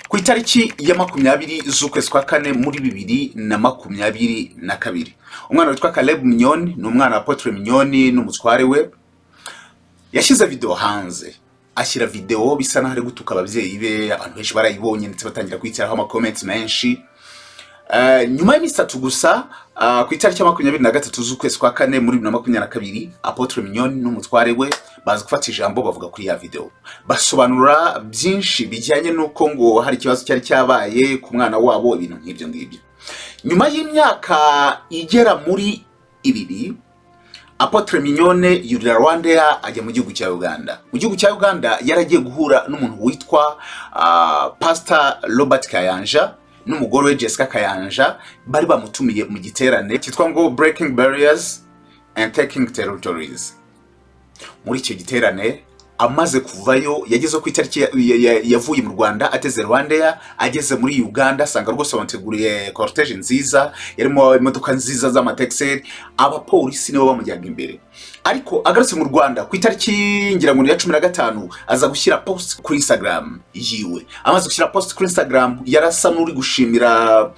Ku itariki ya 20 z'ukwezi kwa kane muri 2022, umwana witwa Caleb Mignone, ni umwana wa Apotre Mignone n'umutware we, yashyize video hanze, ashyira video bisa naho ari gutuka ababyeyi be. Abantu benshi barayibonye, ndetse batangira kuyiteraho ama comments menshi. Nyuma y'iminsi 3 gusa, ku itariki ya 23 z'ukwezi kwa kane muri 2022, Apotre Mignone n'umutware we baza gufata ijambo, bavuga kuri ya video, basobanura byinshi bijyanye n'uko ngo hari ikibazo cyari cyabaye ku mwana wabo, ibintu nk'ibyo ngibyo. Nyuma y'imyaka igera muri 2, Apotre Mignone yurira Rwandair ajya mu gihugu cya Uganda. Mu gihugu cya Uganda yaragiye guhura n'umuntu witwa Pastor Robert Kayanja n'umugore we Jessica Kayanja. Bari bamutumiye mu giterane cyitwa ngo Breaking Barriers and Taking Territories. Muri icyo giterane, amaze kuvayo, yageze ku itariki yavuye mu Rwanda ateze Rwandair, ageze muri Uganda asanga rwose bamuteguriye cortège nziza, yarimo imodoka nziza z'amatexer, abapolisi nibo bamujyaga imbere. Ariko agarutse mu Rwanda ku itariki, ngira ngo ni ya 15, aza gushyira post kuri Instagram yiwe. Amaze gushyira post kuri Instagram, yarasa n'uri gushimira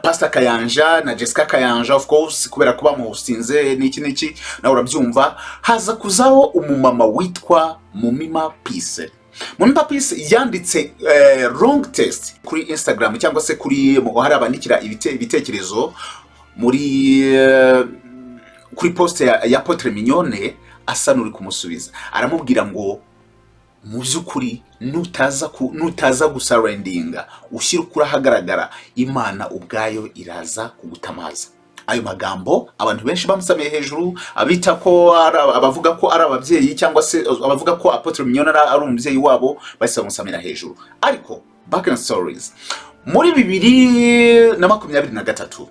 Pastor Kayanja na Jessica Kayanja, of course, kubera ko bamuhostinze n'iki n'iki, nawe urabyumva. Haza kuzaho umumama witwa Mumima Peace. Mumima Peace yanditse long text kuri Instagram, cyangwa se kuri hari abandikira ibitekerezo muri kuri post ya Apotre Mignone, asa n'uri kumusubiza, aramubwira ngo mu by'ukuri nutaza gusurrenderinga, ushyira ukuri ahagaragara, Imana ubwayo iraza kugutamaza. Ayo magambo abantu benshi bamusamiye hejuru, abita ko ari abavuga ko ari ababyeyi, cyangwa se abavuga ko Apotre Mignone ari umubyeyi wabo, bahise bamusamira hejuru. Ariko back in stories, muri 2023,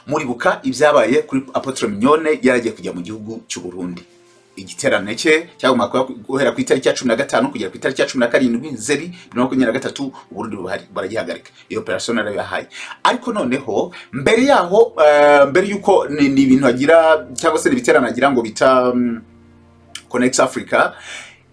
muribuka ibyabaye kuri Apotre Mignone. Yaragiye kujya mu gihugu cy'u Burundi. Igiterane cye cyagombaga guhera ku itariki ya 15 kugera ku itariki ya 17 Nzeri 2023. Uburundi baragihagarika. Iyo operation narabibahaye. Ariko noneho mbere yaho, mbere yuko ni ibintu agira, cyangwa se ni ibiterane agira ngo bita Connect Africa,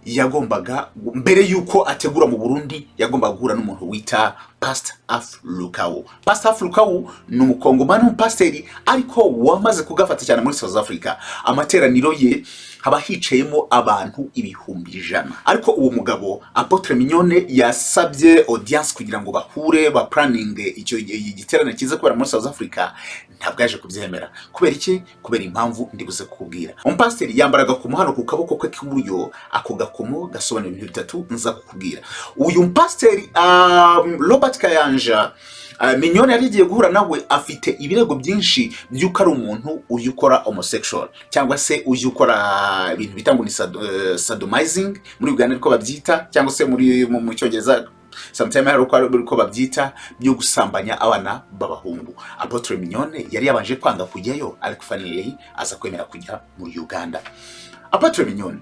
yagombaga, mbere yuko ategura mu Burundi, yagombaga guhura n'umuntu wita Pastor Alph Lukau. Pastor Alph Lukau ni umukongomani w'umupasiteri, ariko wamaze kugafata cyane muri South Africa. Amateraniro ye haba hicayemo abantu 100,000. Ariko uwo mugabo Apotre Mignone yasabye audience kugira ngo bahure, ba planning icyo giterane kiza kubera muri South Africa, ntabwo yaje kubyemera. Kubera iki? Kubera impamvu ndibuze kukubwira. Umupasiteri yambara agakomo hano ku kaboko ke k'iburyo. Ako gakomo gasobanura ibintu bitatu nza kukubwira. Uyu mupasiteri Robert Kayanja, Mignone yari igiye guhura nawe, afite ibirego byinshi by'uko ari umuntu ujya ukora homosexual, cyangwa se ujya ukora ibintu bita ngo ni sodomizing muri Uganda ariko babyita, cyangwa se muri mu Cyongereza sometimes hari uko babyita, byo gusambanya abana b'abahungu. Apotre Mignone yari yabanje kwanga kujyayo, ariko finally aza kwemera kujya muri Uganda. Apotre Mignone,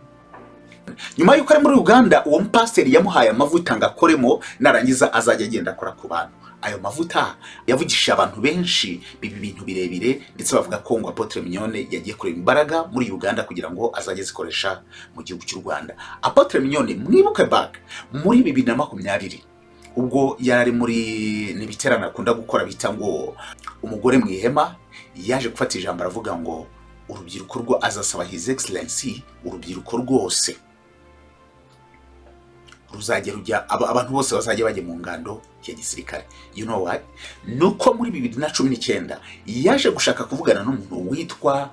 nyuma y'uko ari muri Uganda, uwo mupasiteri yamuhaye amavuta ngo akoremo, narangiza azajya agenda akora ku bantu. Ayo mavuta yavugishije abantu benshi, biba ibintu birebire, ndetse bavuga ko ngo Apotre Mignone yagiye kureba imbaraga muri Uganda kugira ngo azajye azikoresha mu gihugu cy'u Rwanda. Apotre Mignone, mwibuke back muri 2020, ubwo yari ari muri n'ibiterane akunda gukora bita ngo Umugore mu Ihema, yaje gufata ijambo aravuga ngo urubyiruko rwo azasaba His Excellency urubyiruko rwose ruzajya rujya abantu bose bazajya bajya mu ngando ya gisirikare. You know what? Nuko muri 2019 yaje gushaka kuvugana n'umuntu witwa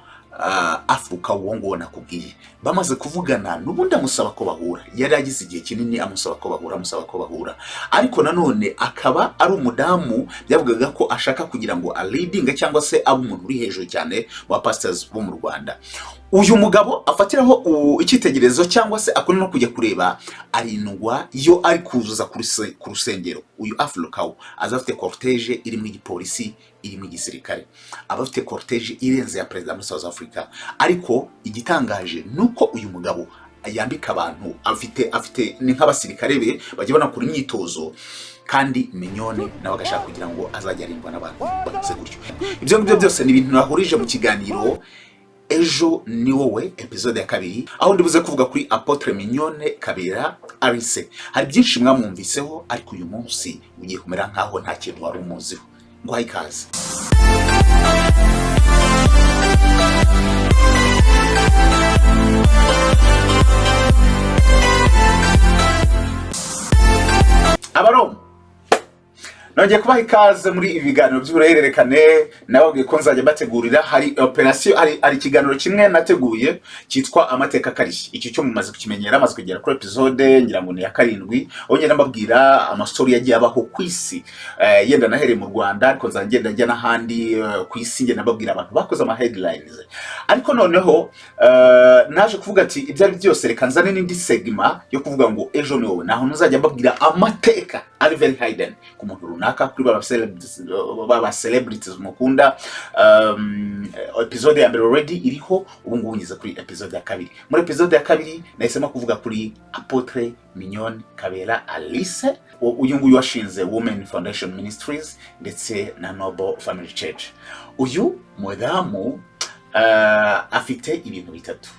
Alph Lukau, uwo nguwo nakubwiye. Bamaze kuvugana, n'ubundi amusaba ko bahura. Yari agize igihe kinini amusaba ko bahura, amusaba ko bahura, ariko nanone akaba ari umudamu byavugaga ko ashaka kugira ngo aleadinge, cyangwa se abe umuntu uri hejuru cyane wa pastors bo mu Rwanda. Uyu mugabo afatiraho icyitegererezo, cyangwa se akunda no kujya kureba, arindwa iyo ari kuzuza ku rusengero. Uyu Alph Lukau aza afite cortège irimo igipolisi, irimo igisirikare, aba afite cortège irenze ya perezida muri South Africa. Ariko igitangaje ni uko uyu mugabo yambika abantu, afite ni nk'abasirikare be bajya banakora imyitozo, kandi Mignone nawe agashaka kugira ngo azajye arindwa n'abantu bameze gutyo. Ibyo ngibyo byose ni ibintu nahurije mu kiganiro. Ejo ni wowe, episode ya kabiri, aho ndibuze kuvuga kuri Apôtre Mignone Kabera Alice. Hari byinshi mwamwumviseho, ariko uyu munsi ugiye kumera nkaho nta kintu wari umuziho. Nguhaye ikaze. Abaroma, nongeye kubaha ikaze muri ibi biganiro by'uruhererekane nababwiye ko nzajya mbategurira. Hari operation, hari ikiganiro kimwe nateguye cyitwa Amateka Akarishye. Iki cyo mumaze kukimenyera, amaze kugera kuri episode ngira ngo ni iya karindwi, aho ngenda mbabwira amastori yagiye abaho ku isi. Yenda nahereye mu Rwanda, ariko nzajya ngenda njya n'ahandi ku isi, ngenda mbabwira abantu bakoze ama headlines. Ariko noneho naje kuvuga ati ibyo ari byose reka nzane n'indi segment yo kuvuga ngo Ejo ni wowe, naho ntuzajya mbabwira amateka ari very hidden ku muntu runaka, kuri ba celebrities mukunda. Episode ya mbere already iriho, ubu ngubu ngeze kuri episode ya kabiri. Muri episode ya kabiri nahisemo kuvuga kuri Apôtre Mignone Kabera Alice, uyu nguyu washinze Women Foundation Ministries ndetse na Noble Family Church. Uyu mudamu afite ibintu bitatu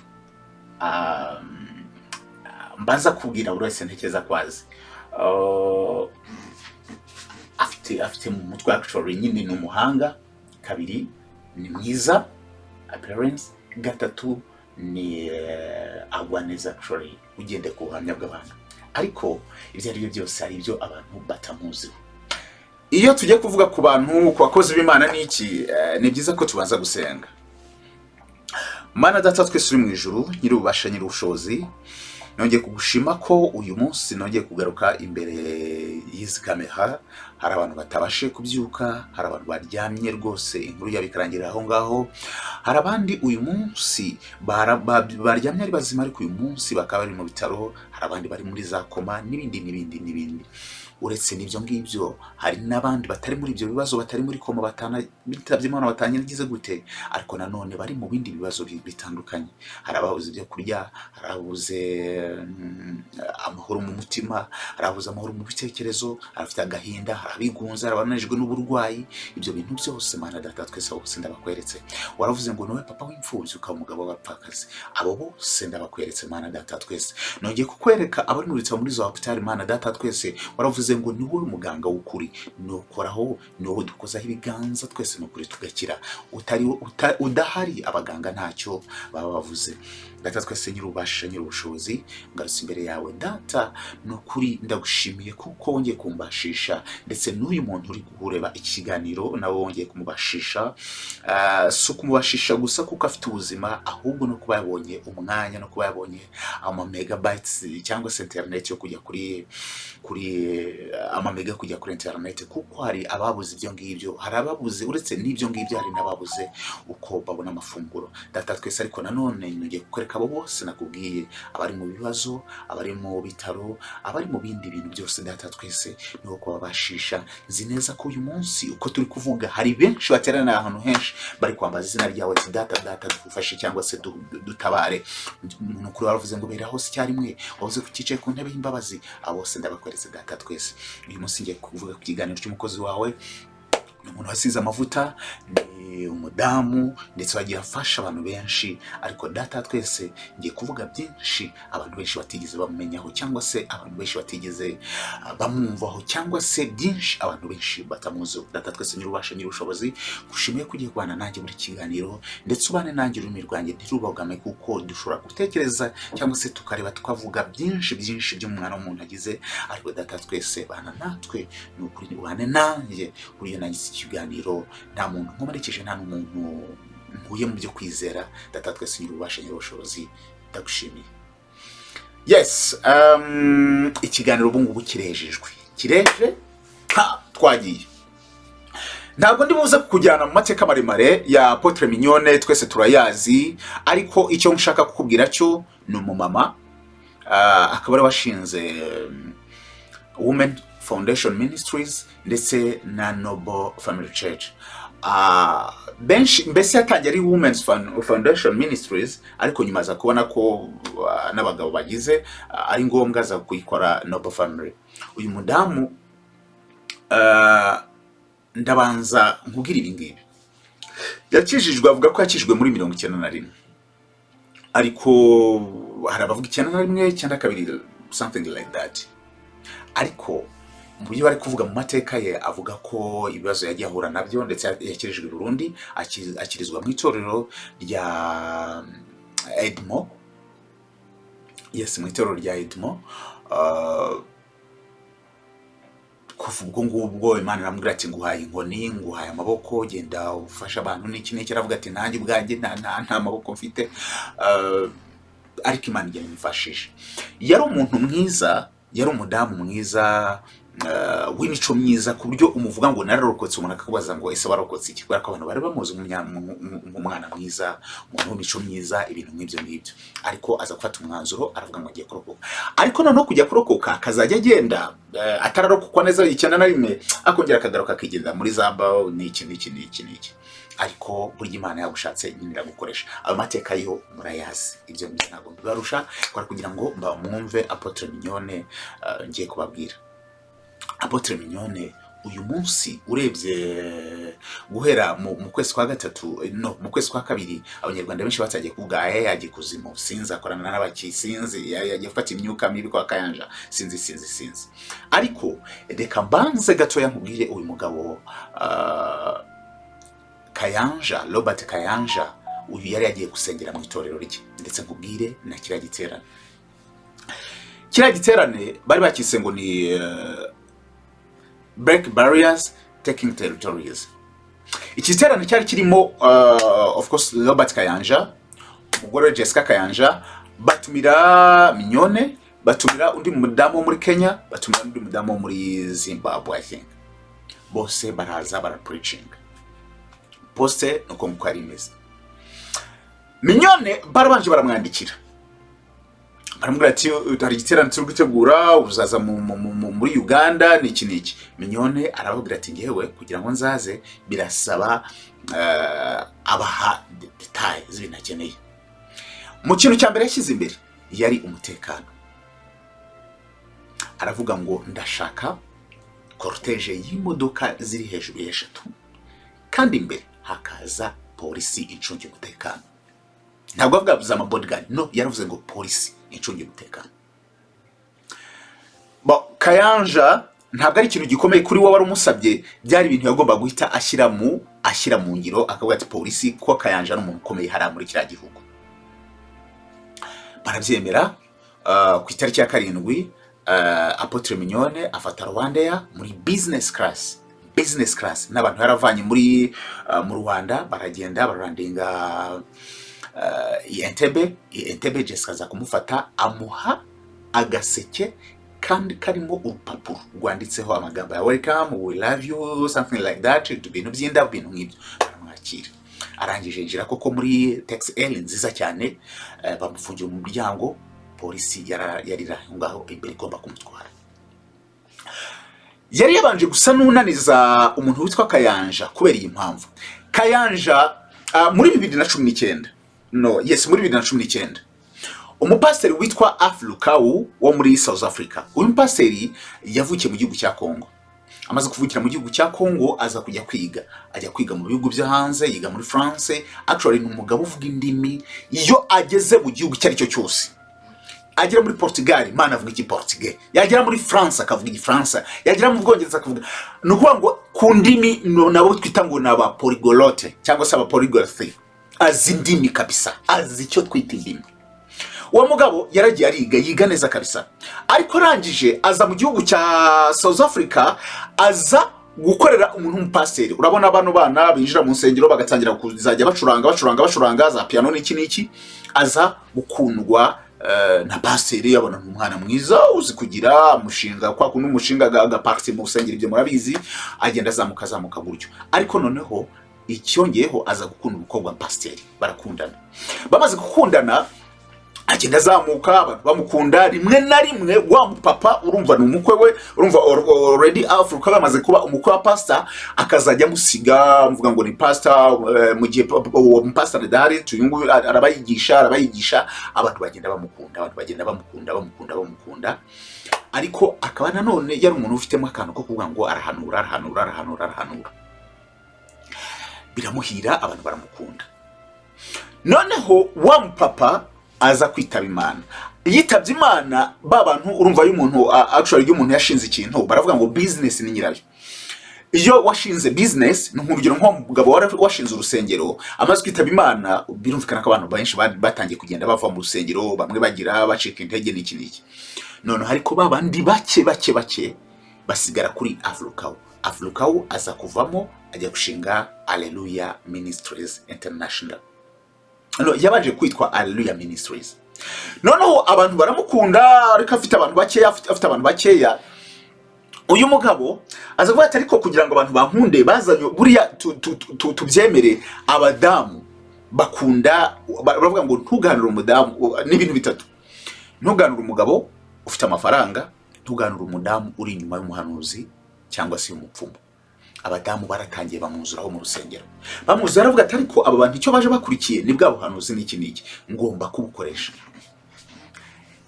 mbanza kubwira buri wese ntekereza ko azi. Afite mu mutwe, actually nyine ni umuhanga. Kabiri, ni mwiza appearance. Gatatu, ni agwa neza, actually ugendeye ku buhamya bw'abantu. Ariko ibyo ari byo byose, hari ibyo abantu batamuziho. Iyo tugiye kuvuga ku bantu, ku bakozi b'Imana n'iki, ni byiza ko tubanza gusenga. Mana Data twese uri mu ijuru, Nyir'ububasha, Nyir'ubushobozi, nongeye kugushima ko uyu munsi nongeye kugaruka imbere y'izi kamera. Hari abantu batabashe kubyuka, hari abantu baryamye rwose inkuru yabo ikarangirira aho ngaho, hari abandi uyu munsi baryamye ari bazima ariko uyu munsi bakaba bari mu bitaro, hari abandi bari muri za koma n'ibindi n'ibindi n'ibindi. Uretse n'ibyo ngibyo, hari n'abandi batari muri ibyo bibazo, batari muri koma, batana bitabye Imana, batanagize gute, ariko nanone bari mu bindi bibazo bitandukanye. Hari ababuze ibyo kurya, hari ababuze amahoro mu mutima, hari ababuze amahoro mu bitekerezo, hari abafite agahinda, hari abigunze, hari abananijwe n'uburwayi. Ibyo bintu byose, Mana Data twese bose ndabakweretse. Waravuze ngo niwe papa w'imfubyi, ukaba umugabo w'abapfakazi. Abo bose ndabakweretse, Mana Data twese. Nongeye kukwereka abari mu bitaro, muri za hôpital. Mana Data twese, waravuze ngo ni wowe muganga w'ukuri, nukoraho, ni wowe dukozaho ibiganza twese ni ukuri tugakira. Utari udahari, abaganga ntacyo baba bavuze. Data twese, Nyir'ububasha, Nyir'ubushobozi, ngarutse imbere yawe Data. Ni ukuri ndagushimiye kuko wongeye kumbashisha, ndetse n'uyu muntu uri kureba iki kiganiro nawe wongeye kumubashisha. Si ukumubashisha gusa kuko afite ubuzima, ahubwo no kuba yabonye umwanya, no kuba yabonye ama megabytes cyangwa se internet yo kujya kuri amamega, kujya kuri internet, kuko hari ababuze ibyo ngibyo, hari ababuze uretse n'ibyo ngibyo, hari n'ababuze uko babona amafunguro. Data twese, ariko nanone ngiye kukwereka abo bose nakubwiye, abari mu bibazo, abari mu bitaro, abari mu bindi bintu byose. Data twese, ni uko babashisha. Nzi neza ko uyu munsi uko turi kuvuga hari benshi bateraniye ahantu henshi bari kwambaza izina ryawe ati: "Data, Data, dufashe cyangwa se dutabare." Ni ukuri waravuze ngo bera hose icyarimwe, wavuze ko ucyicaye ku ntebe y'imbabazi. Abo bose ndabakweretse, Data twese. Uyu munsi ngiye kuvuga ku kiganiro cy'umukozi wawe. Ni umuntu wasize amavuta, ni umudamu ndetse wagiye afasha abantu benshi. Ariko Data twese, ngiye kuvuga byinshi abantu benshi batigeze bamumenyaho, cyangwa se abantu benshi batigeze bamwumvaho, cyangwa se byinshi abantu benshi batamuziho. Data twese, Nyir'ububasha, Nyir'ubushobozi, gushimiye ko ugiye kubana nanjye muri kiganiro, ndetse ubane nanjye, ururimi rwanjye ntirubogame, kuko dushobora gutekereza cyangwa se tukareba tukavuga byinshi byinshi by'umwana w'umuntu agize. Ariko Data twese, bana natwe, ni ukuri ubane nanjye. Buriya nangize ikiganiro nta muntu nkomerekeje, nta n'umuntu nkuye mu byo kwizera. Data twese, Nyir'ububasha, Nyir'ubushobozi, ndagushimiye. Yes, ikiganiro ubu ngubu kirejejwe, kireje ha twagiye. Ntabwo ndi buze kukujyana mu mateka maremare ya Apôtre Mignone, twese turayazi. Ariko icyo nshaka kukubwira cyo ni umumama, akaba ari washinze Women Foundation Ministries ndetse na Noble Family Church. Benshi mbese yatangiye ari Women's Foundation Ministries, ariko nyuma aza kubona ko n'abagabo bagize ari ngombwa, aza kuyikora Noble Family. Uyu mudamu, ndabanza nkubwire ibi ngibi. Yakijijwe, avuga ko yakijijwe muri 91, ariko hari abavuga 91, 92, something like that. Ariko mu byo bari kuvuga mu mateka ye, avuga ko ibibazo yagiye ahura nabyo, ndetse yakirijwe i Burundi, akirizwa mu itorero rya Edmo. Yes, mu itorero rya Edmo. Kuva ubwo ngubwo Imana iramubwira ati: "Nguhaye inkoni, nguhaye amaboko, genda ufashe abantu," n'iki n'iki. Aravuga ati: "Nanjye ubwanjye nta maboko mfite." Ariko Imana igenda imufashije. Yari umuntu mwiza, yari umudamu mwiza w'imico myiza, ku buryo umuvuga ngo "Nararokotse," umuntu akakubaza ngo: "Ese warokotse iki?" Kubera ko abantu bari bamuzi nk'umwana mwiza, umuntu w'imico myiza, ibintu nk'ibyo ngibyo. Ariko aza gufata umwanzuro, aravuga ngo agiye kurokoka. Ariko noneho kujya kurokoka, akazajya agenda atararokokwa neza 91, akongera akagaruka akigendera muri za bao n'iki n'iki n'iki n'iki. Ariko burya Imana yagushatse nyine iragukoresha. Ayo mateka yo murayazi, ibyo ngibyo ntabwo mbibarusha. Kwari kugira ngo mba mwumve Apôtre Mignone. Ngiye kubabwira Apôtre Mignone uyu munsi. Urebye guhera mu kwezi kwa gatatu, no mu kwezi kwa kabiri, Abanyarwanda benshi batangiye kuvuga: "Aya yagiye kuzimu, sinzi akorana n'abaki, sinzi yagiye gufata imyuka mibi kwa Kayanja, sinzi, sinzi, sinzi." Ariko reka mbanze gatoya nkubwire uyu mugabo Kayanja, Robert Kayanja. Uyu yari yagiye gusengera mu itorero rye, ndetse nkubwire na kiriya giterane. Kiriya giterane bari bakise ngo ni "Break Barriers, Taking Territories". Iki giterane cyari kirimo of course Robert Kayanja, umugore we Jessica Kayanja, batumira Mignone, batumira undi mudamu wo muri Kenya, batumira undi mudamu wo muri Zimbabwe, I think. Bose baraza, bara preaching poste. Nuko nguko yari imeze. Mignone barabanje baramwandikira, baramubwira ati: "Hari igiterane turi gutegura, uzaza muri Uganda," n'iki n'iki. Mignone arababwira ati: "Ngewe kugira ngo nzaze birasaba," abaha détails z'ibintu akeneye. Mu kintu cya mbere yashyize imbere yari umutekano. Aravuga ngo: "Ndashaka cortège y'imodoka ziri hejuru y'eshatu, kandi imbere hakaza polisi incungira umutekano." Ntabwo avuga ama bodyguard, no, yaravuze ngo polisi incungira umutekano. Kayanja ntabwo ari ikintu gikomeye kuri we wari umusabye, byari ibintu yagomba guhita ashyira mu ngiro, akavuga ati polisi, kuko Kayanja ni umuntu ukomeye hariya muri kiriya gihugu. Barabyemera. Ku itariki ya 7, Apôtre Mignone afata Rwandair muri business class, business class, n'abantu yaravanye muri mu Rwanda. Baragenda, bararandinga i Entebbe. I Entebbe Jessica aza kumufata, amuha agaseke kandi karimo urupapuro rwanditseho amagambo ya "Welcome, we love you," something like that, ibintu by'indabo, ibintu nk'ibyo. Baramwakira. Arangije yinjira koko muri taxi nziza cyane, bamufungira mu muryango. Polisi yari iri aho ngaho imbere igomba kumutwara. Yari yabanje gusa n'unaniza umuntu witwa Kayanja kubera iyi mpamvu. Kayanja, muri 2019, no, yes, muri 2019, umupasiteri witwa Alph Lukau wo muri South Africa. Uyu mupasiteri yavukiye mu gihugu cya Congo. Amaze kuvukira mu gihugu cya Congo, aza kujya kwiga, ajya kwiga mu bihugu byo hanze, yiga muri France. Actually ni umugabo uvuga indimi. Iyo ageze mu gihugu icyo ari cyo cyose, agera muri Portugal, Imana, avuga igiportugais, yagera muri France akavuga Igifaransa, yagera mu Bwongereza akavuga. Ni ukuvuga ngo ku ndimi nabo twita ngo ni aba polyglotte cyangwa se aba polyglotte. Azi indimi kabisa, azi icyo twita indimi. Uwo mugabo yaragiye ariga, yiga neza kabisa. Ariko arangije aza mu gihugu cya South Africa, aza gukorera umuntu w'umupasiteri. Urabona bano bana binjira mu nsengero bagatangira kuzajya bacuranga, bacuranga, bacuranga za piano n'iki n'iki. Aza gukundwa na pasiteri, abona ni umwana mwiza uzi kugira umushinga, kwa kundi umushinga agaparti mu rusengero, ibyo murabizi. Agenda azamuka, azamuka gutyo. Ariko noneho icyongeyeho, aza gukunda umukobwa wa pasiteri, barakundana. Bamaze gukundana, agenda azamuka, abantu bamukunda. Rimwe na rimwe wa mupapa, urumva ni umukwe we, urumva already Africa bamaze kuba umukwe wa pastor, akazajya amusiga, mvuga ngo ni pastor, mu gihe uwo mupastor adahari, uyu nguyu arabayigisha, arabayigisha. Abantu bagenda bamukunda, abantu bagenda bamukunda, bamukunda, bamukunda. Ariko akaba nanone yari umuntu ufitemo akantu ko kuvuga ngo arahanura, arahanura, arahanura, arahanura. Biramuhira, abantu baramukunda. Noneho wa mupapa aza kwitaba Imana. Yitabye Imana, ba bantu, urumva iyo umuntu actually iyo umuntu yashinze ikintu, baravuga ngo business ni nyirayo. Iyo washinze business, ni nk'urugero nk'umugabo wari washinze urusengero amaze kwitaba Imana, birumvikana ko abantu benshi batangiye kugenda bava mu rusengero, bamwe bagira bacika intege n'iki n'iki. Noneho ariko ba bandi bake bake bake basigara kuri Alph Lukau. Alph Lukau aza kuvamo, ajya gushinga Alleluia Ministries International. No, yabanje kwitwa Alleluia Ministries. Noneho abantu baramukunda, ariko afite abantu bakeya, afite abantu bakeya. Uyu mugabo aza kuvuga ati: "Ariko kugira ngo abantu bankunde bazanye buriya tubyemere, abadamu bakunda, baravuga ngo ntuganure umudamu n'ibintu bitatu: ntuganure umugabo ufite amafaranga, ntuganure umudamu uri inyuma y'umuhanuzi cyangwa se y'umupfumu." Abadamu baratangiye bamwuzuraho mu rusengero, bamwuzura. Aravuga ati: "Ariko aba bantu icyo baje bakurikiye ni bwa buhanuzi n'iki n'iki, ngomba kubukoresha."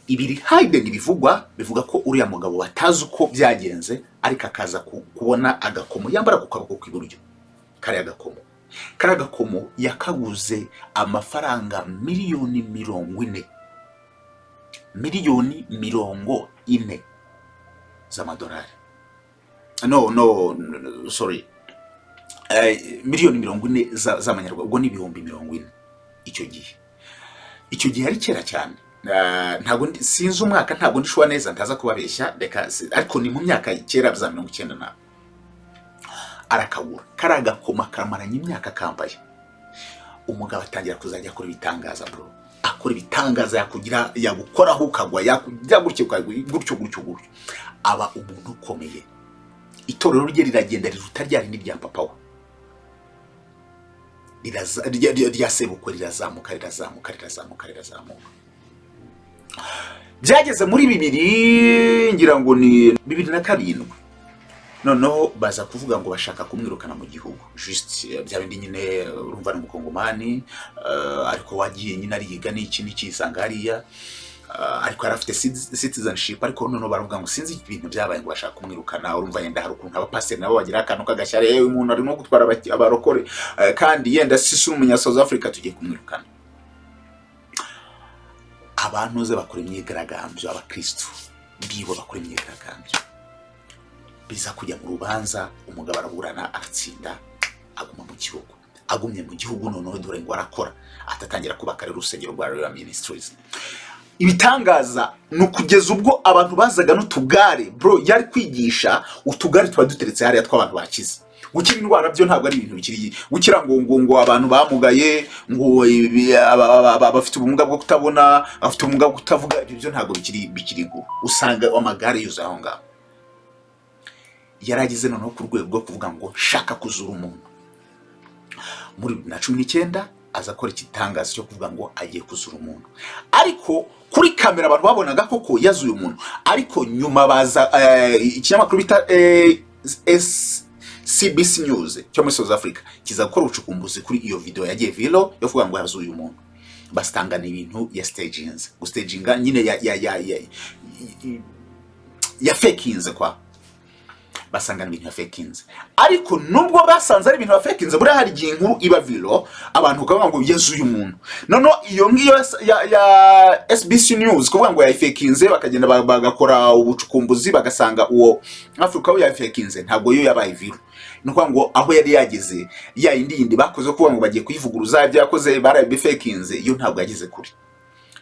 Ibiri hidden bivugwa, bivuga ko uriya mugabo batazi uko byagenze, ariko akaza kubona agakomo yambara ku kaboko k'iburyo. Kariya gakomo yakaguze amafaranga miliyoni 40, miliyoni 40 z'amadolari. No, no, no, sorry, miliyoni 40 z'amanyarwanda, ubwo ni 40,000 icyo gihe. Icyo gihe ari kera cyane. Ntabwo sinzi umwaka, ntabwo ndishuwa neza, ntaza kubabeshya, reka ariko ni mu myaka kera za 90 na. Arakagura kariya gakoma, kamaranye imyaka kambaye. Umugabo atangira kuzajya akora ibitangaza, bro, akora ibitangaza, yakugira, yagukoraho ukagwa, yakugira gutyo ukagwa, gutyo gutyo gutyo, aba umuntu ukomeye. Itorero rye riragenda riruta rya rindi rya papa we, rya sebukwe, rirazamuka, rirazamuka, rirazamuka, rirazamuka. Byageze muri bibiri, ngira ngo ni 2007, noneho baza kuvuga ngo bashaka kumwirukana mu gihugu. Just bya bindi nyine, urumva ni umukongomani, ariko wagiye nyine ariga n'iki n'iki, isanga hariya, ariko yari afite citizenship. Ariko noneho baravuga ngo sinzi ibintu byabaye, ngo bashaka kumwirukana. Urumva yenda hari ukuntu abapasiteri nabo bagira akantu k'agashyari: "Yewe, umuntu arimo gutwara abarokore, kandi yenda si umunya South Africa, tugiye kumwirukana." Abantu ze bakora imyigaragambyo, abakristu bibo bakora imyigaragambyo, biza kujya mu rubanza. Umugabo araburana, aratsinda, aguma mu gihugu. Agumye mu gihugu, noneho dore ngo arakora, atatangira kubaka rero urusengero rwa Royal Ministries. Ibitangaza ni ukugeza ubwo abantu bazaga n'utugare, bro, yari kwigisha, utugare tuba duteretse hariya tw'abantu bakize. Gukira indwara byo ntabwo ari ibintu bikiri gukira ngo abantu bamugaye, ngo abafite ubumuga bwo kutabona, abafite ubumuga bwo kutavuga, ibyo byo ntabwo bikiri inkuru. Usanga amagare yuzuye aho ngaho. Yari ageze noneho ku rwego rwo kuvuga ngo shaka kuzura umuntu. Muri 2019 aza akora igitangaza cyo kuvuga ngo agiye kuzura umuntu, ariko kuri kamera abantu babonaga koko yazuye umuntu. Ariko nyuma baza ikinyamakuru bita CBC News cyo muri South Africa kiza gukora ubucukumbuzi kuri iyo video yagiye viral yo kuvuga ngo yazuye umuntu, basitangana ibintu ya staginze, gustaginga nyine ya fakinze kwa, basangana ibintu yafakinze. Ariko nubwo basanze ari ibintu yafakinze, buriya hari igihe inkuru iba viral, abantu bakavuga ngo yazuye umuntu. Noneho iyo ngiyo ya SBC News kuvuga ngo yayifakinze, bakagenda bagakora ubucukumbuzi, bagasanga uwo Afrika we yayifakinze, ntabwo yo yabaye viral. Ni ukuvuga ngo aho yari yageze, ya yindi yindi bakoze kuvuga ngo bagiye kuyivuguruza, ibyo yakoze barabifakinze, yo ntabwo yageze kure.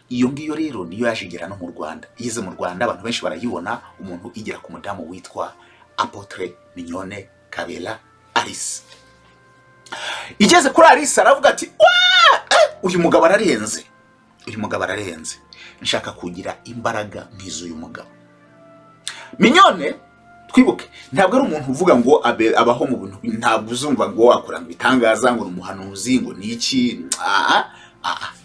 Iyo ngiyo rero niyo yaje igera no mu Rwanda. Igeze mu Rwanda, abantu benshi barayibona, umuntu igera ku mudamu witwa Apôtre Mignone Kabera Alice. Igeze kuri Alice, aravuga ati: "Waa! Uyu mugabo ararenze, uyu mugabo ararenze, nshaka kugira imbaraga nk'iz'uyu mugabo." Mignone, twibuke, ntabwo ari umuntu uvuga ngo abaho mu bintu, ntabwo uzumva ngo akora ngo ibitangaza, ngo ni umuhanuzi, ngo ni iki.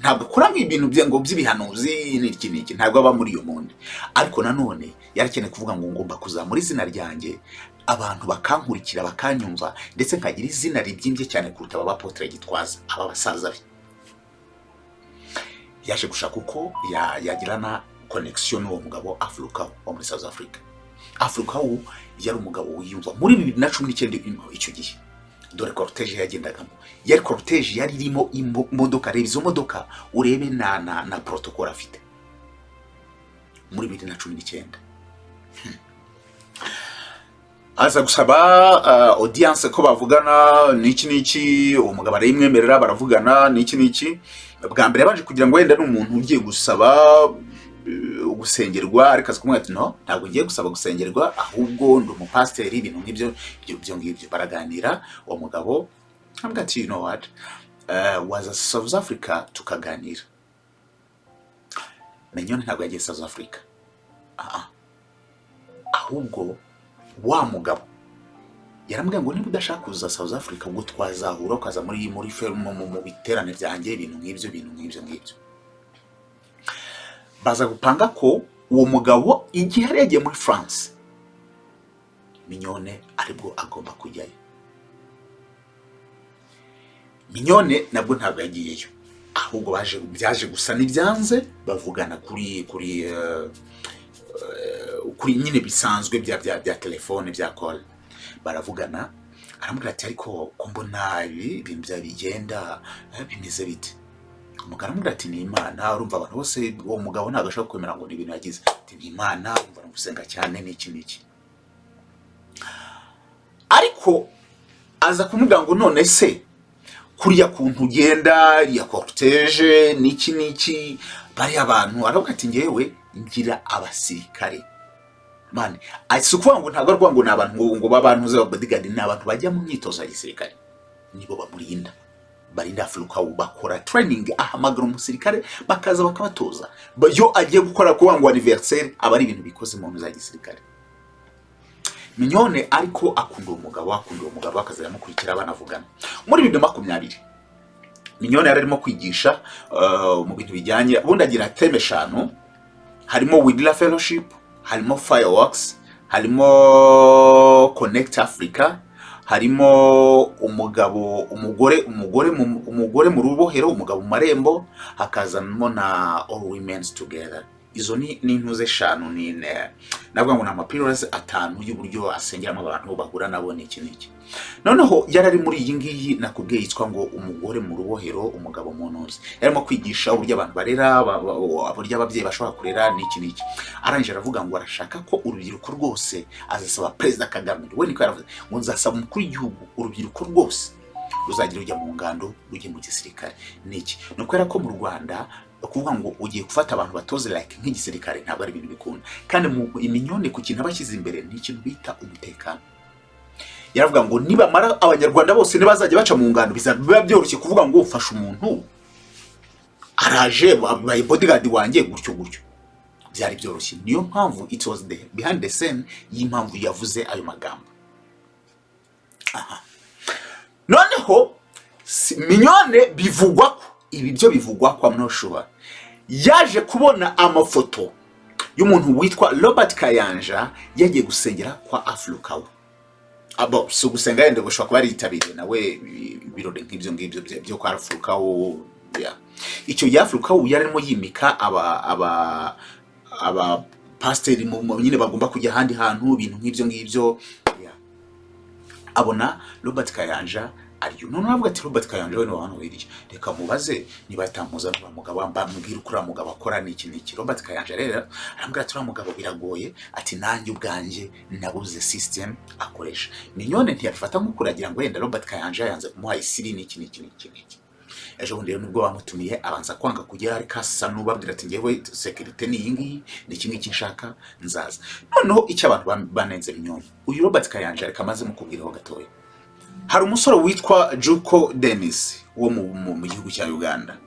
Ntabwo akora ibintu bye ngo by'ibihanuzi n'iki n'iki, ntabwo aba muri iyo monde. Ariko nanone yarakeneye kuvuga ngo ngomba kuzamura izina ryanjye, abantu bakankurikira, bakanyumva, ndetse nkagira izina ribyimbye cyane kuruta aba apôtre Gitwaza, aba basaza be. Yaje gushaka uko yagirana connection n'uwo mugabo Alph Lukau wo muri South Africa. Alph Lukau yari umugabo wiyumva. Muri 2019, icyo gihe Dore cortège yagendagamo, yari cortège yari irimo imodoka. Reba izo modoka, urebe na protocole afite muri 2019. Aza gusaba audience ko bavugana n'iki n'iki. Uwo mugabo arayimwemerera, baravugana n'iki n'iki. Bwa mbere yabanje kugira ngo wenda ni umuntu ugiye gusaba gusengerwa, ariko aza kumubwira ati: "No, ntabwo ngiye gusaba gusengerwa, ahubwo ndi umupasiteri," ibintu nk'ibyo ibyo ngibyo. Baraganira, uwo mugabo ambwira ati: "You know what, waza South Africa tukaganira." Mignone ntabwo yagiye South Africa. Ah, ah. Ahubwo wa mugabo yaramubwiye ngo niba udashaka kuza South Africa, ubwo twazahura ukaza muri mu biterane byanjye, ibintu nk'ibyo, ibintu nk'ibyo ngibyo. Baza gupanga ko uwo mugabo igihe yari yagiye muri France, Mignone aribwo agomba kujyayo. Mignone nabwo ntabwo yagiyeyo, ahubwo baje byaje gusa n'ibyanze, bavugana kuri nyine bisanzwe bya telefone, bya call. Baravugana, aramubwira ati: "Ariko ko mbona ibi ibintu bya bigenda, bimeze bite?" Umugabo aramubwira ati: "Ni Imana." Urumva abantu bose, uwo mugabo ntabwo ashobora kwemera ngo ni ibintu yagize. Ati: "Ni Imana, urumva ni gusenga cyane n'iki n'iki." Ariko aza kumubwira ngo: "None se kuriya kuntu ugenda, iriya cortège n'iki n'iki, bariya bantu?" Aravuga ati: "Ngewe ngira abasirikare." Man, si ukuvuga ngo, ntabwo ari ukuvuga ngo ni abantu ngo b'abantu za bodyguard, ni abantu bajya mu myitozo ya gisirikare, nibo bamurinda, barinda Afurika, bakora training. Ahamagara umusirikare bakaza bakabatoza. Iyo agiye gukora, kuvuga ngo anniversaire, aba ari ibintu bikoze mu ntu za gisirikare. Mignone ariko akunda uwo mugabo, akunda uwo mugabo, akazajya amukurikira, banavugana. Muri 2020 Mignone yari arimo kwigisha mu bintu bijyanye, ubundi agira thème eshanu: harimo Widla Fellowship, harimo Fireworks, harimo Connect Africa, harimo umugabo umugore mu rubohero, umugabo mu marembo, hakazamo na All Women Together. Izo ni intuze eshanu, ni navuga ngo ni amapillars atanu y'uburyo asengeramo abantu bahura nabo n'iki n'iki. Noneho yari ari muri iyi ngiyi nakubwiye yitwa ngo umugore mu rubohero, umugabo mu ntuzi. Yarimo kwigisha uburyo abantu barera, uburyo ababyeyi bashobora kurera n'iki n'iki. Arangije aravuga ngo arashaka ko urubyiruko rwose, azasaba Perezida Kagame, we niko yaravuze ngo: "Nzasaba umukuru w'igihugu, urubyiruko rwose ruzagira rujya mu ngando, rujye mu gisirikare." Niki? Ni ukubera ko mu Rwanda kuvuga ngo ugiye gufata abantu batoze like nk'igisirikare ntabwo ari ibintu bikunda. Kandi mu Mignone, ku kintu aba ashyize imbere ni ikintu bita umutekano. Yaravuga ngo nibamara abanyarwanda bose nibazajya baca mu ngando, bizaba biba byoroshye kuvuga ngo ufashe umuntu araje abaye bodyguard wanjye, gutyo gutyo, byari byoroshye. Niyo mpamvu it was the behind the scene y'impamvu yavuze ayo magambo. Aha noneho Mignone bivugwa ko, ibi byo bivugwa ko, I'm not sure, yaje kubona amafoto y'umuntu witwa Robert Kayanja yagiye gusengera kwa Aflukawa. Abo si ugusenga, yenda gushobora kuba yaritabiriye nawe ibirori nk'ibyo ngibyo byo kwa Aflukawo. Yeah. Icyo gihe Aflukawo yari arimo yimika aba pasiteri nyine bagomba kujya ahandi hantu, ibintu nk'ibyo ngibyo. Yeah. Abona Robert Kayanja ariyo, none aravuga ati: "Robert Kayanja we ni hano hirya, reka mubaze niba atampuza n'uriya mugabo, mbambwira uko uriya mugabo akora n'iki n'iki." Robert Kayanja rero arambwira ati: "Uriya mugabo biragoye," ati: "Nanjye ubwanjye nabuze system akoresha." Mignone ntiyabifata nk'uko uragira ngo wenda Robert Kayanja yanze kumuha isiri n'iki n'iki n'iki n'iki. Ejo bundi rero nibwo bamutumiye, abanza kwanga kujya, ariko asa n'ubabwira ati: "Ngewe sécurité ni iyi ngiyi, ni iki ngiki nshaka, nzaza." Noneho icyo abantu banenze Mignone, uyu Robert Kayanja, reka amaze mukubwiraho gatoya. Hari umusore witwa Juko Dennis wo mu gihugu cya Uganda.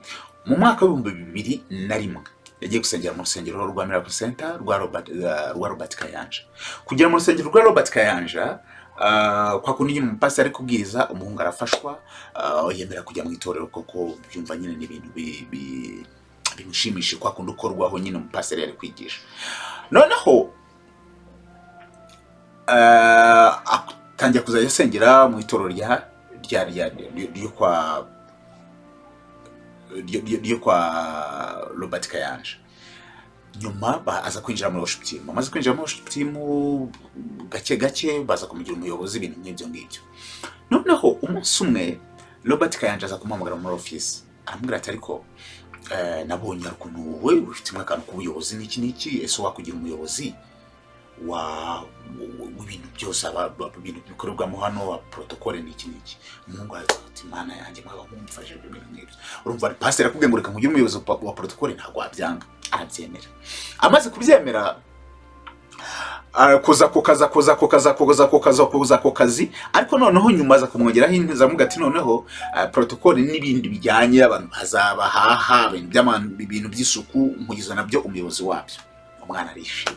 Mu mwaka w'2001 yagiye gusengera mu rusengero rwa Miracle Center rwa Robert Kayanja. Kugera mu rusengero rwa Robert Kayanja, kwa kundi nyine umupasiteri ari kubwiriza, umuhungu arafashwa, yemera kujya mu itorero koko, byumva nyine ni ibintu bimushimishije, kwa kundi ukorwaho nyine umupasiteri ari kwigisha. Noneho atangira kuzajya asengera mu itorero rya rya rya ryo kwa ryo- ryo ryo kwa Robert Kayanja. Nyuma aza kwinjira muri worship team. Amaze kwinjira muri worship team, gake gake baza kumugira umuyobozi, ibintu nk'ibyo ngibyo. Noneho Umunsi umwe Robert Kayanja aza kumuhamagara muri office, aramubwira ati: "Ariko nabonye hari ukuntu wowe ufitemo akantu k'ubuyobozi n'iki n'iki. Ese wakugira umuyobozi wa w'ibintu byose, ibintu bikorerwamo hano, wa protocole n'iki n'iki?" Umuhungu araza ati: "Mana yanjye, mwaba mumfashe ibintu nk'ibyo." Urumva, pasiteri akubwiye ngo reka nkugire umuyobozi wa protocole, ntabwo wabyanga. Arabyemera. Amaze kubyemera, akoza ako kazi, akoza ako kazi, akoza ako kazi, akoza ako kazi. Ariko noneho nyuma aza kumwongeraho indi, amuga ati: "Noneho protocole n'ibindi bijyanye, abantu bazabahaha ibintu by'abantu, ibintu by'isuku, nkugiza nabyo umuyobozi wabyo." Umwana arishima.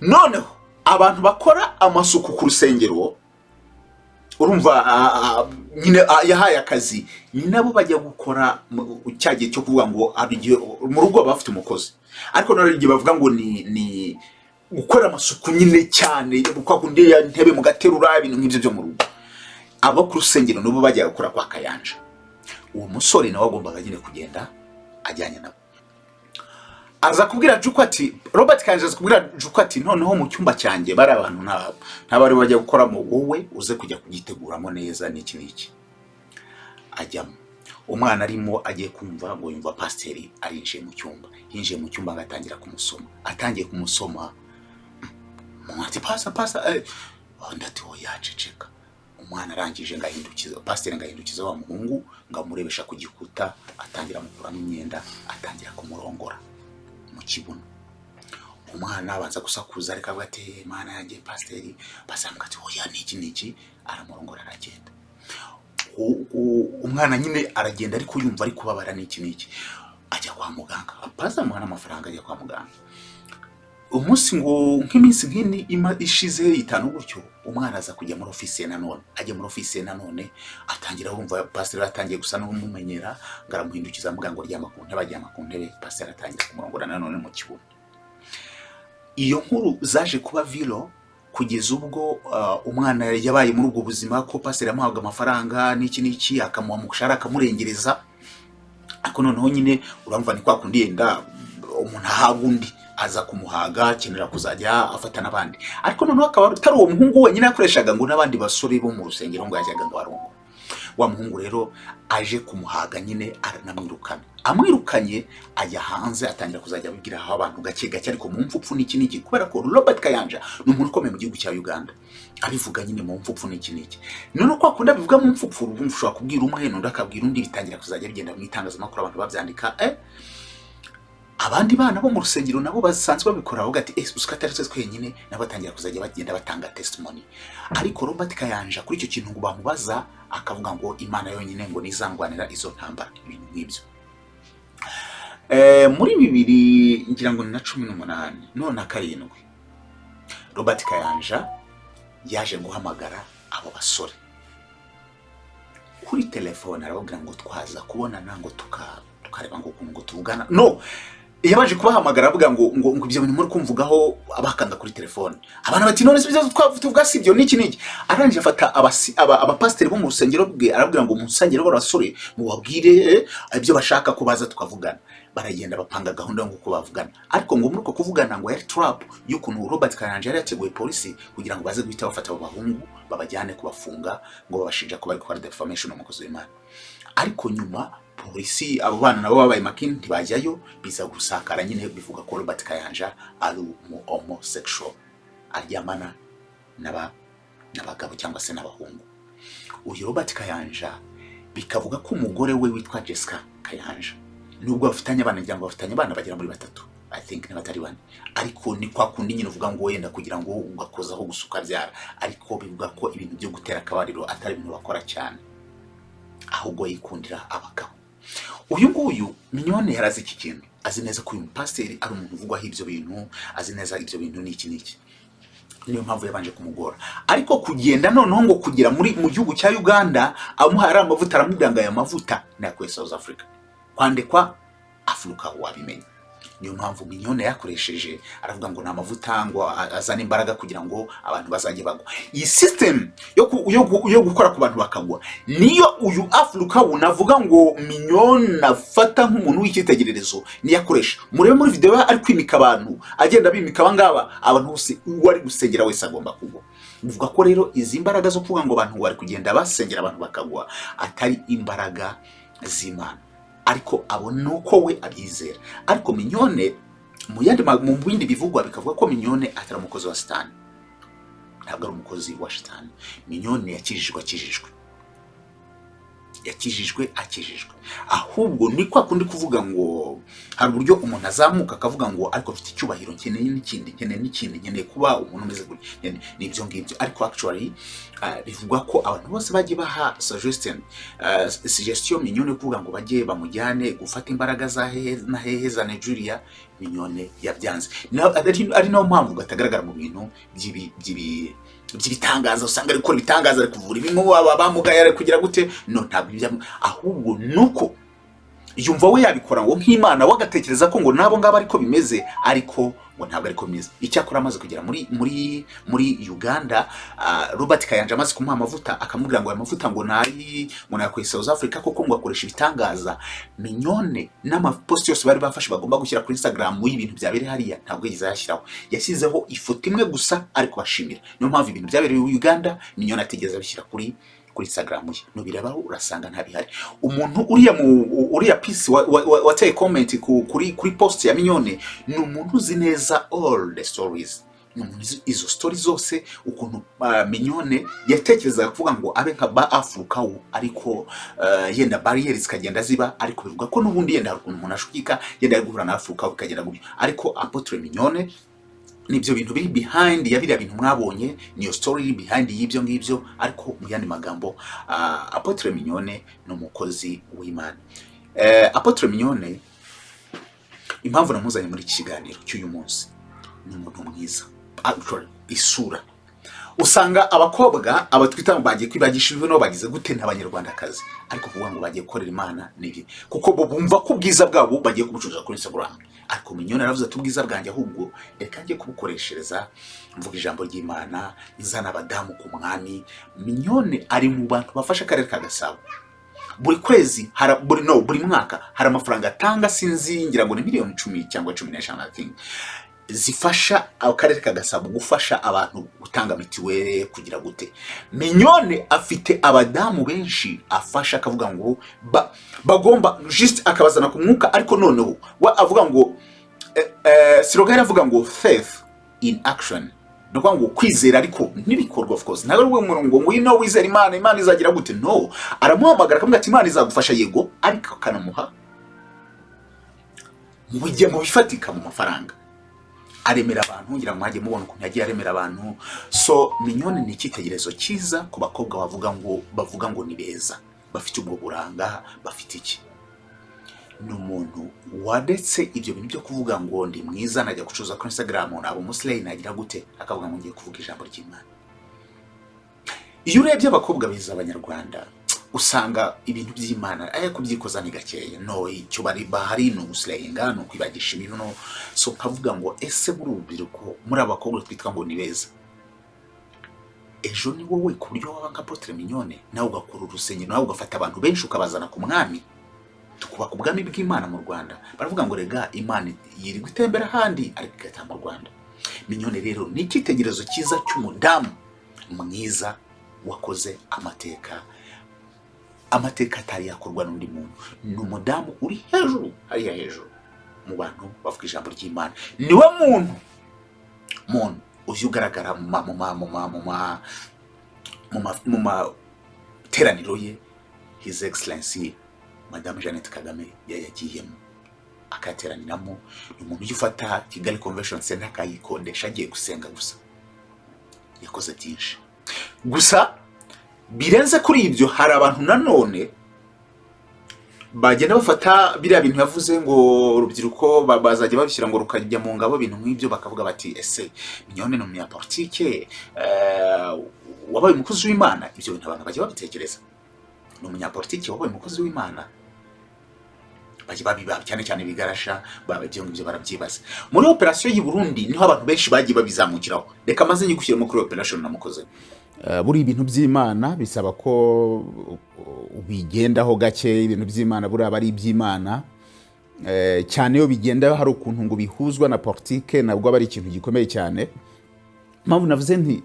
Noneho abantu bakora amasuku ku rusengero, urumva, nyine yahaye akazi, ni nabo bajya gukora cya gihe cyo kuvuga ngo hari igihe mu rugo baba bafite umukozi, ariko noneho igihe bavuga ngo ni gukora amasuku nyine cyane, kwa kundi ya ntebe mugaterura, ibintu nk'ibyo byo mu rugo, abo ku rusengero nabo bajya gukora kwa Kayanja. Uwo musore nawe agombaga nyine kugenda ajyanye nabo. Aza kubwira Juko ati, Robert Kayanja aza kubwira Juko ati: "Noneho mu cyumba cyanjye bari abantu ntabari bajya gukoramo, wowe uze kujya kugiteguramo neza n'iki n'iki." Ajyamo. Umwana arimo, agiye kumva ngo yumva pasiteri arinjiye mu cyumba. Yinjiye mu cyumba, agatangira kumusoma. Atangiye kumusoma, umuntu ati: "Pasa, pasa." Undi ati: "Oya, ceceka." Umwana arangije ngo ahindukiza pasiteri, ngo ahindukiza wa muhungu, ngo amurebesha ku gikuta, atangira amukuramo imyenda, atangira kumurongora mu kibuno. Umwana abanza gusakuza, ariko avuga ati: "Mana yanjye, pasiteri!" Pasiteri amuga ati: "Oya, niki niki." Aramurongora, aragenda. Umwana nyine aragenda, ariko yumva ari kubabara n'iki n'iki, ajya kwa muganga. Pasiteri amuha n'amafaranga, ajya kwa muganga. Umunsi ngo nk'iminsi nk'ine ishize, 5 gutyo, umwana aza kujya muri ofisi ye nanone. Ajya muri ofisi ye nanone, atangira wumva pasiteri atangiye gusa n'umumenyera, ngo aramuhindukiza, amuga ngo ryama ku ntebe. Aryama ku ntebe, pasiteri atangira kumurongora nanone mu kibuno. Iyo nkuru zaje kuba viral, kugeza ubwo umwana yabaye muri ubwo buzima ko pasiteri yamuhabwa amafaranga n'iki n'iki, akamuha umushahara, akamurengereza. Ariko noneho nyine urumva ni kwa kundi yenda umuntu ahaga undi, aza kumuhaga, akenera kuzajya afata n'abandi. Ariko noneho akaba atari uwo muhungu wenyine yakoreshaga, ngo n'abandi basore bo mu rusengero ngo yajyaga ngo arongore. Wa muhungu rero aje kumuhaga nyine, aranamwirukana. Amwirukanye, ajya hanze, atangira kuzajya abibwira aho abantu gake gake, ariko mu mfupfu n'iki n'iki, kubera ko Robert Kayanja ni umuntu ukomeye mu gihugu cya Uganda. Abivuga nyine mu mfupfu n'iki n'iki. None kwa kundi abivuga mu mfupfu, urumva ushobora kubwira umwe, n'undi akabwira undi, bitangira kuzajya bigenda mu itangazamakuru, abantu babyandika. Abandi bana bo mu rusengero nabo basanzwe babikora bavuga ati: "Eh, usiko atari twe twenyine?" Nabo batangira kuzajya bagenda batanga testimony. Ariko Robert Kayanja kuri icyo kintu ngo bamubaza, akavuga ngo Imana yonyine ngo nizangwanira izo ntambara, ibintu nk'ibyo. Muri bibiri ngira ngo ni na 18 none na 7, Robert Kayanja yaje guhamagara abo basore kuri telefone, arababwira ngo twaza kubonana, ngo tukareba ngo ukuntu ngo tuvugana. No yabanje kubahamagara avuga ngo ibyo bintu muri kumvugaho, abakanga kuri telefone. Abantu bati: "None se ibyo tuvuga si ibyo niki niki?" Arangije afata abapasiteri bo mu rusengero rwe, arababwira ngo mu rusengero b'abasore mubabwire ibyo bashaka ko baza tukavugana. Baragenda, bapanga gahunda y'uko bavugana. Ariko ngo muri uko kuvugana ngo yari trap y'ukuntu Robert Kayanja yari yateguye polisi kugira ngo baze guhita bafata abo bahungu, babajyane kubafunga, ngo babashinja ko bari gukora defamation umukozi w'Imana. Ariko nyuma polisi, abo bana nabo babaye makini, ntibajyayo. Biza gusakara nyine, bivuga ko Robert Kayanja ari umu homosexual, aryamana n'abagabo cyangwa se n'abahungu. Uyu Robert Kayanja bikavuga ko umugore we witwa Jessica Kayanja, nubwo bafitanye abana, ngira ngo bafitanye abana bagera muri batatu, I think, niba atari bane, ariko ni kwa kundi nyine uvuga ngo wenda kugira ngo ugakozaho gusa ukabyara. Ariko bivuga ko ibintu byo gutera akabariro atari ibintu bakora cyane, ahubwo yikundira abagabo. Uyu nguyu Mignone yarazi iki kintu, azi neza ko uyu mupasiteri ari umuntu uvugwaho ibyo bintu, azi neza ibyo bintu n'iki n'iki. Niyo mpamvu yabanje kumugora. Ariko kugenda noneho ngo kugera muri mu gihugu cya Uganda, amuhaye ari amavuta, aramubwira ngo aya mavuta nayakuye South Africa, kwandikwa Afurika wabimenya. Niyo mpamvu Mignone yakoresheje, aravuga ngo ni amavuta ngo azane imbaraga kugira ngo abantu bazajye bagwa. Iyi system yo gukora ku bantu bakagwa, niyo uyu Afurika navuga ngo Mignone afata nk'umuntu w'icyitegererezo, niyo akoresha. Murebe muri video ari kwimika abantu, agenda bimika abangaba, abantu bose uwo ari gusengera wese agomba kugwa. Bivuga ko rero izi mbaraga zo kuvuga ngo abantu bari kugenda basengera abantu bakagwa atari imbaraga z'Imana, ariko abo ni uko we abyizera. Ariko Mignone mu bindi bivugwa bikavuga ko Mignone atari umukozi wa Sitani, ntabwo ari umukozi wa Shitani. Mignone yakijijwe akijijwe, yakijijwe akijijwe. Ahubwo ni kwa kundi kuvuga ngo hari uburyo umuntu azamuka akavuga ngo ariko mfite icyubahiro, nkeneye n'ikindi, nkeneye n'ikindi, nkeneye kuba umuntu umeze gutya, ni ibyo ngibyo. Ariko actually bivugwa ko abantu bose bagiye baha suggestion Mignone kuvuga ngo bajye bamujyane gufata imbaraga za hehe na hehe za Nigeria, Mignone yabyanze. Ari nayo mpamvu gatagaragara mu bintu by'ibitangaza. Usanga ari gukora ibitangaza, ari kuvura ibimu abamugaye, ari kugira gute. No, ntabwo ibyo, ahubwo nuko yumva we yabikora ngo nk'Imana, we agatekereza ko ngo n'abo ngabo ariko bimeze, ariko ngo ntabwo ariko bimeze. Icyakora amaze kugera muri Uganda, Robert Kayanja amaze kumuha amavuta, akamubwira ngo aya mavuta ngo nayi ngo nayakuye South Africa koko, ngo akoresha ibitangaza. Mignone n'amaposti yose bari bafashe bagomba gushyira kuri Instagram y'ibintu byabereye hariya ntabwo yigeze ayashyiraho, yashyizeho ifoto imwe gusa ariko bashimira. Niyo mpamvu ibintu byabereye muri Uganda Mignone atigeze abishyira kuri Instagram ye. Nubirabaho urasanga ntabihari. Umuntu uriya mu uriya peace wateye comment kuri post ya Mignone ni umuntu uzi neza all the stories, ni umuntu uzi izo story zose, ukuntu Mignone yatekerezaga kuvuga ngo abe nka ba Afurikawu, ariko yenda barrières zikagenda ziba. Ariko bivuga ko n'ubundi yenda hari ukuntu umuntu ashukika, yenda ari guhura na Afurikawu bikagenda gutyo. Ariko Apôtre Mignone nibyo bintu biri behind ya biriya bintu mwabonye, niyo story iri behind y'ibyo ngibyo. Ariko mu yandi magambo, Apôtre Mignone ni umukozi w'Imana. Apôtre Mignone, impamvu namuzanye muri iki kiganiro cy'uyu munsi, ni umuntu mwiza. Actually, isura usanga abakobwa aba twita ngo bagiye kwibagisha ibibuno, bagize gute, n'abanyarwandakazi, ariko kuvuga ngo bagiye gukorera Imana nibi, kuko bo bumva ko ubwiza bwabo bagiye kubucuruza kuri Instagram. Ariko Mignone aravuze ati ubwiza bwanjye ahubwo reka njye kubukoreshereza mvuga ijambo ry'Imana, nzana abadamu ku Mwami. Mignone ari mu bantu bafasha akarere ka Gasabo buri kwezi, buri, no, buri mwaka hari amafaranga atanga, sinzi, ngira ngo ni miliyoni 10 cyangwa 15, I think, zifasha akarere ka Gasabo gufasha abantu gutanga mituweli, kugira gute. Mignone afite abadamu benshi afasha, akavuga ngo bagomba just akabazana ku mwuka. Ariko noneho we avuga ngo slogan yaravuga ngo "Faith in action", ni ukuvuga ngo kwizera ariko n'ibikorwa. Of course ntabwo ari we ngo ngwino wizere Imana, Imana izagira gute. No, aramuhamagara akamubwira ati Imana izagufasha, yego, ariko akanamuha mu bijya mu bifatika, mu mafaranga. Aremera abantu, ngira ngo mwajye mubona ukuntu yagiye aremera abantu. So Mignone ni icyitegererezo cyiza ku bakobwa bavuga ngo ni beza, bafite ubwo buranga, bafite iki. Ni umuntu waretse ibyo bintu byo kuvuga ngo ndi mwiza, najya gucuruza kuri Instagram, naba umusileyi, nagira gute, akavuga ngo ngiye kuvuga ijambo ry'Imana. Iyo urebye abakobwa beza abanyarwanda, usanga ibintu by'Imana aya kubyikoza ni gakeya. No icyo bari bahari ni uguslayinga, ni ukwibagisha ibibuno. So nkavuga ngo ese muri urubyiruko, muri abakobwa twitwa ngo ni beza, ejo ni wowe, ku buryo waba nka Apôtre Mignone, nawe ugakora urusengero, nawe ugafata abantu benshi ukabazana ku Mwami, tukubaka ubwami bw'Imana mu Rwanda. Baravuga ngo rega Imana yirirwa itembera ahandi ariko igataha mu Rwanda. Mignone rero ni icyitegererezo cyiza cy'umudamu mwiza wakoze amateka, amateka atari yakorwa n'undi muntu. Ni umudamu uri hejuru hariya hejuru mu bantu bavuga ijambo ry'Imana. Niwe muntu ujya ugaragara mu materaniro ye. His Excellency Madame Jeannette Kagame yayagiyemo akayateraniramo. Ni umuntu ujya ufata Kigali Convention Center akayikodesha agiye gusenga gusa. Yakoze byinshi. Gusa birenze kuri ibyo, hari abantu nanone bagenda bafata biriya bintu yavuze ngo urubyiruko bazajya babishyira ngo rukajya mu ngabo, ibintu nk'ibyo, bakavuga bati ese Mignone ni umunyapolitike wabaye umukozi w'Imana? Ibyo bintu abantu bajya babitekereza, ni umunyapolitike wabaye umukozi w'Imana. Bajya babiba cyane cyane ibigarasha, ibyo ngibyo barabyibaza. Muri operasiyo y'i Burundi niho abantu benshi bagiye babizamukiraho. Reka maze nyigushyiremo kuri operasiyo namukoze. Buriya ibintu by'Imana bisaba ko ubigendaho gake. Ibintu by'Imana buriya aba ari iby'Imana. Cyane iyo bigenda hari ukuntu ngo bihuzwa na politike, nabwo aba ari ikintu gikomeye cyane. Impamvu navuze nti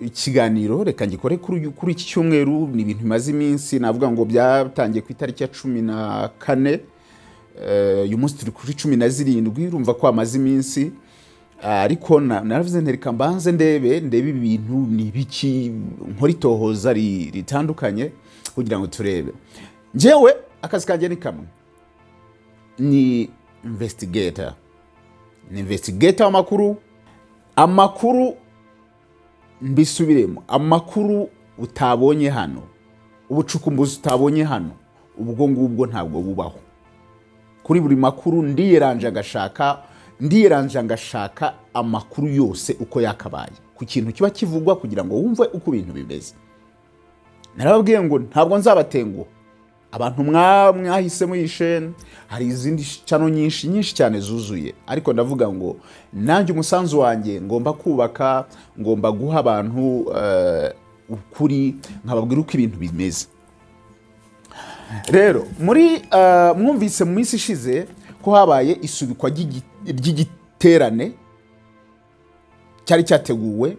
Ikiganiro reka ngikore kuri iki cyumweru. Ni ibintu bimaze iminsi, navuga ngo byatangiye ku itariki ya 14. Uyu munsi turi kuri 17, urumva ko hamaze iminsi. Ariko naravuze nti reka mbanze ndebe ibintu ni ibiki, nkora itohoza ritandukanye kugira ngo turebe. Njyewe akazi kanjye ni kamwe, ni investigator, ni investigator w'amakuru. Amakuru, mbisubiremo, amakuru utabonye hano, ubucukumbuzi utabonye hano, ubwo ngubwo ntabwo bubaho. Kuri buri makuru ndiyeranje ngashaka, ndiyeranje ngashaka amakuru yose uko yakabaye ku kintu kiba kivugwa, kugira ngo wumve uko ibintu bimeze. Narababwiye ngo ntabwo nzabatenguha. Abantu mwahisemo iyi chaîne, hari izindi channel nyinshi nyinshi cyane zuzuye, ariko ndavuga ngo nanjye umusanzu wanjye ngomba kubaka, ngomba guha abantu ukuri, nkababwira uko ibintu bimeze. Rero muri mwumvise mu minsi ishize ko habaye isubikwa ry'igiterane cyari cyateguwe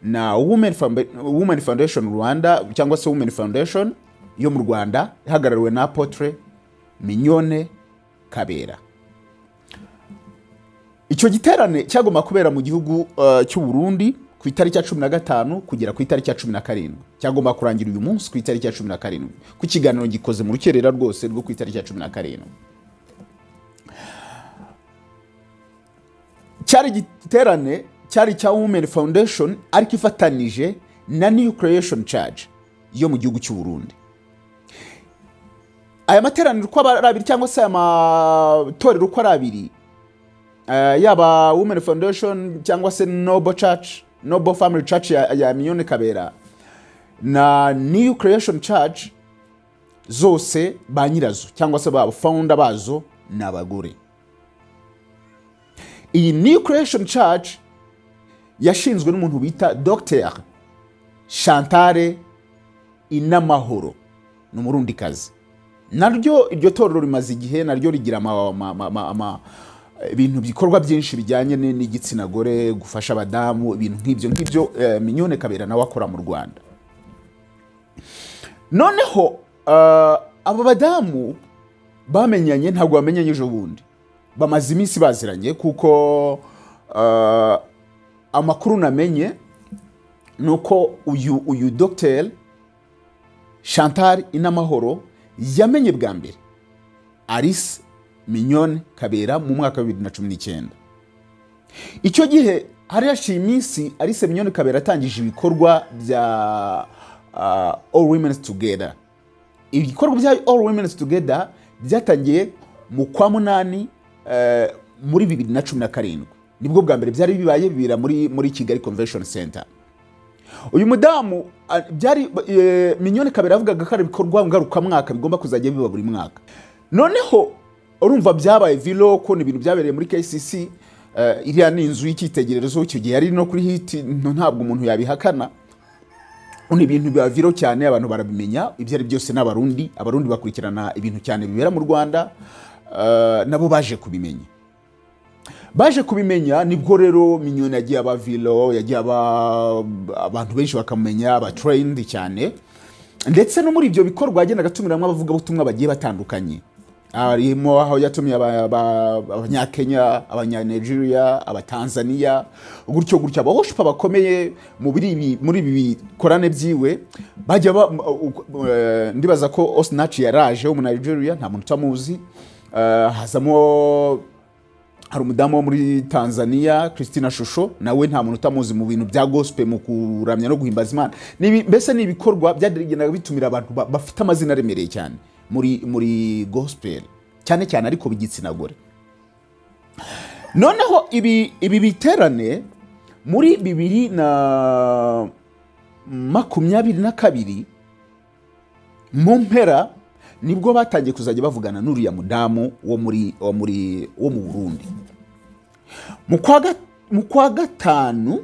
na Women Foundation Rwanda, cyangwa se Women Foundation yo mu Rwanda, ihagarariwe na Apotre Mignone Kabera. Icyo giterane cyagomba kubera mu gihugu cy'u Burundi ku itariki ya 15 kugera ku itariki ya 17. Cyagomba kurangira uyu munsi ku itariki ya 17, ku kiganiro gikoze mu rukerera rwose rwo ku itariki ya 17. Cyari igiterane cyari icya Women Foundation, ariko ifatanije na New Creation Church yo mu gihugu cy'u Burundi. Aya materaniro uko ari abiri, cyangwa se aya matorero uko ari abiri, yaba Women Foundation cyangwa se Noble Church, Noble Family Church ya Mignone Kabera na New Creation Church, zose ba nyirazo cyangwa se ba founder bazo ni abagore. Iyi New Creation Church yashinzwe n'umuntu bita Dr Chantal Inamahoro, ni Umurundikazi. Naryo iryo torero rimaze igihe, naryo rigira ibintu, bikorwa byinshi bijyanye n'igitsina gore, gufasha abadamu, ibintu nk'ibyo ngibyo Mignone Kabera nawe akora mu Rwanda. Noneho aba badamu bamenyanye, ntabwo bamenyanye ejo bundi, bamaze iminsi baziranye, kuko amakuru namenye ni uko uyu Dr Chantal Inamahoro yamenye bwa mbere Alice Mignone Kabera mu mwaka wa 2019. Icyo gihe hari haciye iminsi Alice Mignone Kabera atangije ibikorwa bya All Women Together. Ibikorwa bya All Women Together byatangiye mu kwa munani muri 2017, nibwo bwa mbere byari bibaye, bibera muri Kigali Convention Center. Uyu mudamu byari Mignone Kabera yavugaga ko ari ibikorwa ngarukamwaka bigomba kuzajya biba buri mwaka. Noneho urumva byabaye viral, ko ni ibintu byabereye muri KCC. Iriya ni inzu y'icyitegererezo, icyo gihe yari no kuri hit, ntabwo umuntu yabihakana. Ni ibintu biba viral cyane, abantu barabimenya. Ibyo ari byose n'Abarundi, Abarundi bakurikirana ibintu cyane bibera mu Rwanda, nabo baje kubimenya. Baje kubimenya, nibwo rero Mignone yagiye aba viral, yagiye aba abantu benshi bakamenya, aba trend cyane. Ndetse no muri ibyo bikorwa yagendaga atumiramo abavugabutumwa bagiye batandukanye, harimo aho yatumiye Abanyakenya, Abanyanigeria, Abatanzania, gutyo gutyo, aba worshiper bakomeye muri ibi bikorane byiwe bajya ndibaza ko Osinachi yaraje wo mu Nigeria, nta muntu utamuzi. Hazamo hari umudamu wo muri Tanzania, Christina Shusho, nawe nta muntu utamuzi mu bintu bya gospel, mu kuramya no guhimbaza Imana. Mbese ni ibikorwa byagendaga bitumira abantu bafite amazina aremereye cyane muri gospel cyane cyane, ariko b'igitsina gore. Noneho ibi biterane muri 2022 mu mpera nibwo batangiye kuzajya bavugana n'uriya mudamu wo mu Burundi. Mu kwa gatanu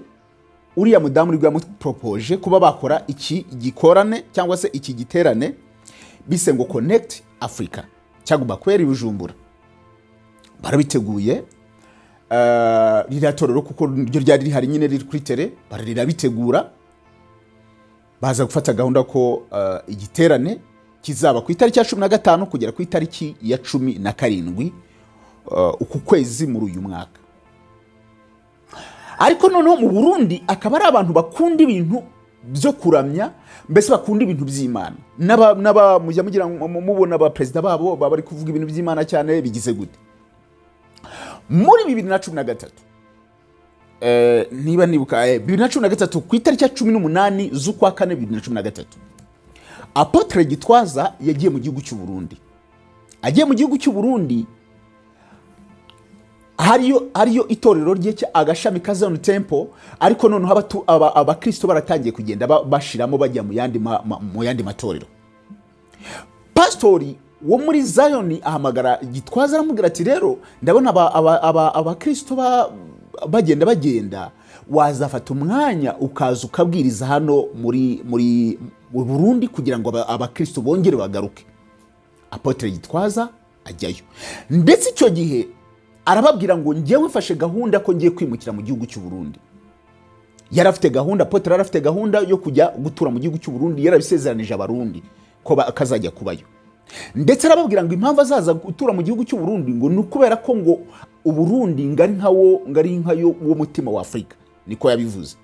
uriya mudamu nibwo yamuporopoje kuba bakora iki gikorane cyangwa se iki giterane bise ngo Connect Africa, cyagomba kubera i Bujumbura. Barabiteguye. Ririya torero, kuko ryo ryari rihari nyine, riri kuri terrain, barirabitegura, baza gufata gahunda ko igiterane kizaba ku itariki ya 15 kugera ku itariki ya 17 uku kwezi muri uyu mwaka. Ariko noneho mu Burundi akaba ari abantu bakunda ibintu byo kuramya, mbese bakunda ibintu by'Imana. N'aba mujya mugira ngo mubona abaperezida babo baba bari kuvuga ibintu by'Imana cyane. Bigize gute? Muri 2013, niba nibuka, 2013, ku itariki ya 18 z'ukwa kane 2013, Apôtre Gitwaza yagiye mu gihugu cy'u Burundi. Agiye mu gihugu cy'u Burundi, hariyo itorero rye agashami ka Zion Temple, ariko noneho abakristo baratangiye kugenda bashiramo, bajya mu yandi matorero. Pastori wo muri Zion ahamagara Gitwaza, aramubwira ati: "Rero ndabona abakristo bagenda, wazafata umwanya ukaza ukabwiriza hano muri mu Burundi kugira ngo abakristo bongere bagaruke." Apôtre Gitwaza ajyayo, ndetse icyo gihe arababwira ngo: "Njyewe mfashe gahunda ko ngiye kwimukira mu gihugu cy'u Burundi." Yari afite gahunda, apôtre yari afite gahunda yo kujya gutura mu gihugu cy'u Burundi, yarabisezeranije Abarundi ko kazajya kubayo. Ndetse arababwira ngo impamvu azaza gutura mu gihugu cy'u Burundi ngo ni ukubera ko ngo Uburundi ngo ari nkawo, ngo ari nkayo wo mutima wa Afurika, niko yabivuze.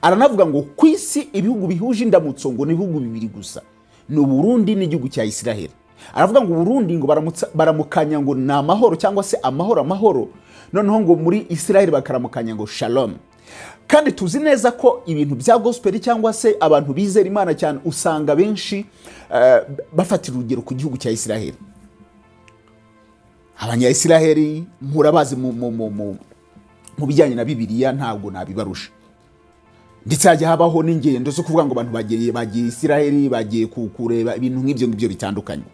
Aranavuga ngo ku isi ibihugu bihuje indamutso ngo ni ibihugu bibiri gusa, ni Uburundi n'igihugu cya Israel. Aravuga ngo Uburundi ngo baramukanya ngo ni amahoro, cyangwa se amahoro amahoro, noneho ngo muri Israel bakaramukanya ngo shalom. Kandi tuzi neza ko ibintu bya gospel, cyangwa se abantu bizera Imana cyane, usanga benshi bafatira urugero ku gihugu cya Israel. Abanyayisiraheli murabazi mu bijyanye na Bibiliya, ntabwo nabibarusha. Ndetse hajya habaho n'ingendo zo kuvuga ngo abantu bagiye Isiraheli, bagiye kureba ibintu nk'ibyo ngibyo bitandukanye.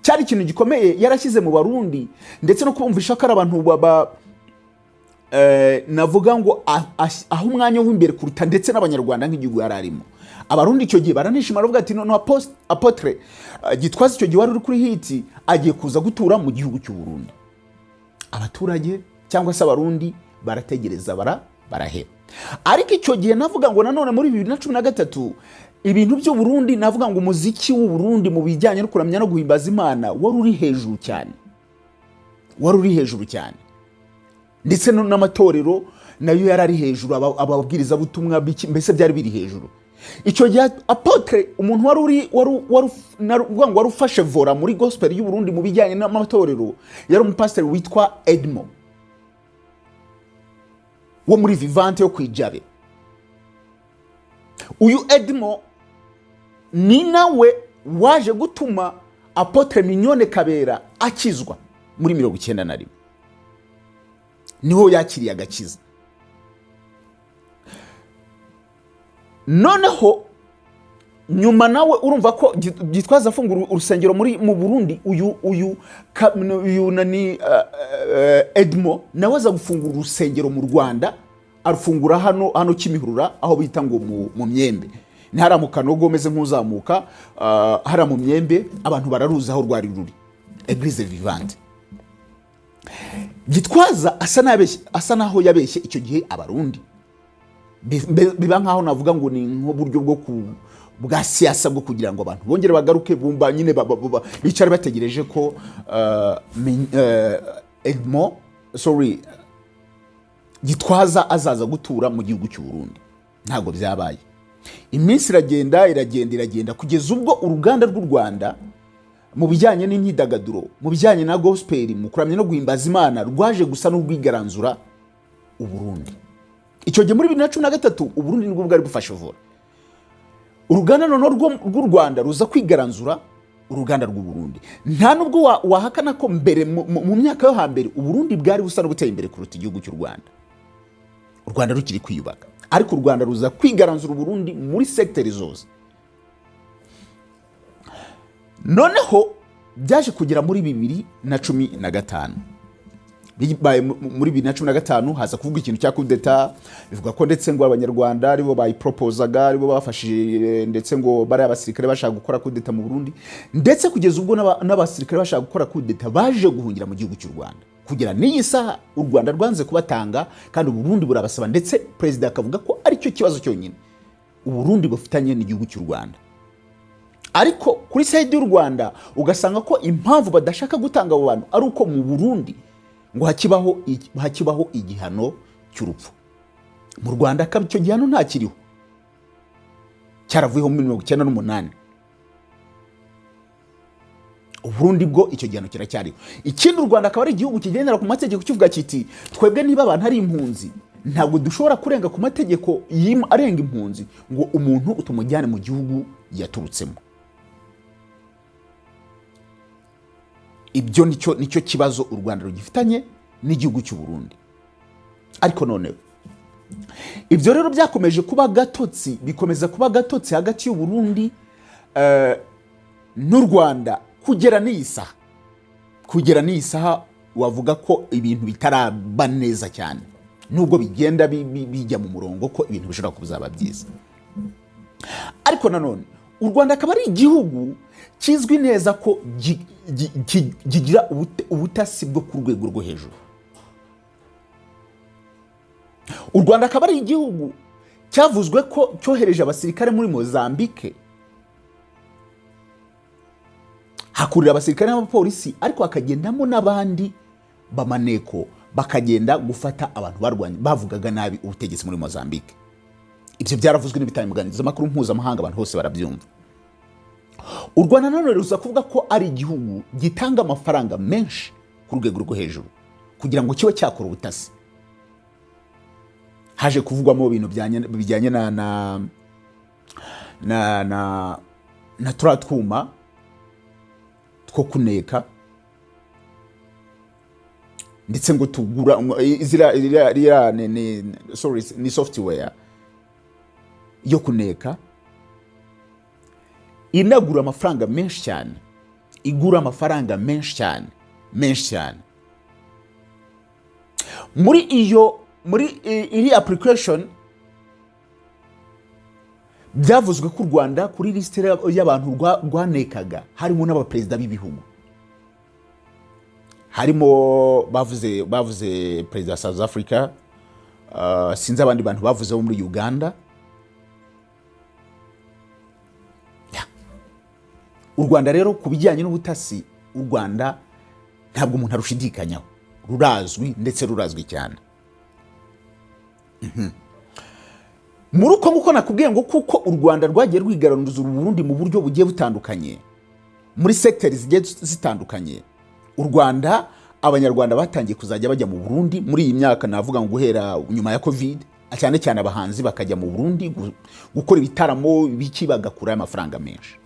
Cyari ikintu gikomeye yarashyize mu Barundi, ndetse no kubumvisha ko ari abantu baba navuga ngo aho umwanya w'imbere kuruta ndetse n'Abanyarwanda nk'igihugu yari arimo. Abarundi icyo gihe baranishima, baravuga ati: "Noneho Apôtre Gitwaza, icyo gihe wari uri kuri hit, agiye kuza gutura mu gihugu cy'u Burundi." Abaturage cyangwa se Abarundi barategereza, baraheba. Ariko icyo gihe navuga ngo nanone muri 2013, ibintu by'u Burundi, navuga ngo umuziki w'u Burundi mu bijyanye no kuramya no guhimbaza Imana wari uri hejuru cyane, wari uri hejuru cyane, ndetse n'amatorero nayo yari ari hejuru, ababwirizabutumwa mbese byari biri hejuru. Icyo gihe apôtre, umuntu wari uri wari navuga ngo wari ufashe volant muri gospel y'u Burundi mu bijyanye n'amatorero, yari umupasiteri witwa Edmo wo muri Vivante yo ku Ijabe. Uyu Edmo ni nawe waje gutuma Apôtre Mignone Kabera akizwa muri 91, niho yakiriye agakiza. Noneho nyuma nawe urumva ko Gitwaza afungura urusengero mu Burundi, uyu nani, Edmo nawe aza gufungura urusengero mu Rwanda, arufungura hano Kimihurura, aho bita ngo mu Myembe. Ni hariya mu Kanogo, umeze nk'uzamuka hariya mu Myembe, abantu bararuzi aho rwari ruri, Église Vivante. Gitwaza asa naho yabeshye icyo gihe Abarundi. Biba nkaho navuga ngo ni nk'uburyo bwo ku bwa siyasa bwo kugira ngo abantu bongere bagaruke, bumva nyine bicare bategereje ko Edmo, sorry, Gitwaza azaza gutura mu gihugu cy'u Burundi. Ntabwo byabaye. Iminsi iragenda, iragenda, iragenda, kugeza ubwo uruganda rw'u Rwanda mu bijyanye n'imyidagaduro, mu bijyanye na gospel, mu kuramya no guhimbaza Imana, rwaje gusa n'urwigaranzura Uburundi. Icyo gihe muri 2013, Uburundi nibwo bwari bufashe volant. Uruganda noneho rw'u Rwanda ruza kwigaranzura uruganda rw'u Burundi. Nta nubwo wahakana ko mbere mu myaka yo hambere Uburundi bwari busa n'ubuteye imbere kuruta igihugu cy'u Rwanda, u Rwanda rukiri kwiyubaka, ariko u Rwanda ruza kwigaranzura Uburundi muri segiteri zose. Noneho byaje kugera muri 2015. Bibaye muri 2015, haza kuvuga ikintu cya kudeta, bivuga ko ndetse ngo Abanyarwanda aribo bayiporopozaga, aribo bafashije, ndetse ngo bariya abasirikare bashaka gukora kudeta mu Burundi, ndetse kugeza ubwo n'abasirikare bashaka gukora kudeta baje guhungira mu gihugu cy'u Rwanda. Kugera n'iyi saha u Rwanda rwanze kubatanga, kandi Uburundi burabasaba, ndetse perezida akavuga ko aricyo kibazo cyonyine Uburundi bufitanye n'igihugu cy'u Rwanda. Ariko kuri side y'u Rwanda ugasanga ko impamvu badashaka gutanga abo bantu ari uko mu Burundi ngo hakibaho igihano cy'urupfu. Mu Rwanda akaba icyo gihano ntakiriho, cyaravuyeho muri 98. Uburundi bwo icyo gihano kiracyariho. Ikindi, u Rwanda akaba ari igihugu kigendera ku mategeko, kivuga kiti: "Twebwe niba abantu ari impunzi, ntabwo dushobora kurenga ku mategeko arenga impunzi ngo umuntu tumujyane mu gihugu yaturutsemo." Ibyo nicyo kibazo u Rwanda rugifitanye n'igihugu cy'u Burundi. Ariko noneho ibyo rero byakomeje kuba gatotsi, bikomeza kuba gatotsi hagati y'u Burundi n'u Rwanda kugera n'iyi saha. Kugera n'iyi saha wavuga ko ibintu bitaraba neza cyane, nubwo bigenda bijya mu murongo ko ibintu bishobora kuzaba byiza. Ariko nanone u Rwanda akaba ari igihugu kizwi neza ko kigira ubutasi bwo ku rwego rwo hejuru. U Rwanda akaba ari igihugu cyavuzwe ko cyohereje abasirikare muri Mozambique, hakurira abasirikare n'abapolisi, ariko hakagendamo n'abandi bamaneko, bakagenda gufata abantu barwanya, bavugaga nabi ubutegetsi muri Mozambique. Ibyo byaravuzwe n'ibitangazamakuru mpuzamahanga, abantu bose barabyumva. U Rwanda nanone ruza kuvuga ko ari igihugu gitanga amafaranga menshi ku rwego rwo hejuru kugira ngo kibe cyakora ubutasi. Haje kuvugwamo ibintu bijyanye na turiya twuma two kuneka, ndetse ngo tugura ziriya ni, sorry, ni software yo kuneka inagura amafaranga menshi cyane, igura amafaranga menshi cyane, menshi cyane. Muri iri application byavuzwe ko u Rwanda kuri lisite y'abantu rwanekaga harimo n'abaperezida b'ibihugu, harimo bavuze perezida wa South Africa, sinzi abandi bantu bavuze bo muri Uganda. Yeah. U Rwanda rero ku bijyanye n'ubutasi, u Rwanda ntabwo umuntu arushidikanyaho, rurazwi, ndetse rurazwi cyane. Muri uko nguko nakubwiye ngo kuko u Rwanda rwagiye rwigaranduza Burundi mu buryo bugiye butandukanye, muri segiteri zigiye zitandukanye, u Rwanda, Abanyarwanda batangiye kuzajya bajya mu Burundi muri iyi myaka, navuga ngo guhera nyuma ya Covid, cyane cyane abahanzi bakajya mu Burundi gukora ibitaramo biki, bagakurayo amafaranga menshi.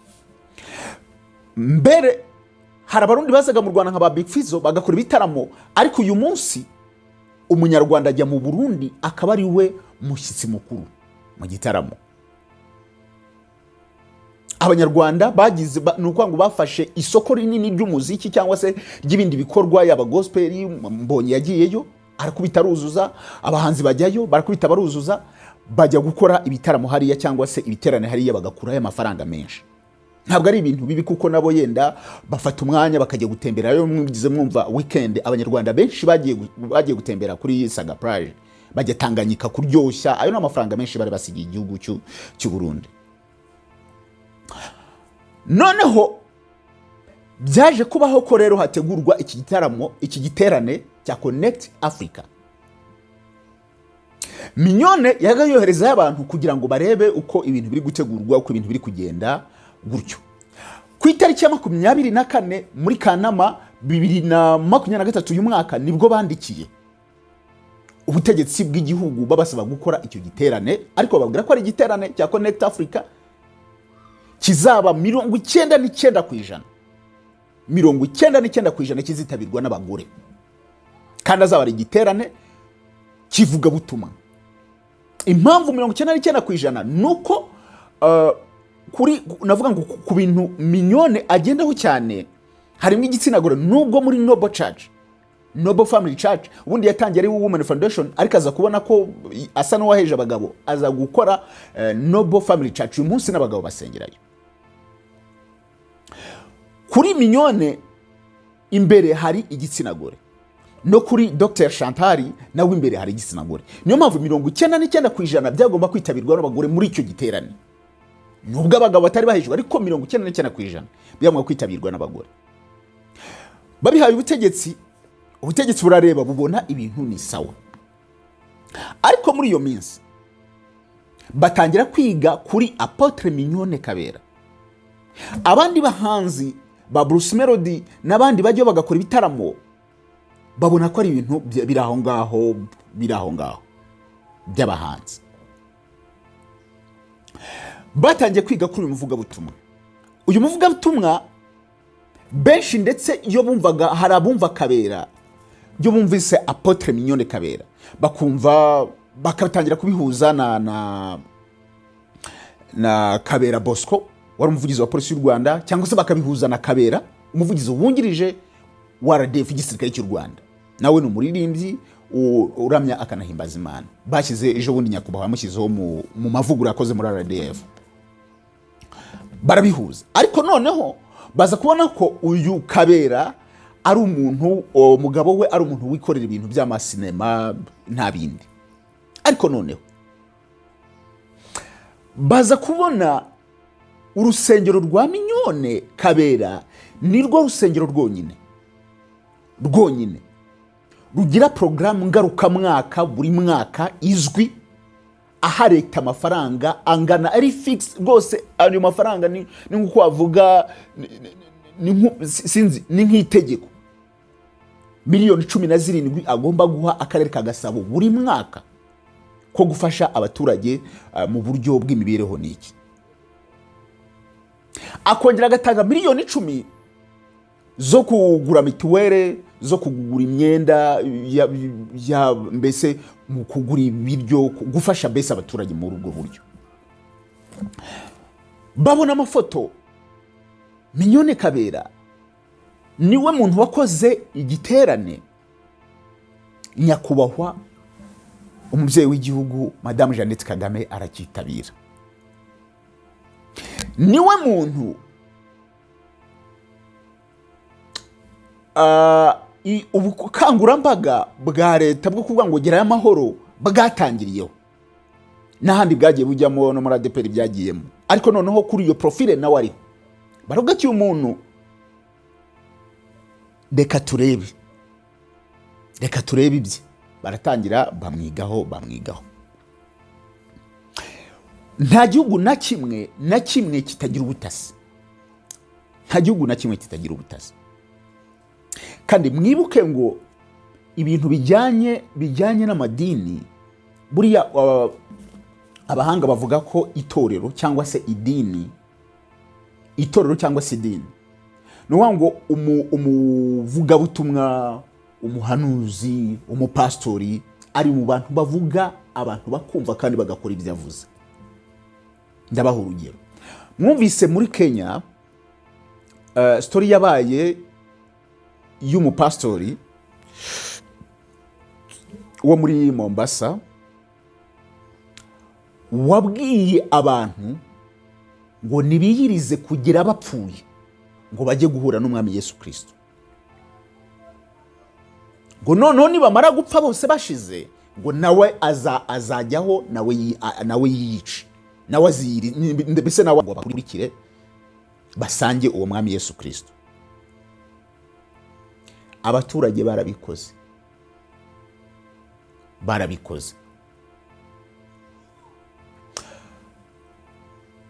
Mbere hari Abarundi bazaga mu Rwanda nka ba Big Fizzo bagakora ibitaramo, ariko uyu munsi Umunyarwanda ajya mu Burundi akaba ari we mushyitsi mukuru mu gitaramo. Abanyarwanda bagize ni ukuvuga ngo bafashe isoko rinini ry'umuziki cyangwa se ry'ibindi bikorwa, yaba gospel. Mbonye yagiyeyo arakubita aruzuza, abahanzi bajyayo barakubita baruzuza, bajya gukora ibitaramo hariya cyangwa se ibiterane hariya, bagakurayo amafaranga menshi. Ntabwo ari ibintu bibi, kuko nabo yenda bafata umwanya bakajya gutembera. Mwigize mwumva weekend Abanyarwanda benshi bagiye gutembera kuri Saga Plage, bajya Tanganyika kuryoshya. Ayo ni amafaranga menshi bari basigiye igihugu cy'u Burundi. Noneho byaje kubaho ko rero hategurwa iki gitaramo, iki giterane cya Connect Africa. Mignone yaga yoherezayo abantu kugira ngo barebe uko ibintu biri gutegurwa, uko ibintu biri kugenda gutyo. Ku itariki ya 24 muri Kanama 2023 uyu mwaka, nibwo bandikiye ubutegetsi bw'igihugu babasaba gukora icyo giterane, ariko bababwira ko ari igiterane cya Connect Africa kizaba 99%, 99% kizitabirwa n'abagore, kandi azaba ari igiterane kivugabutumwa. Impamvu 99% ni uko kuri navuga ngo ku bintu Mignone agendaho cyane harimo igitsina gore. Nubwo muri Noble Church, Noble Family Church, ubundi yatangiye ari Women Foundation, ariko aza kubona ko asa n'uwaheje abagabo, aza gukora Noble Family Church. Uyu munsi n'abagabo basengerayo. Kuri Mignone imbere hari igitsina gore. No kuri Dr Chantal nawe imbere hari igitsina gore. Niyo mpamvu 99% byagomba kwitabirwa n'abagore muri icyo giterane, nubwo abagabo batari bahejwe, ariko 99% byagomba kwitabirwa n'abagore. Babihaye ubutegetsi, ubutegetsi burareba, bubona ibintu ni sawa. Ariko muri iyo minsi batangira kwiga kuri Apôtre Mignone Kabera. Abandi bahanzi ba Bruce Melody n'abandi bajyayo bagakora ibitaramo, babona ko ari ibintu biri aho ngaho, biri aho ngaho by'abahanzi. Batangiye kwiga kuri uyu muvugabutumwa. Uyu muvugabutumwa benshi, ndetse iyo bumvaga, hari abumva Kabera, iyo bumvise Apôtre Mignone Kabera bakumva, bakatangira kubihuza na Kabera Bosco wari umuvugizi wa polisi y'u Rwanda, cyangwa se bakabihuza na Kabera, umuvugizi wungirije wa RDF, igisirikare cy'u Rwanda. Nawe ni umuririmbyi uramya akanahimbaza Imana. Bashyize ejo bundi, nyakubahwa yamushyizeho mu mavugurura yakoze muri RDF, barabihuza. Ariko noneho baza kubona ko uyu Kabera ari umuntu, umugabo we ari umuntu wikorera ibintu by'amasinema, nta bindi. Ariko noneho baza kubona urusengero rwa Mignone Kabera nirwo rusengero rwonyine rwonyine rugira porogaramu ngarukamwaka, buri mwaka izwi, aha leta amafaranga angana, ari fixe rwose. Ayo mafaranga ni nk'uko wavuga sinzi, ni nk'itegeko, miliyoni 17 agomba guha akarere ka Gasabo buri mwaka ko gufasha abaturage mu buryo bw'imibereho n'iki. Akongera agatanga miliyoni 10 zo kugura mituweli, zo kugura imyenda ya mbese mu kugura ibiryo, gufasha mbese abaturage muri ubwo buryo. Babona amafoto, Mignone Kabera niwe muntu wakoze igiterane, nyakubahwa umubyeyi w'igihugu Madamu Jeannette Kagame aracyitabira. Niwe muntu ubukangurambaga bwa leta bwo kuvuga ngo gerayo amahoro bwatangiriyeho, n'ahandi bwagiye bujyamo, no muri ADEPR byagiyemo. Ariko noneho kuri iyo profile nawe ariho, baravuga ati: "Uyu muntu reka turebe, reka turebe ibye." Baratangira bamwigaho, bamwigaho. Nta gihugu na kimwe na kimwe kitagira ubutasi, nta gihugu na kimwe kitagira ubutasi. Kandi mwibuke ngo ibintu bijyanye n'amadini, buriya abahanga bavuga ko itorero cyangwa se idini, itorero cyangwa se idini, ni ukuvuga ngo umuvugabutumwa, umuhanuzi, umupasitori ari mu bantu bavuga, abantu bakumva kandi bagakora ibyo avuze. Ndabaha urugero. Mwumvise muri Kenya story yabaye y'umupasitori wo muri Mombasa wabwiye abantu ngo nibiyirize kugera bapfuye, ngo bajye guhura n'umwami Yesu Kirisito, ngo noneho nibamara gupfa bose bashize, ngo nawe azajyaho, nawe yiyice, nawe aziyiri, mbese nawe ngo bakurikire basange uwo mwami Yesu Kirisito. Abaturage barabikoze, barabikoze.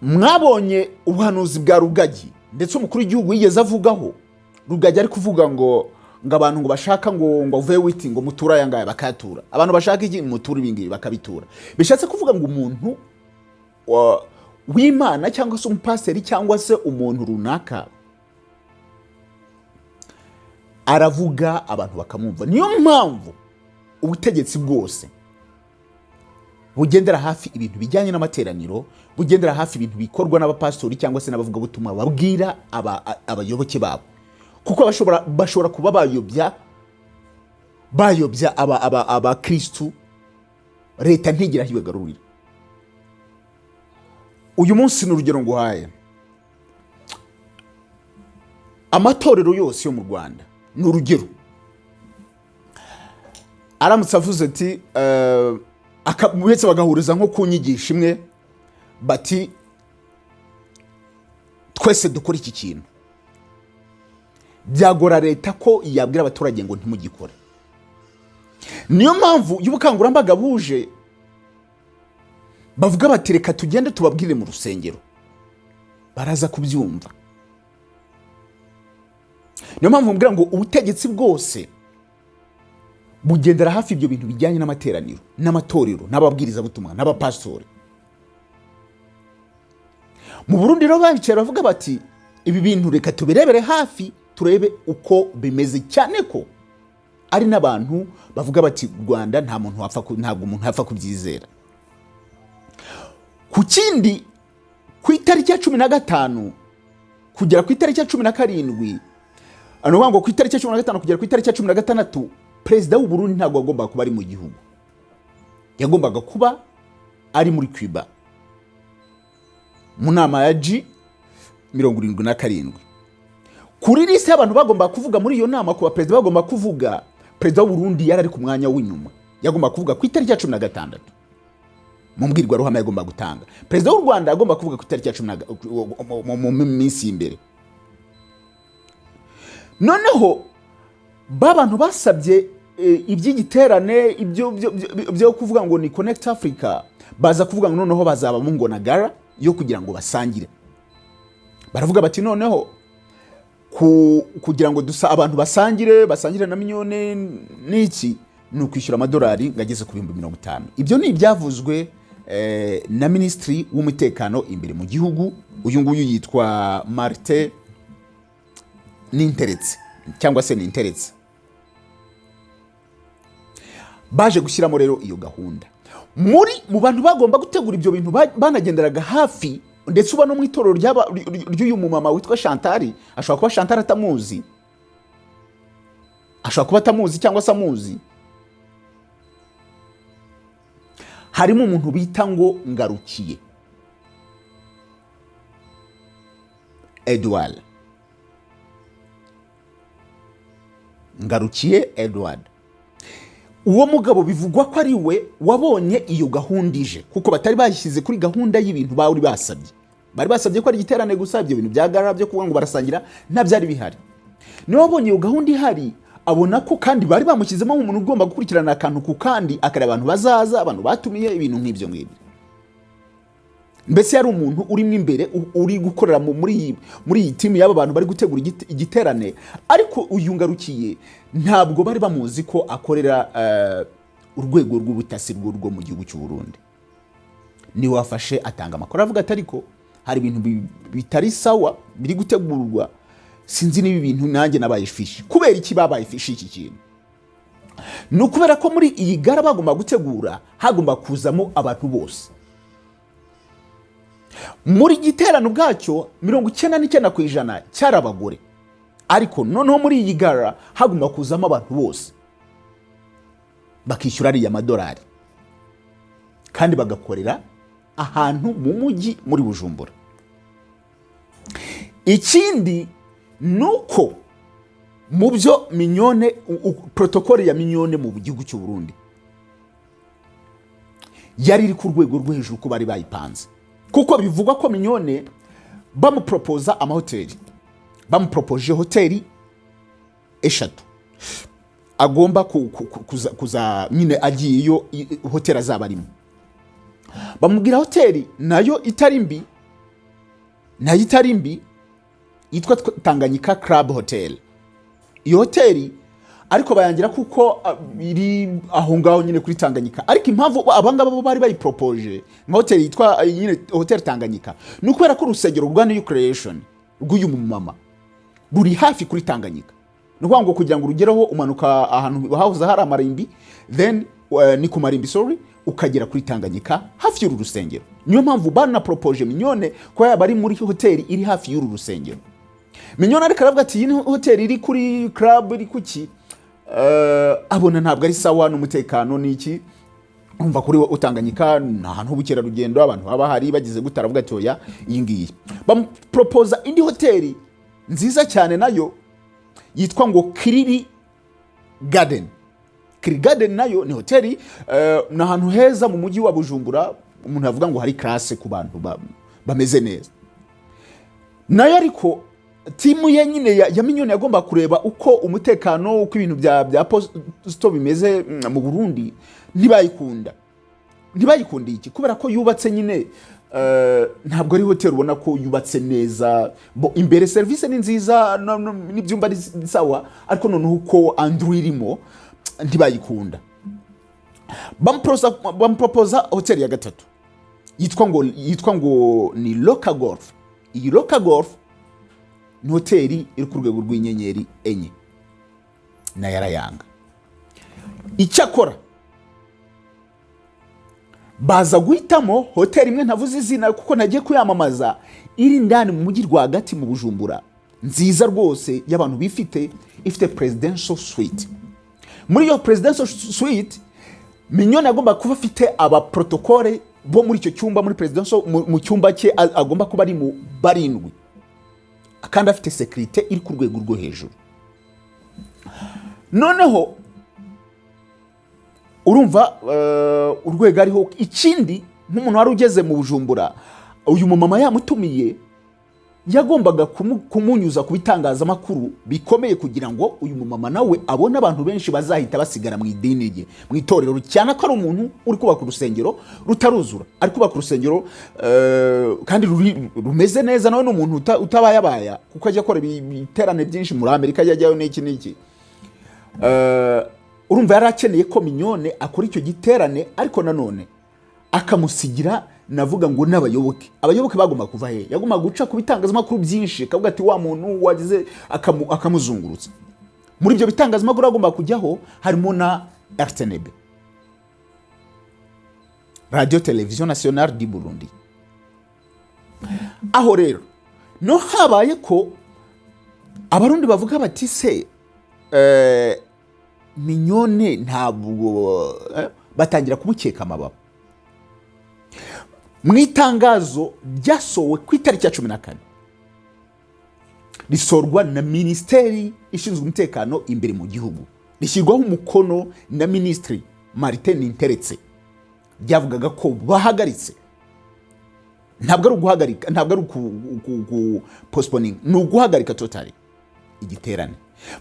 Mwabonye ubuhanuzi bwa Rugagi, ndetse umukuru w'igihugu yigeze avugaho. Rugagi ari kuvuga ngo abantu ngo bashaka ngo vewiti, ngo muture aya ngaya, bakayatura. Abantu bashaka iki, muture ibi ngibi, bakabitura. Bishatse kuvuga ngo umuntu w'Imana cyangwa se umupasiteri cyangwa se umuntu runaka aravuga, abantu bakamwumva. Niyo mpamvu ubutegetsi bwose bugendera hafi ibintu bijyanye n'amateraniro, bugendera hafi ibintu bikorwa n'abapasitori cyangwa se n'abavugabutumwa babwira abayoboke babo, kuko bashobora kuba bayobya abakristu, leta ntigira aho ibagarurira. Uyu munsi ni urugero nguhaye. Amatorero yose yo mu Rwanda, ni urugero, Aramutse avuze ati uretse bagahuriza nko ku nyigisho imwe, bati twese dukora iki kintu, byagora leta ko yabwira abaturage ngo ntimugikore. Niyo mpamvu y'ubukangurambaga buje bavuga bati reka tugende tubabwire mu rusengero, baraza kubyumva. Niyo mpamvu mbwira ngo ubutegetsi bwose bugendera hafi ibyo bintu bijyanye n'amateraniro n'amatorero n'ababwirizabutumwa n'abapasitori. Mu Burundi rero babicaye bavuga bati ibi bintu reka tubirebere hafi, turebe uko bimeze, cyane ko ari n'abantu bavuga bati Rwanda nta muntu wapfa ntabwo umuntu yapfa kubyizera. Ku kindi, ku itariki ya 15 kugera ku itariki ya 17, ni ukuvuga ngo ku itariki ya 15 kugera ku itariki ya 16, perezida w'u Burundi ntabwo yagombaga kuba ari mu gihugu, yagombaga kuba ari muri Cuba mu nama ya G77. Kuri liste y'abantu bagomba kuvuga muri iyo nama, ku baperezida bagomba kuvuga, perezida w'u Burundi yari ari ku mwanya w'inyuma, yagomba kuvuga ku itariki ya 16 mu mbwirwaruhame yagomba gutanga. Perezida w'u Rwanda yagomba kuvuga ku itariki ya cumi na mu minsi y'imbere. Noneho ba bantu basabye iby'igiterane, ibyo byo kuvuga ngo ni Connect Africa, baza kuvuga ngo noneho bazabamo ngo na gala yo kugira ngo basangire. Baravuga bati noneho kugira ngo dusa abantu basangire na Mignonne n'iki, ni ukwishyura amadolari ngo ageze ku 50,000. Ibyo ni ibyavuzwe na minisitiri w'umutekano imbere mu gihugu. Uyu nguyu yitwa Martin Ninteretse cyangwa se Ninteretse. Baje gushyiramo rero iyo gahunda muri mu bantu bagomba gutegura ibyo bintu, banagenderaga hafi, ndetse uba no mu itorero ry'uyu mumama witwa Chantal. Ashobora kuba Chantal atamuzi, ashobora kuba atamuzi cyangwa se amuzi. Harimo umuntu bita ngo Ngarukiye Edouard. Ngarukiye Edouard, uwo mugabo bivugwa ko ari we wabonye iyo gahunda ije, kuko batari bayishyize kuri gahunda y'ibintu bari basabye. Bari basabye ko ari igiterane gusa, ibyo bintu bya gala byo kuvuga ngo barasangira nta byari bihari. Niwe wabonye iyo gahunda ihari, abona ko kandi bari bamushyizemo nk'umuntu ugomba gukurikirana akantu ku kandi, akareba abantu bazaza, abantu batumiye, ibintu nk'ibyo ngibyo. Mbese yari umuntu urimo imbere uri gukorera muri iyi timu y'aba bantu bari gutegura igiterane. Ariko uyu Ngarukiye ntabwo bari bamuzi ko akorera urwego rw'ubutasi rwo mu gihugu cy'u Burundi. Niwe wafashe atanga amakuru, avuga ati ariko hari ibintu bitari sawa biri gutegurwa, sinzi niba ibintu nanjye nabaye fishi. Kubera iki babaye fishi iki kintu? Ni ukubera ko muri iyi gala bagomba gutegura hagomba kuzamo abantu bose. Muri giterane ubwacyo 99% cyari abagore, ariko noneho muri iyi gala hagomba kuzamo abantu bose, bakishyura ariya madolari kandi bagakorera ahantu mu mujyi muri Bujumbura. Ikindi ni uko mu byo Mignonne, protocole ya Mignonne mu gihugu cy'u Burundi yari iri ku rwego rwo hejuru ko bari bayipanze, kuko bivugwa ko Mignonne bamuporopoza amahoteli, bamuporopoje hoteli eshatu agomba kuza nyine agiyeyo, hoteli azaba arimo. Bamubwira hoteli nayo itari mbi, nayo itari mbi, yitwa Tanganyika Club Hotel. Iyo hoteli ariko bayangira kuko iri aho ngaho nyine kuri Tanganyika. Ariko impamvu abangaba bo bari bayiporopoje nka hoteli yitwa nyine Hotel Tanganyika ni ukubera ko urusengero rwa New Creation rw'uyu mumama ruri hafi kuri Tanganyika. Ni ukuvuga ngo kugira ngo urugereho umanuka ahantu hahoze hari amarimbi, then ni ku marimbi, sorry, ukagera kuri Tanganyika hafi y'uru rusengero. Niyo mpamvu banaporopoje Mignonne ko yaba ari muri hoteli iri hafi y'uru rusengero. Mignonne ariko aravuga ati iyi ni hoteli iri kuri club, iri kuki, abona ntabwo ari sawa n'umutekano n'iki. Umva, kuri Tanganyika ni ahantu h'ubukerarugendo, abantu baba bahari bagize gute. Aravuga ati oya, iyi ngiyi. Bamuporopoza indi hoteli nziza cyane nayo yitwa ngo Kiriri Garden. Kiriri Garden nayo ni hoteli, ni ahantu heza mu mujyi wa Bujumbura, umuntu yavuga ngo hari classe ku bantu bameze neza nayo. Ariko team ye nyine ya Mignone yagomba kureba uko umutekano, uko ibintu bya posito bimeze mu Burundi. Ntibayikunda. Ntibayikundiye iki? Kubera ko yubatse nyine, ntabwo ari hoteli ubona ko yubatse neza. Bo imbere serivisi ni nziza, n'ibyumba ari sawa, ariko noneho uko andrew irimo ntibayikunda. Bamupropoza hoteli ya gatatu yitwa ngo ni Loka Golf. Iyi Loka Golf ni hoteli iri ku rwego rw'inyenyeri 4, nayo arayanga. Icyakora baza guhitamo hoteli imwe ntavuze izina kuko ntagiye kuyamamaza, iri indani mu mujyi rwagati mu Bujumbura, nziza rwose y'abantu bifite, ifite presidential suite. Muri iyo presidential suite, Mignone agomba kuba afite abaprotokole bo muri icyo cyumba, muri presidential, mu cyumba cye agomba kuba ari mu barindwi, kandi afite sécurité iri ku rwego rwo hejuru. Noneho urumva urwego ariho. Ikindi, nk'umuntu wari ugeze mu Bujumbura, uyu mumama yamutumiye, yagombaga kumunyuza ku bitangazamakuru bikomeye kugira ngo uyu mumama nawe abone abantu benshi bazahita basigara mu idini rye, mu itorero, cyane ko ari umuntu uri kubaka urusengero rutaruzura. Ari kubaka urusengero kandi rumeze neza. Nawe ni umuntu utabayabaya kuko ajya akora ibiterane byinshi muri Amerika, ajya ajyayo n'iki n'iki. Urumva yari akeneye ko Mignone akora icyo giterane, ariko nanone akamusigira, navuga ngo n'abayoboke. Abayoboke bagomba kuva he? Yagomba guca ku bitangazamakuru byinshi, akavuga ati wa muntu wagize, akamuzungurutsa. Muri ibyo bitangazamakuru agomba kujyaho harimo na RTNB, Radio Television Nationale du Burundi. Aho rero no habaye ko Abarundi bavuga bati se Mignone ntabwo, batangira kumukeka amababa. Mu itangazo ryasohowe ku itariki ya 14, risorwa na Minisiteri ishinzwe umutekano imbere mu gihugu, rishyirwaho umukono na Minisitiri Martin Ninteretse, ryavugaga ko bahagaritse. Ntabwo ari uguhagarika, ntabwo ari postponing, ni uguhagarika totally igiterane.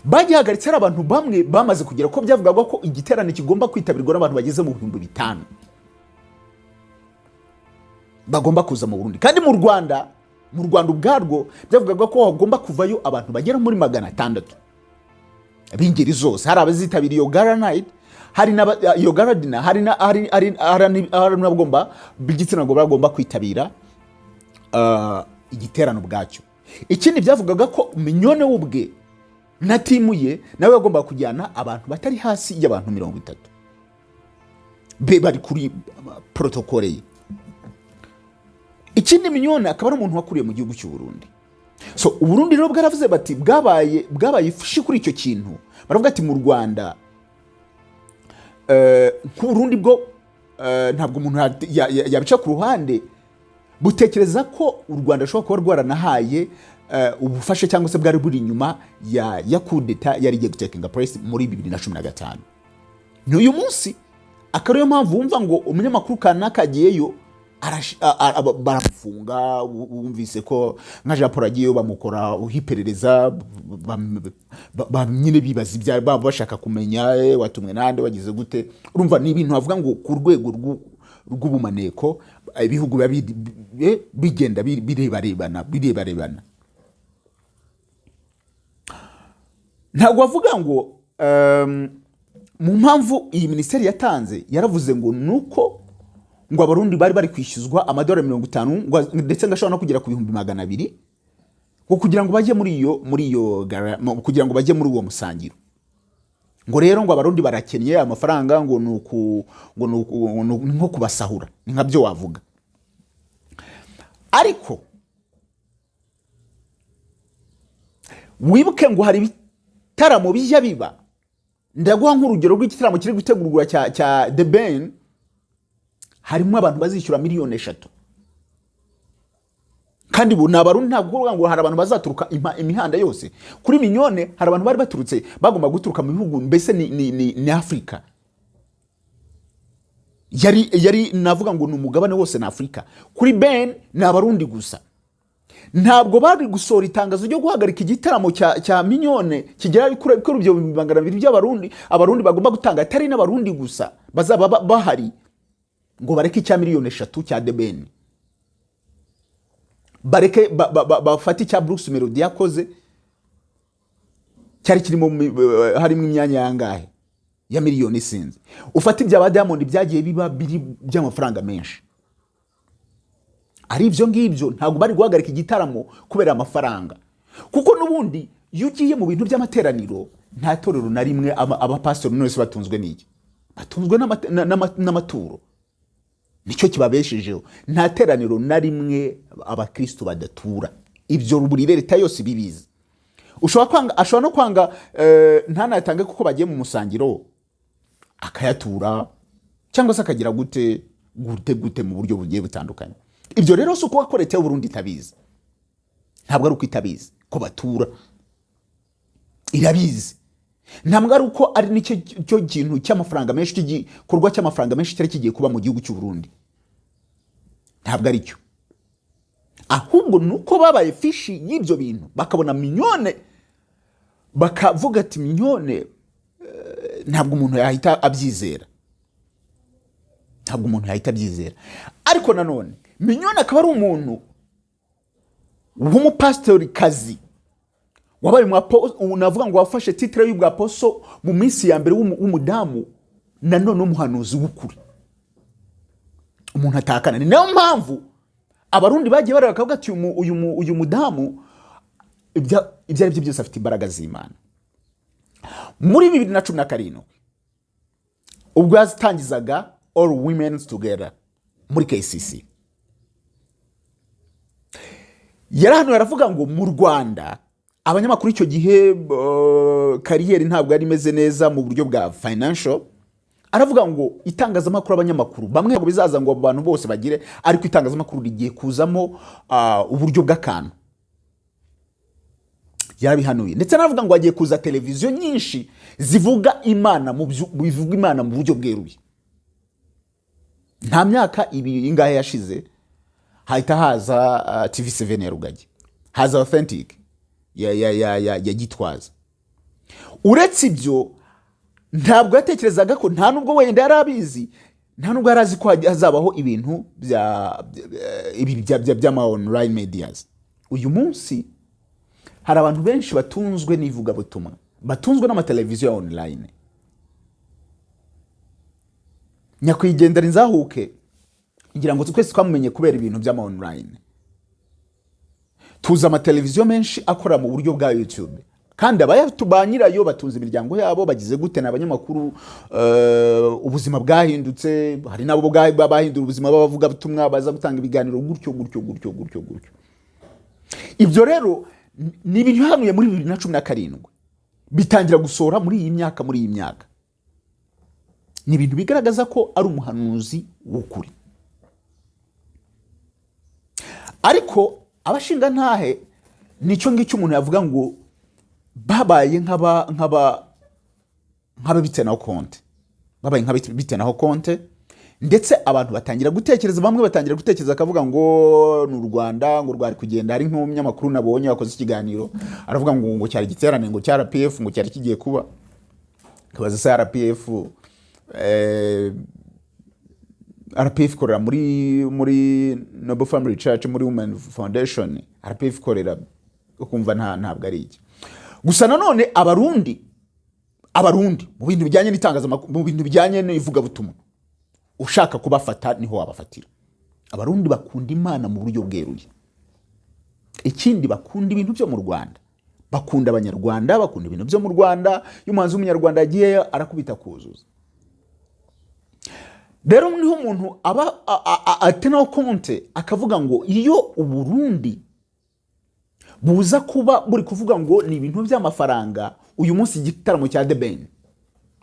Bagihagaritse ari abantu bamwe bamaze kugera ko byavugaga ko igiterane kigomba kwitabirwa n'abantu bageze mu 5000 bagomba kuza mu Burundi. Kandi mu Rwanda ubwarwo byavugaga ko hagomba kuvayo abantu bagera muri 600 b'ingeri zose. Hari abazitabira iyo gala night, hari iyo gala dinner, hari na hari hari hari hari n'abagomba b'igitsina gore bagomba kwitabira igiterane ubwacyo. Ikindi, byavugaga ko Mignone we ubwe na team ye nawe yagombaga kujyana abantu batari hasi y'abantu 30 be bari kuri protokole ye. Ikindi, Mignone akaba ari umuntu wakuriye mu gihugu cy'u Burundi. So Uburundi rero bwaravuze bati bwabaye ifushi kuri icyo kintu. Baravuga ati mu Rwanda, nk'Uburundi bwo, ntabwo umuntu yabica ku ruhande, butekereza ko u Rwanda rushobora kuba rwaranahaye ubufasha cyangwa se bwari buri inyuma ya kudeta yari igiye gutakinga place muri 2015. N'uyu munsi akaba ariyo mpamvu wumva ngo umunyamakuru kanaka agiyeyo, baramufunga. Wumvise ko nka Jean Paul agiyeyo bamukora iperereza, nyine bibaza ibya baba bashaka kumenya, watumwe nande, wagize gute? Urumva ni ibintu bavuga ngo ku rwego rw'ubumaneko, ibihugu biba bigenda birebarebana. Ntabwo bavuga ngo mu mpamvu iyi minisiteri yatanze, yaravuze ngo nuko ngo Abarundi bari kwishyuzwa amadolari 50, ngo ndetse ngo ashobora no kugera ku 200,000, ngo kugira ngo bajye muri iyo kugira ngo bajye muri uwo musangiro. Ngo rero ngo Abarundi barakennye, amafaranga ngo ni uku, ngo ni uku- ngo ni nko kubasahura, ni nkabyo wavuga. Ariko wibuke ngo hari ibitaramo bijya biba. Ndaguha nk'urugero rw'igitaramo kiri gutegurwa cya The Ben, harimo abantu bazishyura miliyoni 3, kandi ubu ni Abarundi. Ntabwo kuvuga ngo hari abantu bazaturuka imihanda yose. Kuri Mignone hari abantu bari baturutse, bagomba guturuka mu bihugu, mbese ni Afurika. Yari navuga ngo ni umugabane wose na Afurika. Kuri Ben ni Abarundi gusa. Ntabwo bari gusohora itangazo ryo guhagarika igitaramo cya Mignone kigera kuri ibyo 200,000 by'Abarundi, Abarundi bagomba gutanga, atari n'Abarundi gusa bazaba bahari, ngo bareke icya miliyoni 3 cya The Ben, bareke bafate icya Bruce Melody yakoze cyari kirimo harimo imyanya yangahe ya miliyoni, sinzi. Ufate ibya ba Diamond byagiye biba biri by'amafaranga menshi. Ari ibyo ngibyo, ntabwo bari guhagarika igitaramo kubera amafaranga, kuko n'ubundi iyo ugiye mu bintu by'amateraniro, nta torero na rimwe abapasitori wese batunzwe n'iki? Batunzwe n'amaturo, nicyo kibabeshejeho. Nta teraniro na rimwe abakristo badatura. Ibyo buri leta yose ibibizi. Ushobora kwanga, ashobora no kwanga, ntanayatange kuko bagiye mu musangiro, akayatura cyangwa se akagira gute gute gute mu buryo bugiye butandukanye. Ibyo rero si ukuba ko leta y'u Burundi itabizi. Ntabwo ari uko itabizi ko batura, irabizi. Ntabwo ari uko ari nicyo cyo kintu cy'amafaranga menshi, cy'igikorwa cy'amafaranga menshi cyari kigiye kuba mu gihugu cy'u Burundi. Ntabwo ari cyo, ahubwo ni uko babaye fishi y'ibyo bintu, bakabona Mignone, bakavuga ati: "Mignone, ntabwo umuntu yahita abyizera, ntabwo umuntu yahita abyizera." Ariko nanone Mignone akaba ari umuntu w'umupasitorikazi wabaye navuga ngo wafashe titre y'ubwaposo mu minsi ya mbere, w'umudamu nanone w'umuhanuzi w'ukuri umuntu atakana. Ni nayo mpamvu Abarundi bagiye bareba bakavuga ati: "Uyu mudamu ibyo ari byo byose afite imbaraga z'Imana." Muri 2017, ubwo yatangizaga All Women Together muri KCC, yari hano yaravuga ngo mu Rwanda abanyamakuru icyo gihe carrière ntabwo yari imeze neza mu buryo bwa financial. Aravuga ngo itangazamakuru, abanyamakuru bamwe ntabwo bizaza ngo abantu bose bagire, ariko itangazamakuru rigiye kuzamo uburyo bw'akantu. Yarabihanuye, ndetse anavuga ngo hagiye kuza televiziyo nyinshi zivuga Imana bivuga Imana mu buryo bweruye. Nta myaka 2 ingahe yashize, hahita haza TV7 ya Rugagi, haza Authentic ya Gitwaza. Uretse ibyo, ntabwo yatekerezaga ko, nta nubwo wenda yari abizi, nta nubwo yari azi ko hazabaho ibintu bya ibi by'ama online medias. Uyu munsi hari abantu benshi batunzwe n'ivugabutumwa, batunzwe n'amateleviziyo ya online. Nyakwigendera Inzahuke, ngira ngo twese twamumenye kubera ibintu by'ama online. Tuzi amateleviziyo menshi akora mu buryo bwa YouTube, kandi ba nyirayo batunze imiryango yabo, bagize gute, ni abanyamakuru. Ubuzima bwahindutse, hari nabo bahindura ubuzima b'abavugabutumwa baza gutanga ibiganiro gutyo gutyo gutyo gutyo gutyo. Ibyo rero ni ibintu yahanuye muri 2017, bitangira gusohora muri iyi myaka. Ni ibintu bigaragaza ko ari umuhanuzi w'ukuri. Ariko abashingantahe, nicyo ngicyo umuntu yavuga ngo babaye nk'ababitenaho konte, babaye nk'ababitenaho konte, ndetse abantu batangira gutekereza, bamwe batangira gutekereza akavuga ngo ni u Rwanda ngo rwari kugenda. Hari nk'umunyamakuru nabonye wakoze ikiganiro, aravuga ngo cyari igiterane ngo cya RPF, ngo cyari kigiye kuba. Kabaza se RPF, RPF ikorera muri Noble Family Church, muri Women Foundation RPF ikorera, ukumva ntabwo ari iki gusa. Nanone Abarundi mu bintu bijyanye n'itangazamakuru, mu bintu bijyanye n'ivugabutumwa, ushaka kubafata niho wabafatira. Abarundi bakunda Imana mu buryo bweruye. Ikindi, bakunda ibintu byo mu Rwanda, bakunda Abanyarwanda, bakunda ibintu byo mu Rwanda. Iyo umuhanzi w'Umunyarwanda yagiyeyo, arakubita kuzuza. Rero niho umuntu aba atenaho konte, akavuga ngo iyo Uburundi buza kuba buri kuvuga ngo ni ibintu by'amafaranga, uyu munsi igitaramo cya The Ben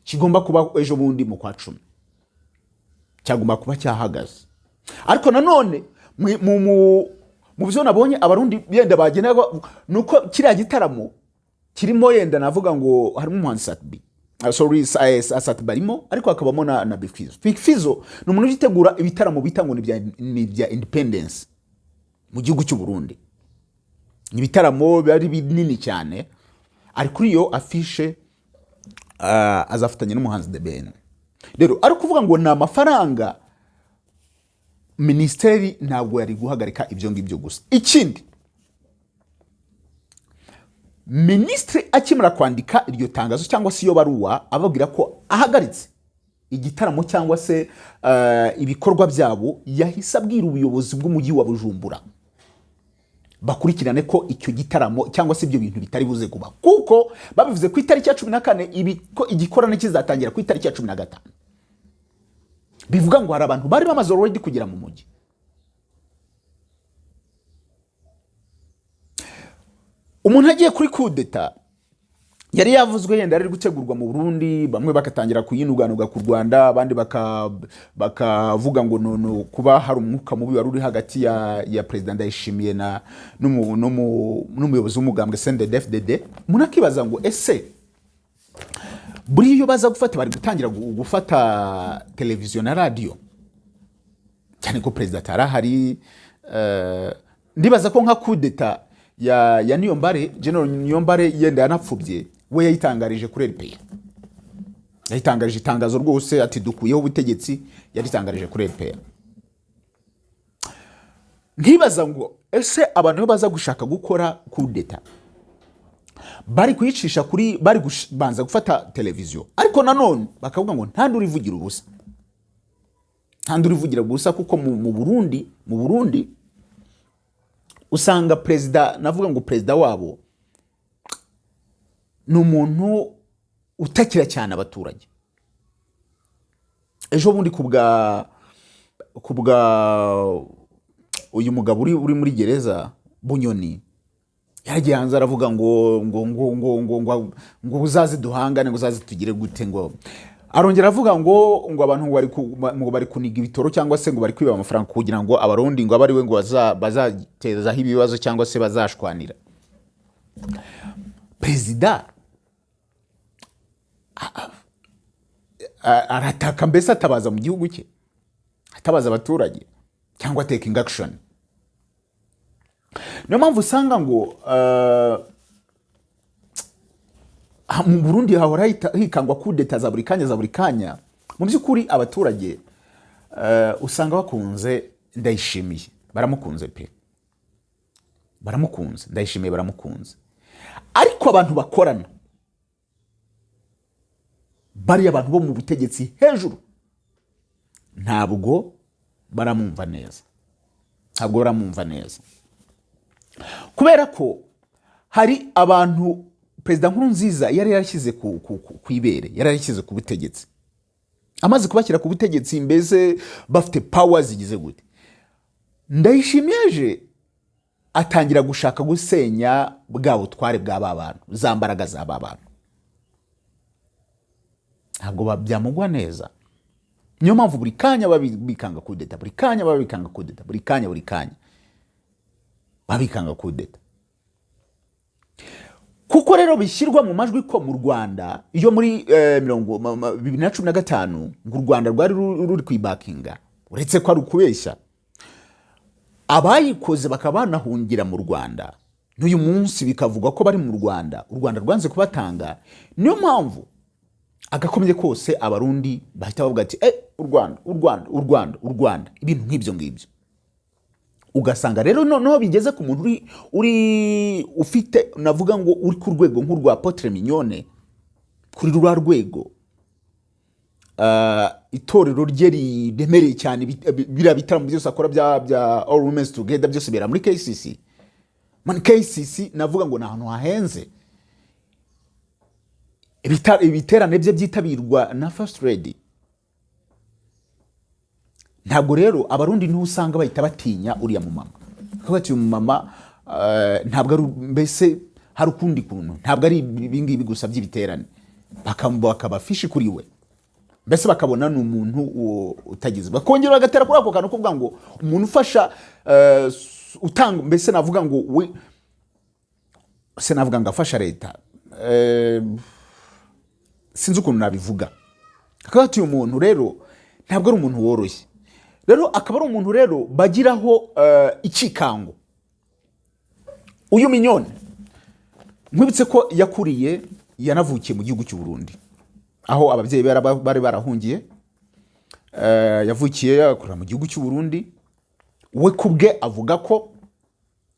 kigomba kuba ejo bundi mu kwa 10 cyagomba kuba cyahagaze. Ariko nanone mu byo nabonye Abarundi yenda bagenda, ni uko kiriya gitaramo kirimo, yenda navuga ngo harimo umuhanzi Sat-B. Sorry, Sat barimo, ariko hakabamo na Big Fizzo. Big Fizzo ni umuntu utegura ibitaramo bita ngo ni ibya independence mu gihugu cy'u Burundi. Ni ibitaramo biba ari binini cyane. Ari kuri iyo afishe, azafatanya n'umuhanzi The Ben. Rero ari kuvuga ngo ni amafaranga, minisiteri ntabwo yari guhagarika ibyo ngibyo gusa. Ikindi, minisitiri akimara kwandika iryo tangazo cyangwa se iyo baruwa ababwira ko ahagaritse igitaramo cyangwa se ibikorwa byabo, yahise abwira ubuyobozi bw'umujyi wa Bujumbura bakurikirane ko icyo gitaramo cyangwa se ibyo bintu bitari buze kuba, kuko babivuze ku itariki ya 14, ko igikorane kizatangira ku itariki ya 15. Bivuga ngo hari abantu bari bamaze already kugera mu mujyi. Umuntu agiye kuri kudeta yari yavuzwe, yenda yari gutegurwa mu Burundi, bamwe bagatangira kuyinuganuga ku Rwanda, abandi bakavuga ngo no kuba hari umwuka mubi wari uri hagati ya Perezida Ndayishimiye na n'umuyobozi w'umugambwe CNDD-FDD. Umuntu akibaza ngo ese buriya iyo baza gufata, bari gutangira gufata televiziyo na radiyo, cyane ko perezida atari ahari? Ndibaza ko nka kudeta ya Niyombare, General Niyombare, yenda yanapfubye, we yayitangarije kuri RPA, yayitangarije itangazo rwose ati dukuyeho ubutegetsi, yaritangarije kuri RPA. Nkibaza ngo ese abantu iyo baza gushaka gukora kudeta bari kuyicisha kuri, bari kubanza gufata televiziyo? Ariko nanone bakavuga ngo nta urivugira ubusa, nta urivugira ubusa, kuko mu Burundi usanga perezida, navuga ngo perezida wabo ni umuntu utakira cyane abaturage. Ejo bundi ku bwa uyu mugabo uri muri gereza, Bunyoni, yaragiye hanze aravuga ngo uzaze duhangane, ngo uzaze tugire gute, ngo arongera avuga ngo abantu ngo bari kuniga ibitoro cyangwa se ngo bari kwiba amafaranga kugira ngo Abarundi ngo abe ari we ngo bazatezaho ibibazo cyangwa se bazashwanira. Perezida arataka, mbese atabaza mu gihugu cye, atabaza abaturage cyangwa taking action. Niyo mpamvu usanga ngo mu Burundi hahora hikangwa kudeta za buri kanya, za buri kanya. Mu by'ukuri abaturage usanga bakunze Ndayishimiye, baramukunze pe, baramukunze Ndayishimiye, baramukunze. Ariko abantu bakorana, bariya abantu bo mu butegetsi hejuru, ntabwo baramwumva neza, ntabwo baramwumva neza, kubera ko hari abantu Perezida Nkurunziza yari yarashyize ku ibere, yari yarashyize ku butegetsi. Amaze kubashyira ku butegetsi, mbese bafite power zigize gute, Ndayishimiye aje atangira gushaka gusenya bwa butware bwa ba bantu, za mbaraga za ba bantu. Ntabwo byamugwa neza. Niyo mpamvu buri kanya babikanga kudeta, buri kanya babikanga kudeta, buri kanya, buri kanya babikanga kudeta. Kuko rero bishyirwa mu majwi ko mu Rwanda iyo muri mirongo 2015 ngo u Rwanda rwari ruri kuyibakinga, uretse ko ari ukubeshya, abayikoze bakaba banahungira mu Rwanda, n'uyu munsi bikavugwa ko bari mu Rwanda, u Rwanda rwanze kubatanga. Niyo mpamvu agakomye kose Abarundi bahita bavuga ati eh, u Rwanda, u Rwanda, u Rwanda, u Rwanda, ibintu nk'ibyo ngibyo. Ugasanga rero noneho bigeze ku muntu uri ufite, navuga ngo uri ku rwego nk'urwa Apôtre Mignone, kuri rwa rwego itorero rye riremereye cyane, biriya bitaramo byose akora bya All Women Together byose bera muri KCC. Man, KCC navuga ngo ni ahantu hahenze. Ibiterane bye byitabirwa na First Lady. Ntabwo rero Abarundi niho usanga bahita batinya uriya mumama, bakavuga ati uyu mumama ntabwo ari, mbese hari ukundi kuntu, ntabwo ari ibingibi gusa by'ibiterane. Bakaba fishi kuri we, mbese bakabona ni umuntu utagize, bakongera bagatera kuri ako kantu kuvuga ngo umuntu ufasha, utanga, mbese navuga ngo we se navuga ngo afasha leta. Sinzi ukuntu nabivuga. Akaba ati uyu muntu rero ntabwo ari umuntu woroshye, rero akaba ari umuntu rero bagiraho ikikango. Uyu Mignone, nkwibutse ko yakuriye, yanavukiye mu gihugu cy'u Burundi, aho ababyeyi be bari barahungiye. Yavukiye, akorera mu gihugu cy'u Burundi. We ku bwe avuga ko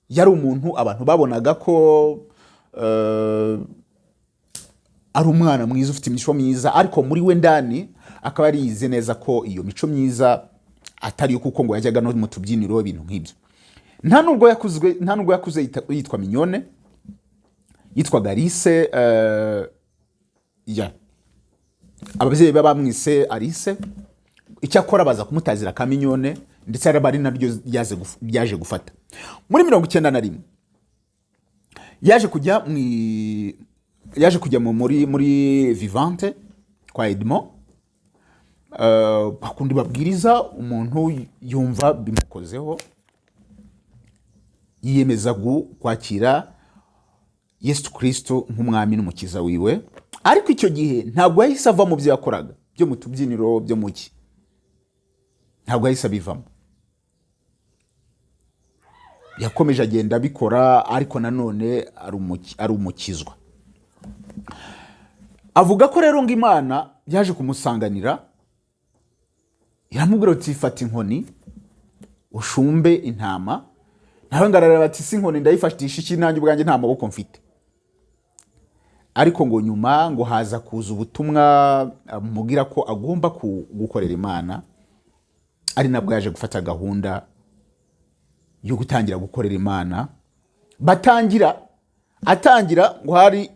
yari umuntu abantu babonaga ko ari umwana mwiza, ufite imico myiza, ariko muri we ndani akaba yarize neza ko iyo mico myiza atari yo, kuko ngo yajyaga no mu tubyiniro, ibintu nk'ibyo. Nta nubwo yakuze yitwa Mignone, yitwaga Alice. Ya ababyeyi be bamwise Alice, icyakora baza kumutazira ka Mignone, ndetse ari naryo ryaje gufata. Muri 91 yaje kujya muri Vivante kwa Edmond. Bakundi babwiriza, umuntu yumva bimukozeho, yiyemeza kwakira Yesu Kirisito nk'umwami n'umukiza wiwe. Ariko icyo gihe ntabwo yahise ava mu byo yakoraga byo mu tubyiniro, byo mu ki, ntabwo yahise abivamo. Yakomeje agenda abikora, ariko nanone ari umukizwa. Avuga ko rero ngo Imana yaje kumusanganira, iramubwira ati: "Fata inkoni ushumbe intama." Nawe ngo arareba ati: "Si inkoni ndayifatisha iki? Nanjye ubwanjye nta maboko mfite." Ariko ngo nyuma ngo haza kuza ubutumwa amubwira ko agomba gukorera Imana, ari nabwo yaje gufata gahunda yo gutangira gukorera Imana. Batangira, atangira ngo hari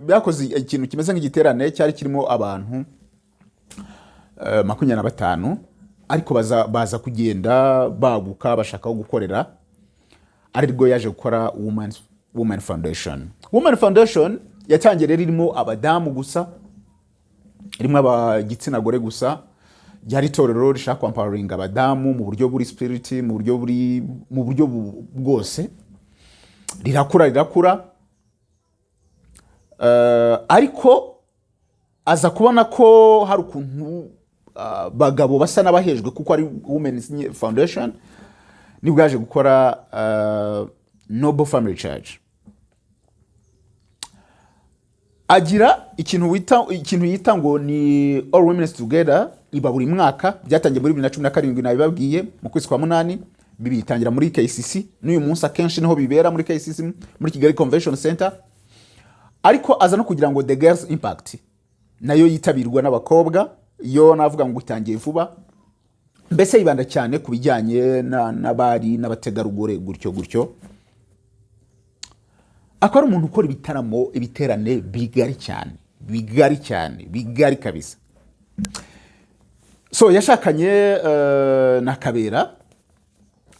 bakoze ikintu kimeze nk'igiterane cyari kirimo abantu 25, ariko baza kugenda baguka, bashaka aho gukorera, arirwo yaje gukora Women Foundation. Women Foundation yatangiye rero irimo abadamu gusa, irimo ab'igitsina gore gusa. Ryari itorero rishaka kwempoweringa abadamu mu buryo buri spirit, mu buryo bwose. Rirakura, rirakura. Ariko aza kubona ko hari ukuntu abagabo basa n'abahejwe, kuko ari Women's Foundation. Nibwo yaje gukora Noble Family Church, agira ikintu yita ngo ni All Women Together, iba buri mwaka. Byatangiye muri 2017, nabibabwiye, mu kwezi kwa munani, bitangira muri KCC. N'uyu munsi akenshi niho bibera, muri KCC, muri Kigali Convention Center. Ariko aza no kugira ngo The Girls Impact, nayo yitabirwa n'abakobwa. Yo navuga ngo itangiye vuba, mbese yibanda cyane ku bijyanye n'abari n'abategarugori, gutyo gutyo. Akaba ari umuntu ukora ibitaramo, ibiterane bigari cyane, bigari cyane, bigari kabisa. So yashakanye na Kabera.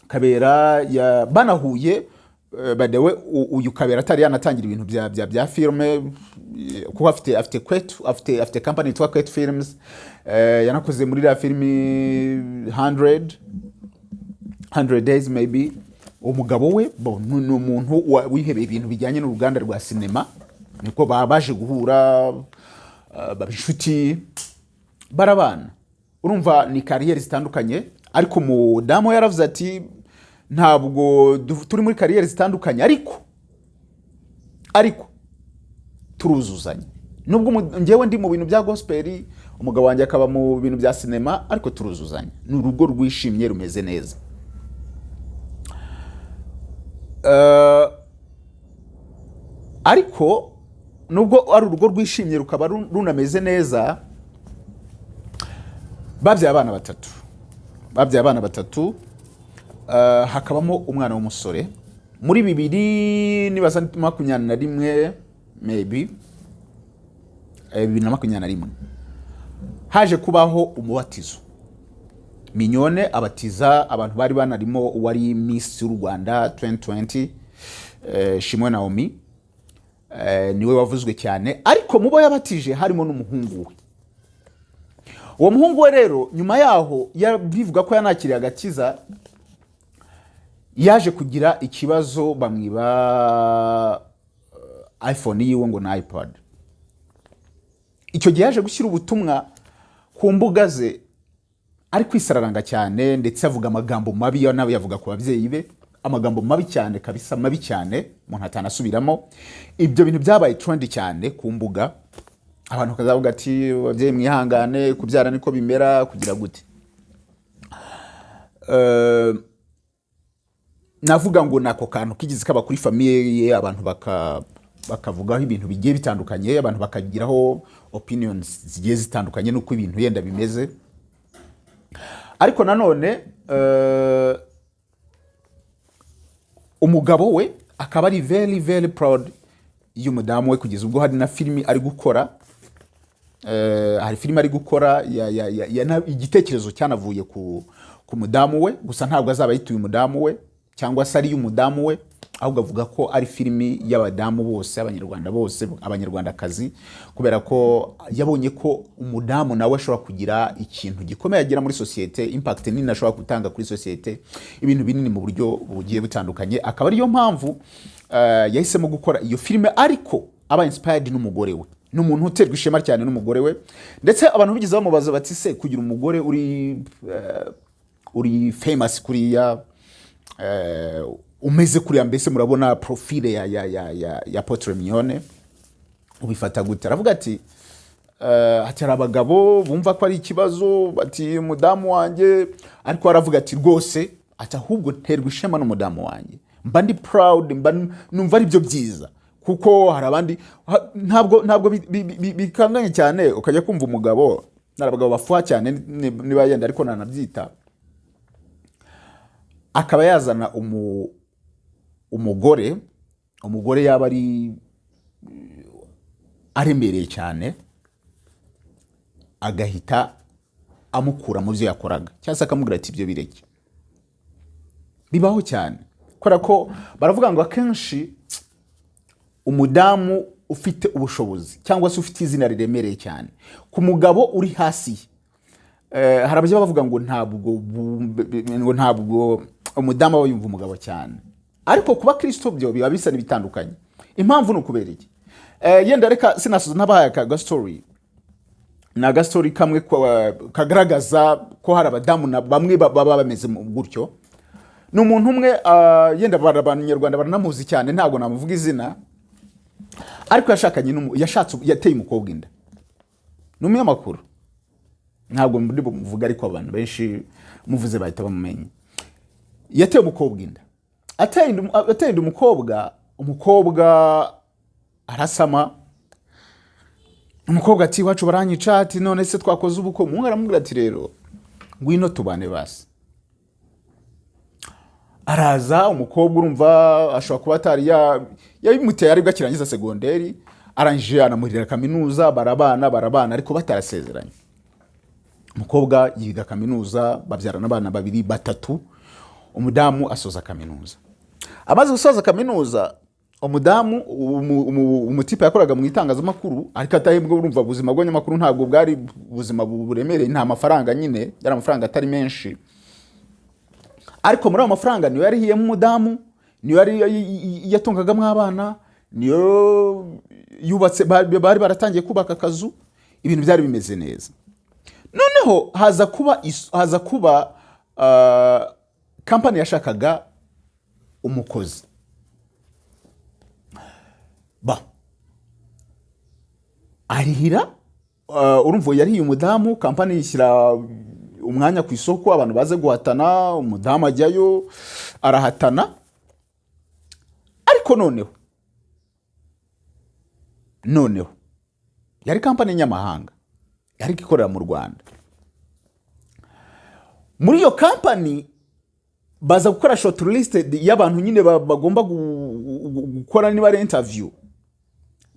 Kabera banahuye, by the way, uyu Kabera atari yanatangira ibintu bya filme, kuko afite Kwetu, afite company yitwa Kwetu Films. Yanakoze muri iriya filimi 100 days maybe. Umugabo we bo ni umuntu wihebeye ibintu bijyanye n'uruganda rwa sinema. Niko baje guhura, baba inshuti, barabana. Urumva ni carrière zitandukanye, ariko umudamu we yaravuze ati: "Ntabwo turi muri carrière zitandukanye, ariko turuzuzanya. Nubwo njyewe ndi mu bintu bya gospel, umugabo wanjye akaba mu bintu bya sinema, ariko turuzuzanya." Ni urugo rwishimye, rumeze neza. Ariko nubwo ari urugo rwishimye, rukaba runameze neza, babyaye abana batatu. Babyaye abana batatu, hakabamo umwana w'umusore. Muri bibiri nibaza 21 maybe, 2021, haje kubaho umubatizo. Mignone abatiza abantu bari banarimo uwari Miss y'u Rwanda 2020, Shimwe Naomi. Niwe wavuzwe cyane, ariko mu bo yabatije harimo n'umuhungu we. Uwo muhungu we rero nyuma yaho bivuga ko yanakiriye agakiza. Yaje kugira ikibazo, bamwiba iPhone yiwe ngo na iPad. Icyo gihe yaje gushyira ubutumwa ku mbuga ze ari kwisararanga cyane, ndetse avuga amagambo mabi, yo nawe yavuga ku babyeyi be, amagambo mabi cyane kabisa, mabi cyane umuntu atanasubiramo. Ibyo bintu byabaye trend cyane ku mbuga, abantu bakazavuga ati: "Ababyeyi mwihangane, kubyara niko bimera," kugira gute. Navuga ngo ni ako kantu kigeze kaba kuri famille ye, abantu bakavugaho ibintu bigiye bitandukanye, abantu bakagiraho opinions zigiye zitandukanye n'uko ibintu yenda bimeze. Ariko nanone umugabo we akaba ari very very proud y'umudamu we, kugeza ubwo hari na filimi ari gukora. Hari filime ari gukora igitekerezo cyanavuye ku mudamu we. Gusa ntabwo azaba yituye umudamu we cyangwa se ari iy'umudamu we, ahubwo avuga ko ari filimi y'abadamu bose, Abanyarwanda bose, Abanyarwandakazi, kubera ko yabonye ko umudamu nawe ashobora kugira ikintu gikomeye agira muri sosiyete, impact nini ashobora gutanga kuri sosiyete, ibintu binini mu buryo bugiye butandukanye. Akaba ariyo mpamvu yahisemo gukora iyo filime, ariko aba inspired n'umugore we. Ni umuntu uterwa ishema cyane n'umugore we, ndetse abantu bigeze bamubaza bati: "Se kugira umugore uri famous kuriya, umeze kuriya, mbese murabona profile ya Apotre Mignone, ubifata gute?" Aravuga ati hari abagabo bumva ko ari ikibazo, bati umudamu wanjye, ariko aravuga ati rwose, ati ahubwo nterwa ishema n'umudamu wanjye, mba ndi proud, mba numva ari byo byiza, kuko hari abandi ntabwo bikanganye cyane. Ukajya kumva umugabo, hari abagabo bafuha cyane, niba yenda ariko nanabyita, akaba yazana umugore yaba ari aremereye cyane, agahita amukura mu byo yakoraga, cyangwa se akamubwira ati: "Ibyo bireke." Bibaho cyane, kubera ko baravuga ngo akenshi umudamu ufite ubushobozi cyangwa se ufite izina riremereye cyane ku mugabo uri hasi ye, hari abajya bavuga ngo ntabwo umudamu aba yumva umugabo cyane. Ariko kuba Kristo byo biba bisa n'ibitandukanye. Impamvu ni ukubera iki? Yenda reka sinasoza ntabahaye aka gastori. Ni agastori kamwe kagaragaza ko hari abadamu na bamwe baba bameze gutyo. Ni umuntu umwe, yenda Abanyarwanda baranamuzi cyane, ntabwo namuvuga izina, ariko yashakanye yashatse, yateye umukobwa inda. Ni umunyamakuru, ntabwo ndi bumuvuge, ariko abantu benshi muvuze bahita bamumenya. Yateye umukobwa inda, ateye inda umukobwa, umukobwa arasama. Umukobwa ati: "Iwacu baranyica." Ati: "None se twakoze ubukwe?" Umuhungu aramubwira ati: "Rero ngwino tubane basi." Araza umukobwa, urumva ashobora kuba atari yabimuteye aribwo akirangiza segonderi, arangije anamurira kaminuza, barabana, barabana ariko batarasezeranye. Umukobwa yiga kaminuza, babyarana abana babiri, batatu. Umudamu asoza kaminuza. Amaze gusoza kaminuza, umudamu, umutipe yakoraga mu itangazamakuru ariko atahembwa. Urumva ubuzima bw'abanyamakuru ntabwo bwari ubuzima buremereye, nta mafaranga nyine, yari amafaranga atari menshi. Ariko muri ayo mafaranga niyo yarihiyemo umudamu, niyo yari yatungagamo abana, niyo yubatse, bari baratangiye kubaka akazu, ibintu byari bimeze neza. Noneho haza kuba kampani yashakaga umukozi, ba arihira, urumva yarihiye umudamu, kampani yishyira umwanya ku isoko, abantu baze guhatana. Umudamu ajyayo arahatana, ariko noneho yari kampani y'inyamahanga ariko ikorera mu Rwanda. Muri iyo kampani baza gukora short list y'abantu nyine bagomba gukora niba ari interview.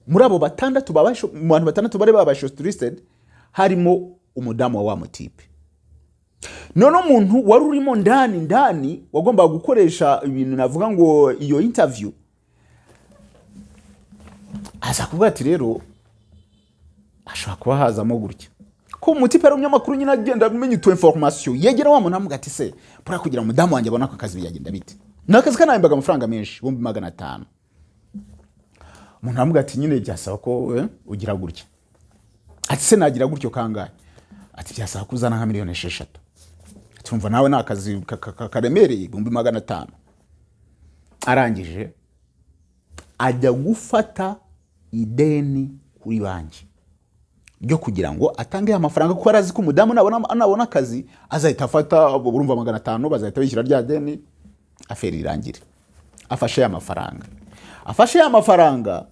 Muri abo batandatu mu bantu batandatu bari babaye short listed, harimo umudamu wa mutipe. None umuntu wari urimo ndani ndani wagombaga gukoresha ibintu, navuga ngo iyo interview, aza kuvuga ati: "Rero ashobora kuba hazamo gutya." Ko umutipe ari umunyamakuru nyine, agenda amenya utu information, yegera wa muntu amuga ati: "Se buriya kugira ngo umudamu wanjye abone ako kazi byagenda bite?" Ni akazi kanahembaga amafaranga menshi, 500,000. Umuntu aramuga ati: "Nyine byasaba ko ugira gutya." Ati: "Se nagira gutyo kangahe?" Ati: "Byasaba kuzana nka miliyoni 6." Ati: "Umva nawe, ni akazi karemereye, 500,000." Arangije ajya gufata ideni kuri banki ryo kugira ngo atange ya mafaranga, kuko arazi ko umudamu nabona akazi azahita afata, urumva 500 bazahita bishyura rya deni, affaire irangire. Afashe ya mafaranga, afashe ya mafaranga,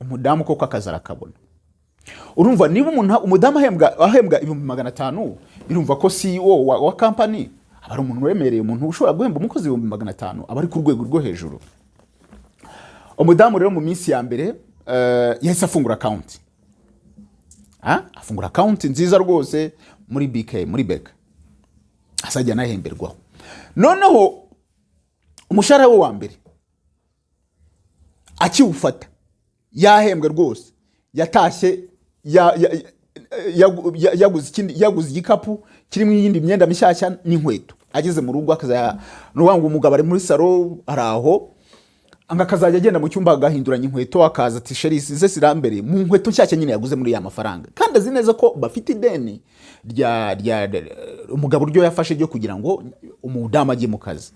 umudamu koko akazi arakabona. Urumva niba umuntu, umudamu ahembwa 500,000, birumva ko CEO wa company aba ari umuntu uremereye. Umuntu ushobora guhemba umukozi 500,000 aba ari ku rwego rwo hejuru. Umudamu rero mu minsi ya mbere yahise afungura account. Afungura account nziza rwose muri BK, muri BK, azajya anahemberwaho. Noneho umushahara we wa mbere akiwufata, yahembwe rwose, yatashye yaguze ikindi, yaguze igikapu kirimo iyindi myenda mishyashya n'inkweto. Ageze mu rugo akazajya, ni ukuvuga ngo umugabo ari muri salon, ari aho ngo akazajya agenda mu cyumba agahinduranya inkweto, akaza ati: "Chéri, ze zirambereye," mu nkweto nshyashya nyine yaguze muri ya mafaranga. Kandi azi neza ko bafite ideni rya umugabo ryo yafashe ryo kugira ngo umudamu ajye mu kazi.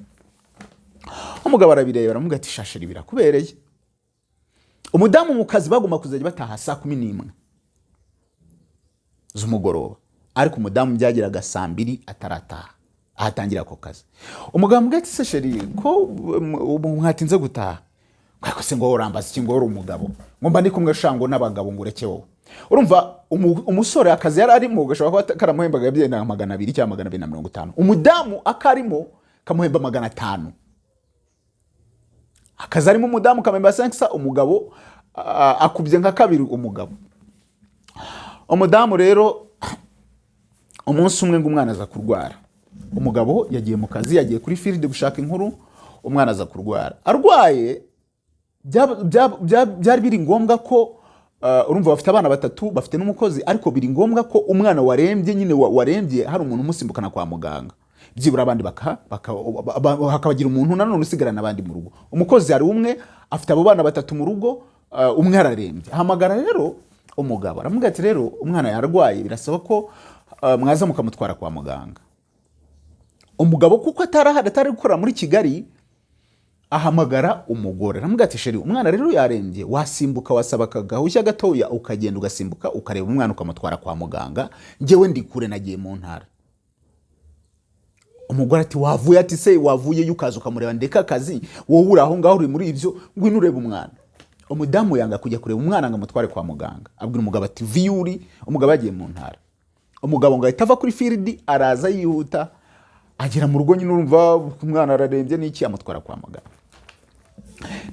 Umugabo arabireba, aramubwira ati: "Sha chéri, birakubereye." Umudamu mu kazi bagomba kuzajya bataha saa 11 z'umugoroba, ariko umudamu byageraga saa 2 atarataha ahatangira ako kazi. Umugabo amubwira ati: "Se chéri, ko ubu mwatinze gutaha?" "Ariko se ngo urambaza iki, ngo uri umugabo, ngo mba ndi kumwe shango n'abagabo, ngo ureke wowe." Urumva umusore akazi yari arimo gashobora kuba karamuhembaga byenda 200 cyangwa 250, umudamu akarimo kamuhemba 500. Akazi arimo umudamu kamuhemba 500, umugabo akubye nka kabiri umugabo. Umudamu rero umunsi umwe ngo umwana aza kurwara. Umugabo yagiye mu kazi, yagiye kuri field gushaka inkuru, umwana aza kurwara. Arwaye byari biri ngombwa ko urumva bafite abana batatu, bafite n'umukozi, ariko biri ngombwa ko umwana warembye nyine warembye hari umuntu umusimbukana kwa muganga byibura, abandi hakabagira umuntu nanone usigarana abandi mu rugo. Umukozi hari umwe, afite abo bana batatu mu rugo, umwe ararembye. Ahamagara rero umugabo, aramubwira ati: "Rero umwana yarwaye, birasaba ko mwaza mukamutwara kwa muganga." Umugabo kuko atarahari, atari gukorera muri Kigali, ahamagara umugore, aramubwira ati: "Chéri, umwana rero yarembye, wasimbuka, wasaba akagahushya gatoya, ukagenda ugasimbuka ukareba umwana ukamutwara kwa muganga, njyewe ndi kure, nagiye mu ntara." Umugore ati: "Wavuye," ati: "Se wavuyeyo ukaza ukamureba, ndeka akazi, wowe uri aho ngaho uri muri ibyo, ngwino urebe umwana." Umudamu yanga kujya kureba umwana ngo amutware kwa muganga. Abwira umugabo ati: "Viyuri." Umugabo yagiye mu ntara. Umugabo ngo ahita ava kuri field, araza yihuta, agera mu rugo nyine, urumva umwana ararembye n'iki, amutwara kwa muganga.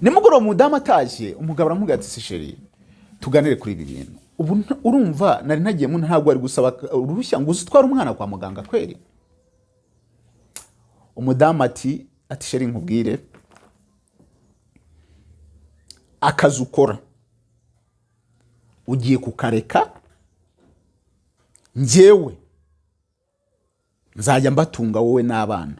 Nimugoroba umudamu atashye, umugabo aramubwira ati: "Se chéri, tuganire kuri ibi bintu. Ubu urumva nari nagiye mu, ntabwo wari gusaba uruhushya ngo uze utware umwana kwa muganga kweri?" Umudamu ati: "Chéri, nkubwire, akazi ukora ugiye kukareka, njyewe nzajya mbatunga wowe n'abana,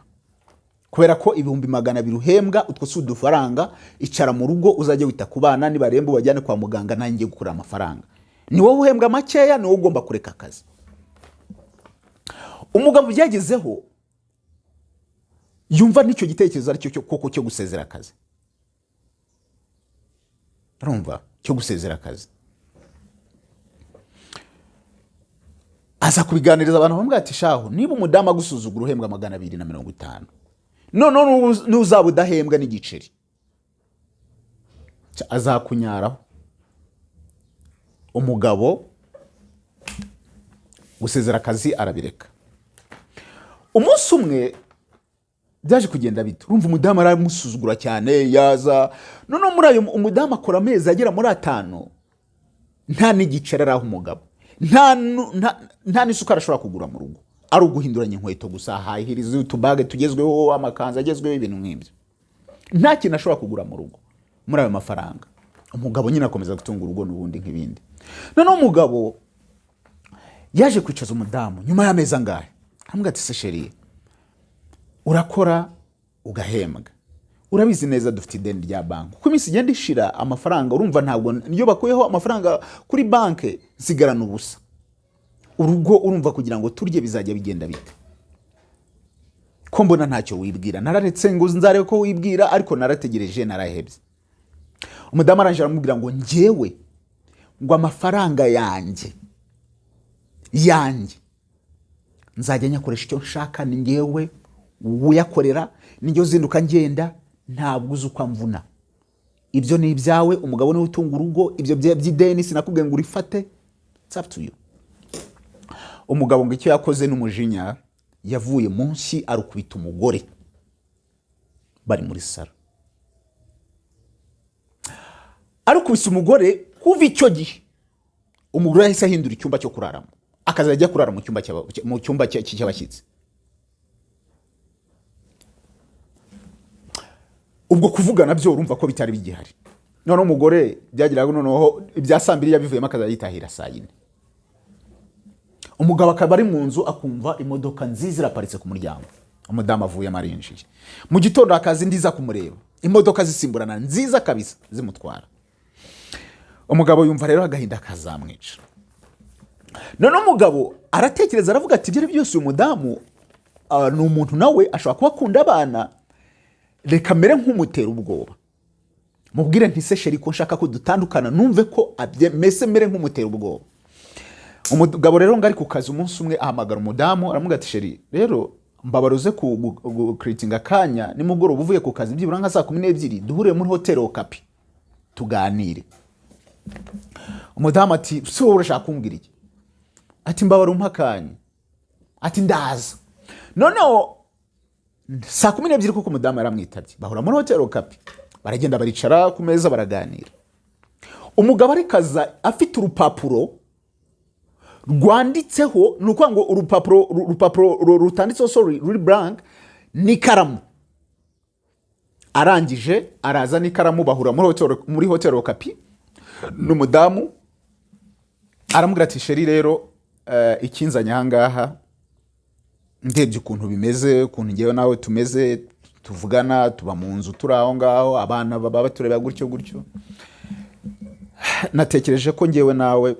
kubera ko 200,000 uhembwa utwo si udufaranga. Icara mu rugo uzajya wita ku bana, nibaremba ubajyane kwa muganga, nanjye ngiye gukura amafaranga. Ni wowe uhembwa makeya, ni wowe ugomba kureka akazi." Umugabo byagezeho yumva n'icyo gitekerezo aricyo cyo koko cyo gusezera akazi. Urumva cyo gusezera akazi, aza kubiganiriza abantu, bamubwira ati: "Shaho, niba umudamu agusuzugura uhembwa 250, noneho nuzaba udahembwa n'igiceri azakunyaraho." Umugabo gusezera akazi arabireka. Umunsi umwe byaje kugenda bite? Urumva umudamu aramusuzugura cyane, yaza noneho muri ayo, umudamu akora amezi agera muri 5 nta n'igiceri araha umugabo, nta n'isukari ashobora kugura mu rugo, ari uguhinduranya inkweto gusa, hahiriza utubage tugezweho, amakanzu agezweho, ibintu nk'ibyo. Nta kintu ashobora kugura mu rugo muri ayo mafaranga. Umugabo nyine akomeza gutunga urugo n'ubundi nk'ibindi. Noneho umugabo yaje kwicaza umudamu nyuma y'amezi angahe, aramubwira ati: "Se chéri, urakora ugahembwa, urabizi neza dufite ideni rya banki. Uko iminsi igenda ishira, amafaranga urumva ntabwo, niyo bakuyeho amafaranga kuri banki nsigarana ubusa." Urugo urumva kugira ngo turye bizajya bigenda bite, ko mbona ntacyo wibwira? Nararetse ngo nzarebe ko wibwira, ariko narategereje narahebye. Umudamu arangije aramubwira ngo njyewe ngo amafaranga yanjye nzajya nyakoresha icyo nshaka, ni ngewe uyakorera, ni njye uzinduka ngenda, ntabwo uzi uko amvuna. Ibyo ni ibyawe, umugabo niwe utunga urugo. Ibyo by'ideni sinakubwiye ngo urifate, it's up to you. Umugabo ngo icyo yakoze n'umujinya, yavuye munsi arukubita umugore bari muri salo, arukubise umugore. Kuva icyo gihe umugore yahise ahindura icyumba cyo kuraramo, akazajya ajya kurara mu cyumba cy'abashyitsi. Ubwo kuvugana byo urumva ko bitari bigihari. Noneho umugore byagiraga, noneho ibya saa 2 yabivuyemo, akazajya yitahira saa 4. Umugabo akaba ari mu nzu, akumva imodoka nziza iraparitse ku muryango, umudamu avuyemo arinjiye. Mu gitondo hakaza indi iza kumureba, imodoka zisimburana nziza kabisa zimutwara. Umugabo yumva rero agahinda kazamwica. Noneho umugabo aratekereza, aravuga ati: "Ibyo ari byose uyu mudamu ni umuntu, nawe ashobora kuba akunda abana. Reka mere nk'umutera ubwoba, mubwire nti: 'Se chéri, ko nshaka ko dutandukana?' Numve ko mese mere nk'umutera ubwoba." Umugabo rero ngo ari ku kazi umunsi umwe, ahamagara umudamu, aramubwira ati: "Chéri, rero mbabaruze ku gukiritinga akanya nimugoroba uvuye ku kazi, byibura nka saa 12, duhurire muri hoteli Okapi tuganire." Umudamu ati: "Si wowe, urashaka kumbwira iki?" Ati: "Mbabara umpe akanya." Ati: "Ndaza." Noneho saa 12 kuko umudamu yaramwitabye, bahura muri hoteli Okapi, baragenda baricara ku meza baraganira. Umugabo ariko aza afite urupapuro rwanditseho, ni ukuvuga ngo urupapuro rutanditseho, sorry, ruri blank, n'ikaramu. Arangije araza n'ikaramu, bahura muri hoteli Okapi n'umudamu, aramubwira ati: "Chéri, rero ikinzanye ahangaha, ndebye ukuntu bimeze, ukuntu ngewe nawe tumeze, tuvugana, tuba mu nzu, turi aho ngaho, abana baba batureba gutyo gutyo, natekereje ko ngewe nawe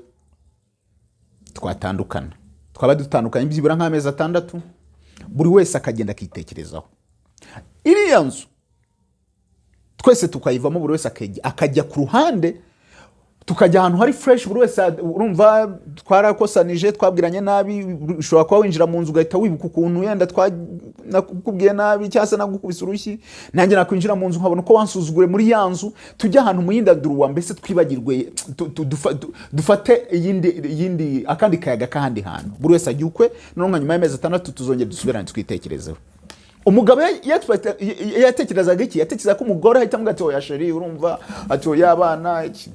twatandukana, twaba dutandukanye byibura nk'amezi 6, buri wese akagenda akitekerezaho. Iriya nzu twese tukayivamo, buri wese akajya ku ruhande, tukajya ahantu hari fresh, buri wese. Urumva twarakosanije, twabwiranye nabi, ushobora kuba winjira mu nzu ugahita wibuka ukuntu yenda nakubwiye nabi cyangwa se nagukubise urushyi, nanjye nakwinjira mu nzu nkabona uko wansuzugure muri ya nzu. Tujye ahantu mu yindi aduruwa, mbese twibagirwe, dufate iyindi akandi kayaga k'ahandi hantu, buri wese ajya ukwe. Noneho nka nyuma y'amezi 6 tuzongera dusubirane twitekerezeho." Umugabo yatekerezaga iki? Yatekerezaga ko umugore ahita amubwira ati: "Oya chéri, urumva," ati: "Oya, abana iki."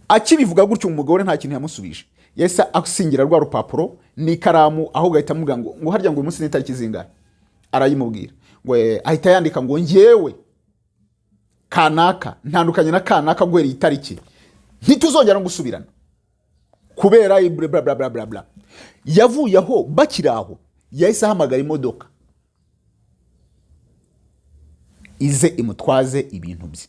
Akibivuga gutyo, umugore nta kintu yamusubije, yahise asingira rwa rupapuro n'ikaramu, ahubwo ahita amubwira ngo harya ngo uyu munsi ni itariki zingahe? Arayimubwira ngo ahita yandika ngo: "Njyewe kanaka ntandukanye na kanaka guhera iyi tariki, ntituzongera no gusubirana kubera bla bla bla bla bla bla." Yavuye aho, bakiri aho yahise ahamagara imodoka ize imutwaze ibintu bye.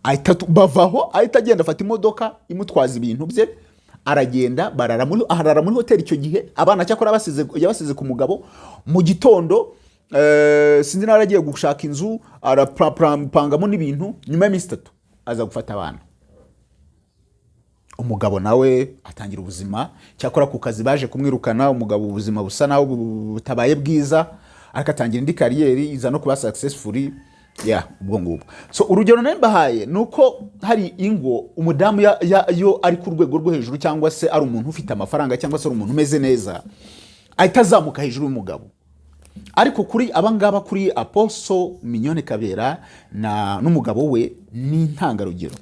Ahita bavaho, ahita agenda afata imodoka imutwaza ibintu bye, aragenda, arara muri hoteli icyo gihe. Abana cyakora yabasize ku mugabo. Mu gitondo sinzi nawe yaragiye gushaka inzu, arapangamo n'ibintu. Nyuma y'iminsi 3 aza gufata abana, umugabo nawe atangira ubuzima. Cyakora ku kazi baje kumwirukana, umugabo ubuzima busa naho butabaye bwiza, ariko atangira indi career iza no kuba successful. Ya, ubwo ngubwo. So urugero nari mbahaye ni uko hari ingo umudamu yo ari ku rwego rwo hejuru, cyangwa se ari umuntu ufite amafaranga, cyangwa se ari umuntu umeze neza, ahita azamuka hejuru y'umugabo. Ariko kuri abangaba, kuri Apostle Mignone Kabera na n'umugabo we, ni intangarugero,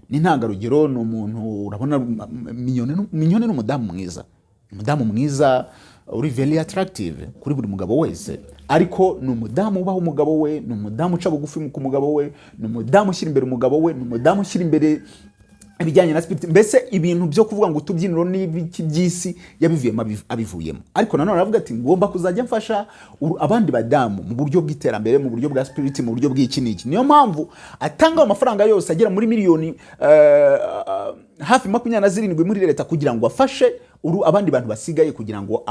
ni intangarugero. Ni umuntu urabona Mignone ni umudamu mwiza, umudamu mwiza uri very attractive kuri buri mugabo wese. Ariko ni umudamu ubaha umugabo we, ni umudamu uca bugufi ku mugabo we, ni umudamu ushyira imbere umugabo we, ni umudamu ushyira imbere ibijyanye na spirit. Mbese ibintu byo kuvuga ngo utubyiniro n'ibiki by'isi yabivuyemo, abivuyemo. Ariko nanone aravuga ati: "Ngomba kuzajya mfasha abandi badamu mu buryo bw'iterambere, mu buryo bwa spirit, mu buryo bw'iki n'iki." Niyo mpamvu atanga ayo mafaranga yose agera muri miliyoni hafi 27 muri leta kugira ngo afashe. abandi bantu basigaye kugira ngo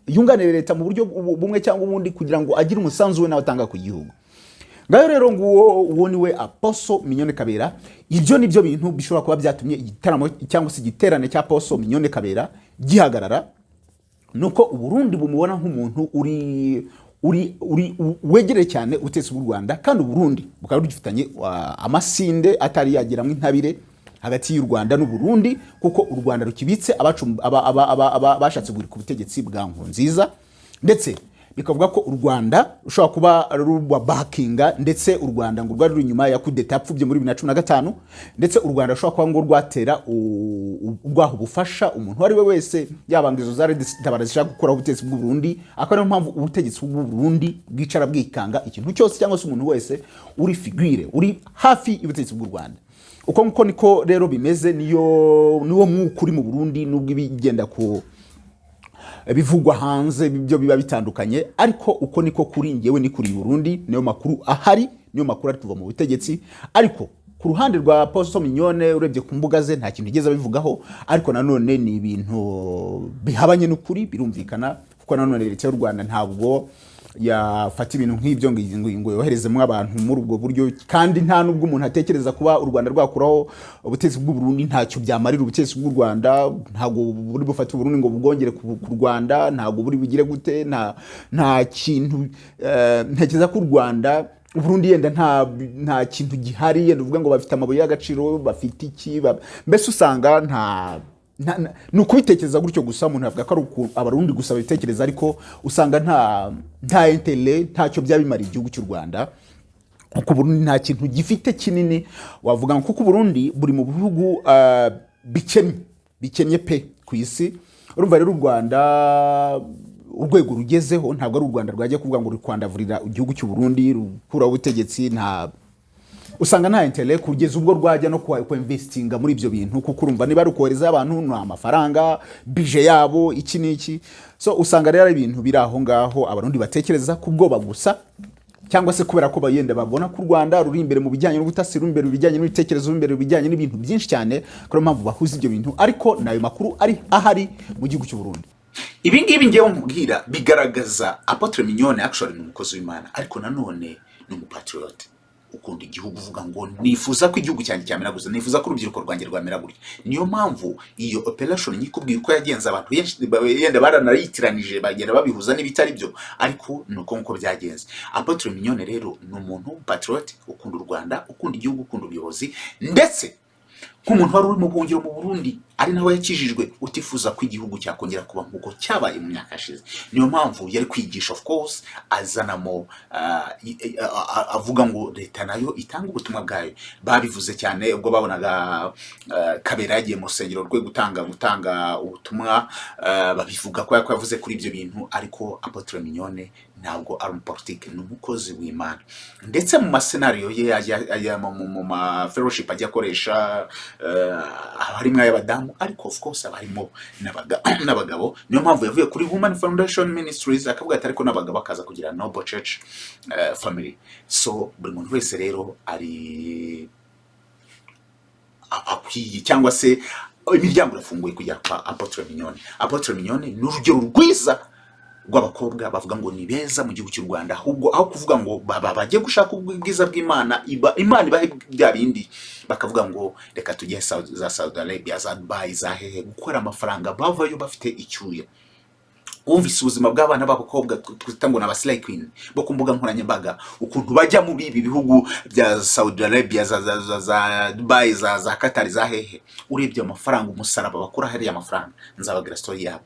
yunganire leta mu buryo bumwe cyangwa ubundi, kugira ngo agire umusanzu we nawe atanga ku gihugu. Ngayo rero, nguwo, uwo ni we Apostle Mignone Kabera. Ibyo ni byo bintu bishobora kuba byatumye igitaramo cyangwa se igiterane cya Apostle Mignone Kabera gihagarara, nuko Uburundi bumubona nk'umuntu uri wegereye cyane ubutegetsi bw'u Rwanda, kandi Uburundi bukaba bugifitanye amasinde atari yageramo intabire hagati y'u Rwanda n'Uburundi, kuko u Rwanda rukibitse bashatse guhirika ubutegetsi bwa Nkurunziza, ndetse bikavuga ko u Rwanda rushobora kuba ruba backinga, ndetse u Rwanda ngo rwari ruri inyuma ya kudeta yapfubye muri 2015, ndetse u Rwanda rushobora kuba ngo rwatera rwaha ubufasha umuntu uwo ari we wese, yaba ngo izo za Tabara zishaka gukuraho ubutegetsi bw'u Burundi. Akaba ariyo mpamvu ubutegetsi bw'u Burundi bwicara bwikanga ikintu cyose cyangwa se umuntu wese uri figure uri hafi y'ubutegetsi bw'u Rwanda. Uko nguko niko rero bimeze, niwo mwuka uri mu Burundi, nubwo ibigenda ku bivugwa hanze byo biba bitandukanye, ariko uko niko kuri ngewe ni kuri Burundi. Niyo makuru ahari, niyo makuru ari kuva mu butegetsi. Ariko ku ruhande rwa Apostle Mignone, urebye ku mbuga ze nta kintu yigeze abivugaho, ariko nanone ni ibintu bihabanye n'ukuri, birumvikana, kuko nanone leta y'u Rwanda ntabwo yafata ibintu nk'ibyo ngo yoherezemo abantu muri ubwo buryo, kandi nta nubwo umuntu atekereza kuba u Rwanda rwakuraho ubutegetsi bw'u Burundi ntacyo byamarira ubutegetsi bw'u Rwanda. Ntabwo buri bufate Burundi ngo bwongere ku Rwanda, ntabwo buri bugire gute, nta kintu. Ntekereza ko u Rwanda, Burundi yenda nta kintu gihari, yenda uvuga ngo bafite amabuye y'agaciro, bafite iki, mbese usanga nta ni ukubitekereza gutyo gusa. Umuntu yavuga ko ari Abarundi gusa babitekereza, ariko usanga nta intérêt, ntacyo byaba bimariye igihugu cy'u Rwanda, kuko Burundi nta kintu gifite kinini wavuga ngo, kuko Burundi buri mu bihugu bikennye pe ku isi. Urumva rero u Rwanda urwego rugezeho, ntabwo ari u Rwanda rwajya kuvuga ngo ruri kwandavurira igihugu cy'u Burundi rukuraho ubutegetsi. Nta usanga nta intérêt kugeza ubwo rwajya no ku investinga muri ibyo bintu, kuko urumva niba ari ukohereza abantu ni amafaranga, budget yabo, iki n'iki. So usanga rero ari ibintu biri aho ngaho Abarundi batekereza ku bwoba gusa, cyangwa se kubera ko bayenda babona ko u Rwanda ruri imbere mu bijyanye n'ubutasi, ruri imbere mu bijyanye n'ibitekerezo, ruri imbere mu bijyanye n'ibintu byinshi cyane, ko ariyo mpamvu bahuza ibyo bintu. Ariko n'ayo makuru ari ahari mu gihugu cy'u Burundi. Ibi ngibi ngewe nkubwira bigaragaza Apotre Mignone actually ni umukozi w'Imana, ariko nanone ni umupatriote ukunda igihugu, uvuga ngo nifuza ko igihugu cyanjye cyamera gusa, nifuza ko urubyiruko rwanjye rwamera gutya. Niyo mpamvu iyo operation nyikubwiye uko yagenze, abantu benshi yenda baranayitiranije, bagenda babihuza n'ibitari byo, ariko ni uko nguko byagenze. Apotre Mignone rero ni umuntu patriote ukunda u Rwanda, ukunda igihugu, ukunda ubuyobozi, ndetse nk'umuntu wari uri mu buhungiro mu Burundi ari nawe yakijijwe, utifuza ko igihugu cyakongera kuba nk'uko cyabaye mu myaka yashize. Niyo mpamvu yari kwigisha, of course azanamo avuga ngo leta nayo itanga ubutumwa bwayo. Babivuze cyane ubwo babonaga Kabera yagiye mu rusengero rwe gutanga ubutumwa, babivuga ko yavuze kuri ibyo bintu. Ariko Apotre Mignone ntabwo ari umupolitike, ni umukozi w'Imana, ndetse mu mascénario ye ajya mu ma fellowship ajya akoresha, haba harimo ay'abadamu, ariko of course haba harimo n'abagabo. Niyo mpamvu yavuye kuri Women Foundation Ministries akavuga ati ariko n'abagabo, akaza kugira Noble Church Family. So buri muntu wese rero ari akwiye, cyangwa se imiryango irafunguye kujya kwa Apotre Mignone. Apotre Mignone ni urugero rwiza rw'abakobwa bavuga ngo ni beza mu gihugu cy'u Rwanda, ahubwo aho kuvuga ngo baba bajye gushaka ubwiza bw'Imana, Imana ibahe bya bindi, bakavuga ngo reka tujye za Saudi Arabia, za Dubai, za hehe gukora amafaranga, bavayo bafite icyuya. Wumvise ubuzima bw'abana b'abakobwa twita ngo ni aba slay queen bo ku mbuga nkoranyambaga, ukuntu bajya muri ibi bihugu bya Saudi Arabia, za Dubai, za Qatar, za hehe. Urebye amafaranga, umusaraba bakura hariya amafaranga, nzababwira story yabo,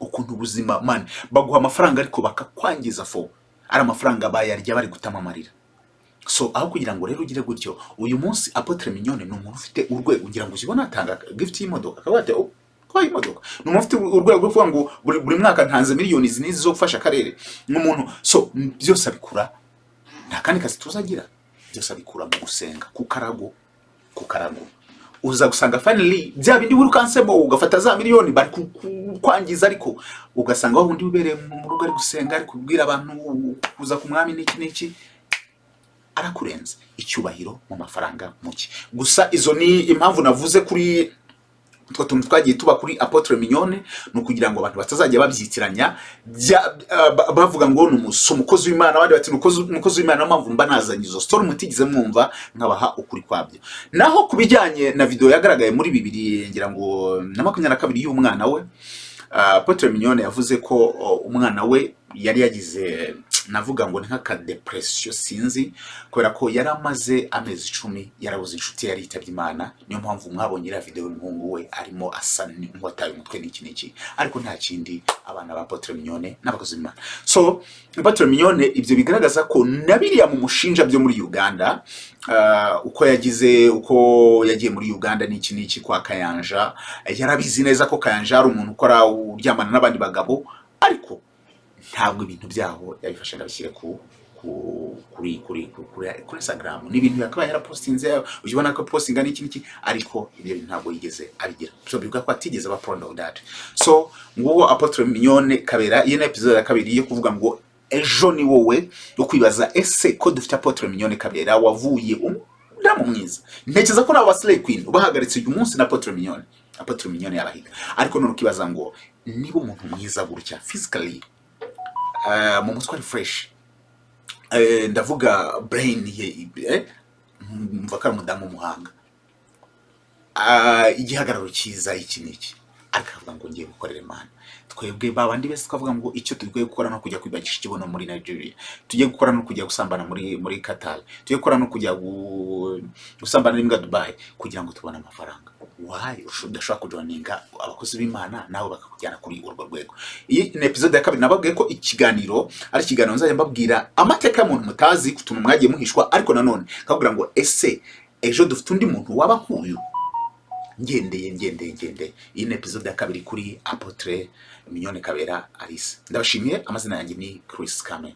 ukuntu ubuzima, man, baguha amafaranga ariko bakakwangiza, fo ari amafaranga bayarya bari gutama amarira. So aho kugira ngo rero ugire gutyo, uyu munsi Apotre Mignone ni umuntu ufite urwego, ugira ngo uzibone atanga gift y'imodoka, akavuga ati: "Oh, twaye imodoka." Ni umuntu ufite urwego rwo kuvuga ngo buri mwaka ntanze miliyoni izi n'izi zo gufasha akarere. Ni umuntu, so byose abikura, nta kandi kazi tuzagira, byose abikura mu gusenga ku karago. Ku karago uza gusanga finally bya bindi wirukansemo, ugafata za miliyoni bari kwangiza, ariko ugasanga wa wundi wibereye mu rugo ari gusenga, ari kubwira abantu kuza ku mwami n'iki n'iki, arakurenza icyubahiro mu mafaranga muke. Gusa izo ni impamvu navuze kuri Utwo tuntu twagiye tuba kuri Apotre Mignone ni ukugira ngo abantu batazajya babyitiranya, bavuga ngo ni umukozi w'Imana, abandi bati ni umukozi w'Imana. Niyo mpamvu mba nazanye izo story mutigeze mwumva, nkabaha ukuri kwabyo. Naho ku bijyanye na video yagaragaye muri bibiri, ngira ngo na 22, y'umwana we, Apotre Mignone yavuze ko umwana we yari yagize, navuga ngo ni nk'akadepression, sinzi, kubera ko yari amaze amezi 10 yarabuze inshuti yari yitabye Imana. Niyo mpamvu mwabonye iriya video y'umuhungu we arimo asa nk'uwataye umutwe n'iki n'iki, ariko nta kindi. Abana ba Apotre Mignone n'abakozi b'Imana. So Apotre Mignone, ibyo bigaragaza ko na biriya mu mushinja byo muri Uganda, uko yagize, uko yagiye muri Uganda n'iki n'iki kwa Kayanja, yarabizi neza ko Kayanja ari umuntu ukora uryamana n'abandi bagabo, ariko ntabwo ibintu byaho yabifashe ngo abishyire ku ku kuri kuri kuri kuri Instagram. Ni ibintu yakabaye yarapostinze, ujya ubona ko postinga n'iki n'iki, ariko ibyo bintu ntabwo yigeze abigira. So bivuga ko atigeze aba proud of that. So nguwo Apotre Mignone Kabera. Iyi ni episode ya kabiri yo kuvuga ngo ejo ni wowe, yo kwibaza: ese ko dufite Apotre Mignone Kabera wavuye umudamu mwiza, ntekereza ko nabo ba Slay Queen bahagaritse uyu munsi na Apotre Mignone, Apotre Mignone yabahiga. Ariko none ukibaza ngo niba umuntu mwiza gutya physically, mu mutwe ari fresh, ndavuga brain ye, mva ko ari umudamu w'umuhanga, igihagararo cyiza, iki n'iki, ariko akavuga ngo ngiye gukorera Imana. Twebwe babandi bese twavuga ngo icyo tugiye gukora no kujya kwibagisha ikibuno muri Nigeria, tugiye gukora no kujya gusambana muri Qatar, tugiye gukora no kujya gusambana n'imbwa Dubai kugira ngo tubone amafaranga. Why udashobora kujoininga abakozi b'Imana nawe bakakujyana kuri urwo rwego? Iyi ni episode ya kabiri. Nababwiye ko ikiganiro ari ikiganiro nzajya mbabwira amateka y'umuntu mutazi, ku tuntu mwagiye muhishwa, ariko nanone nkababwira ngo ese ejo dufite undi muntu waba nk'uyu? Ngendeye, ngendeye, ngendeye. Iyi ni episode ya kabiri kuri Apotre Mignone Kabera Alice. Ndabashimiye. Amazina yanjye ni Chris Kame.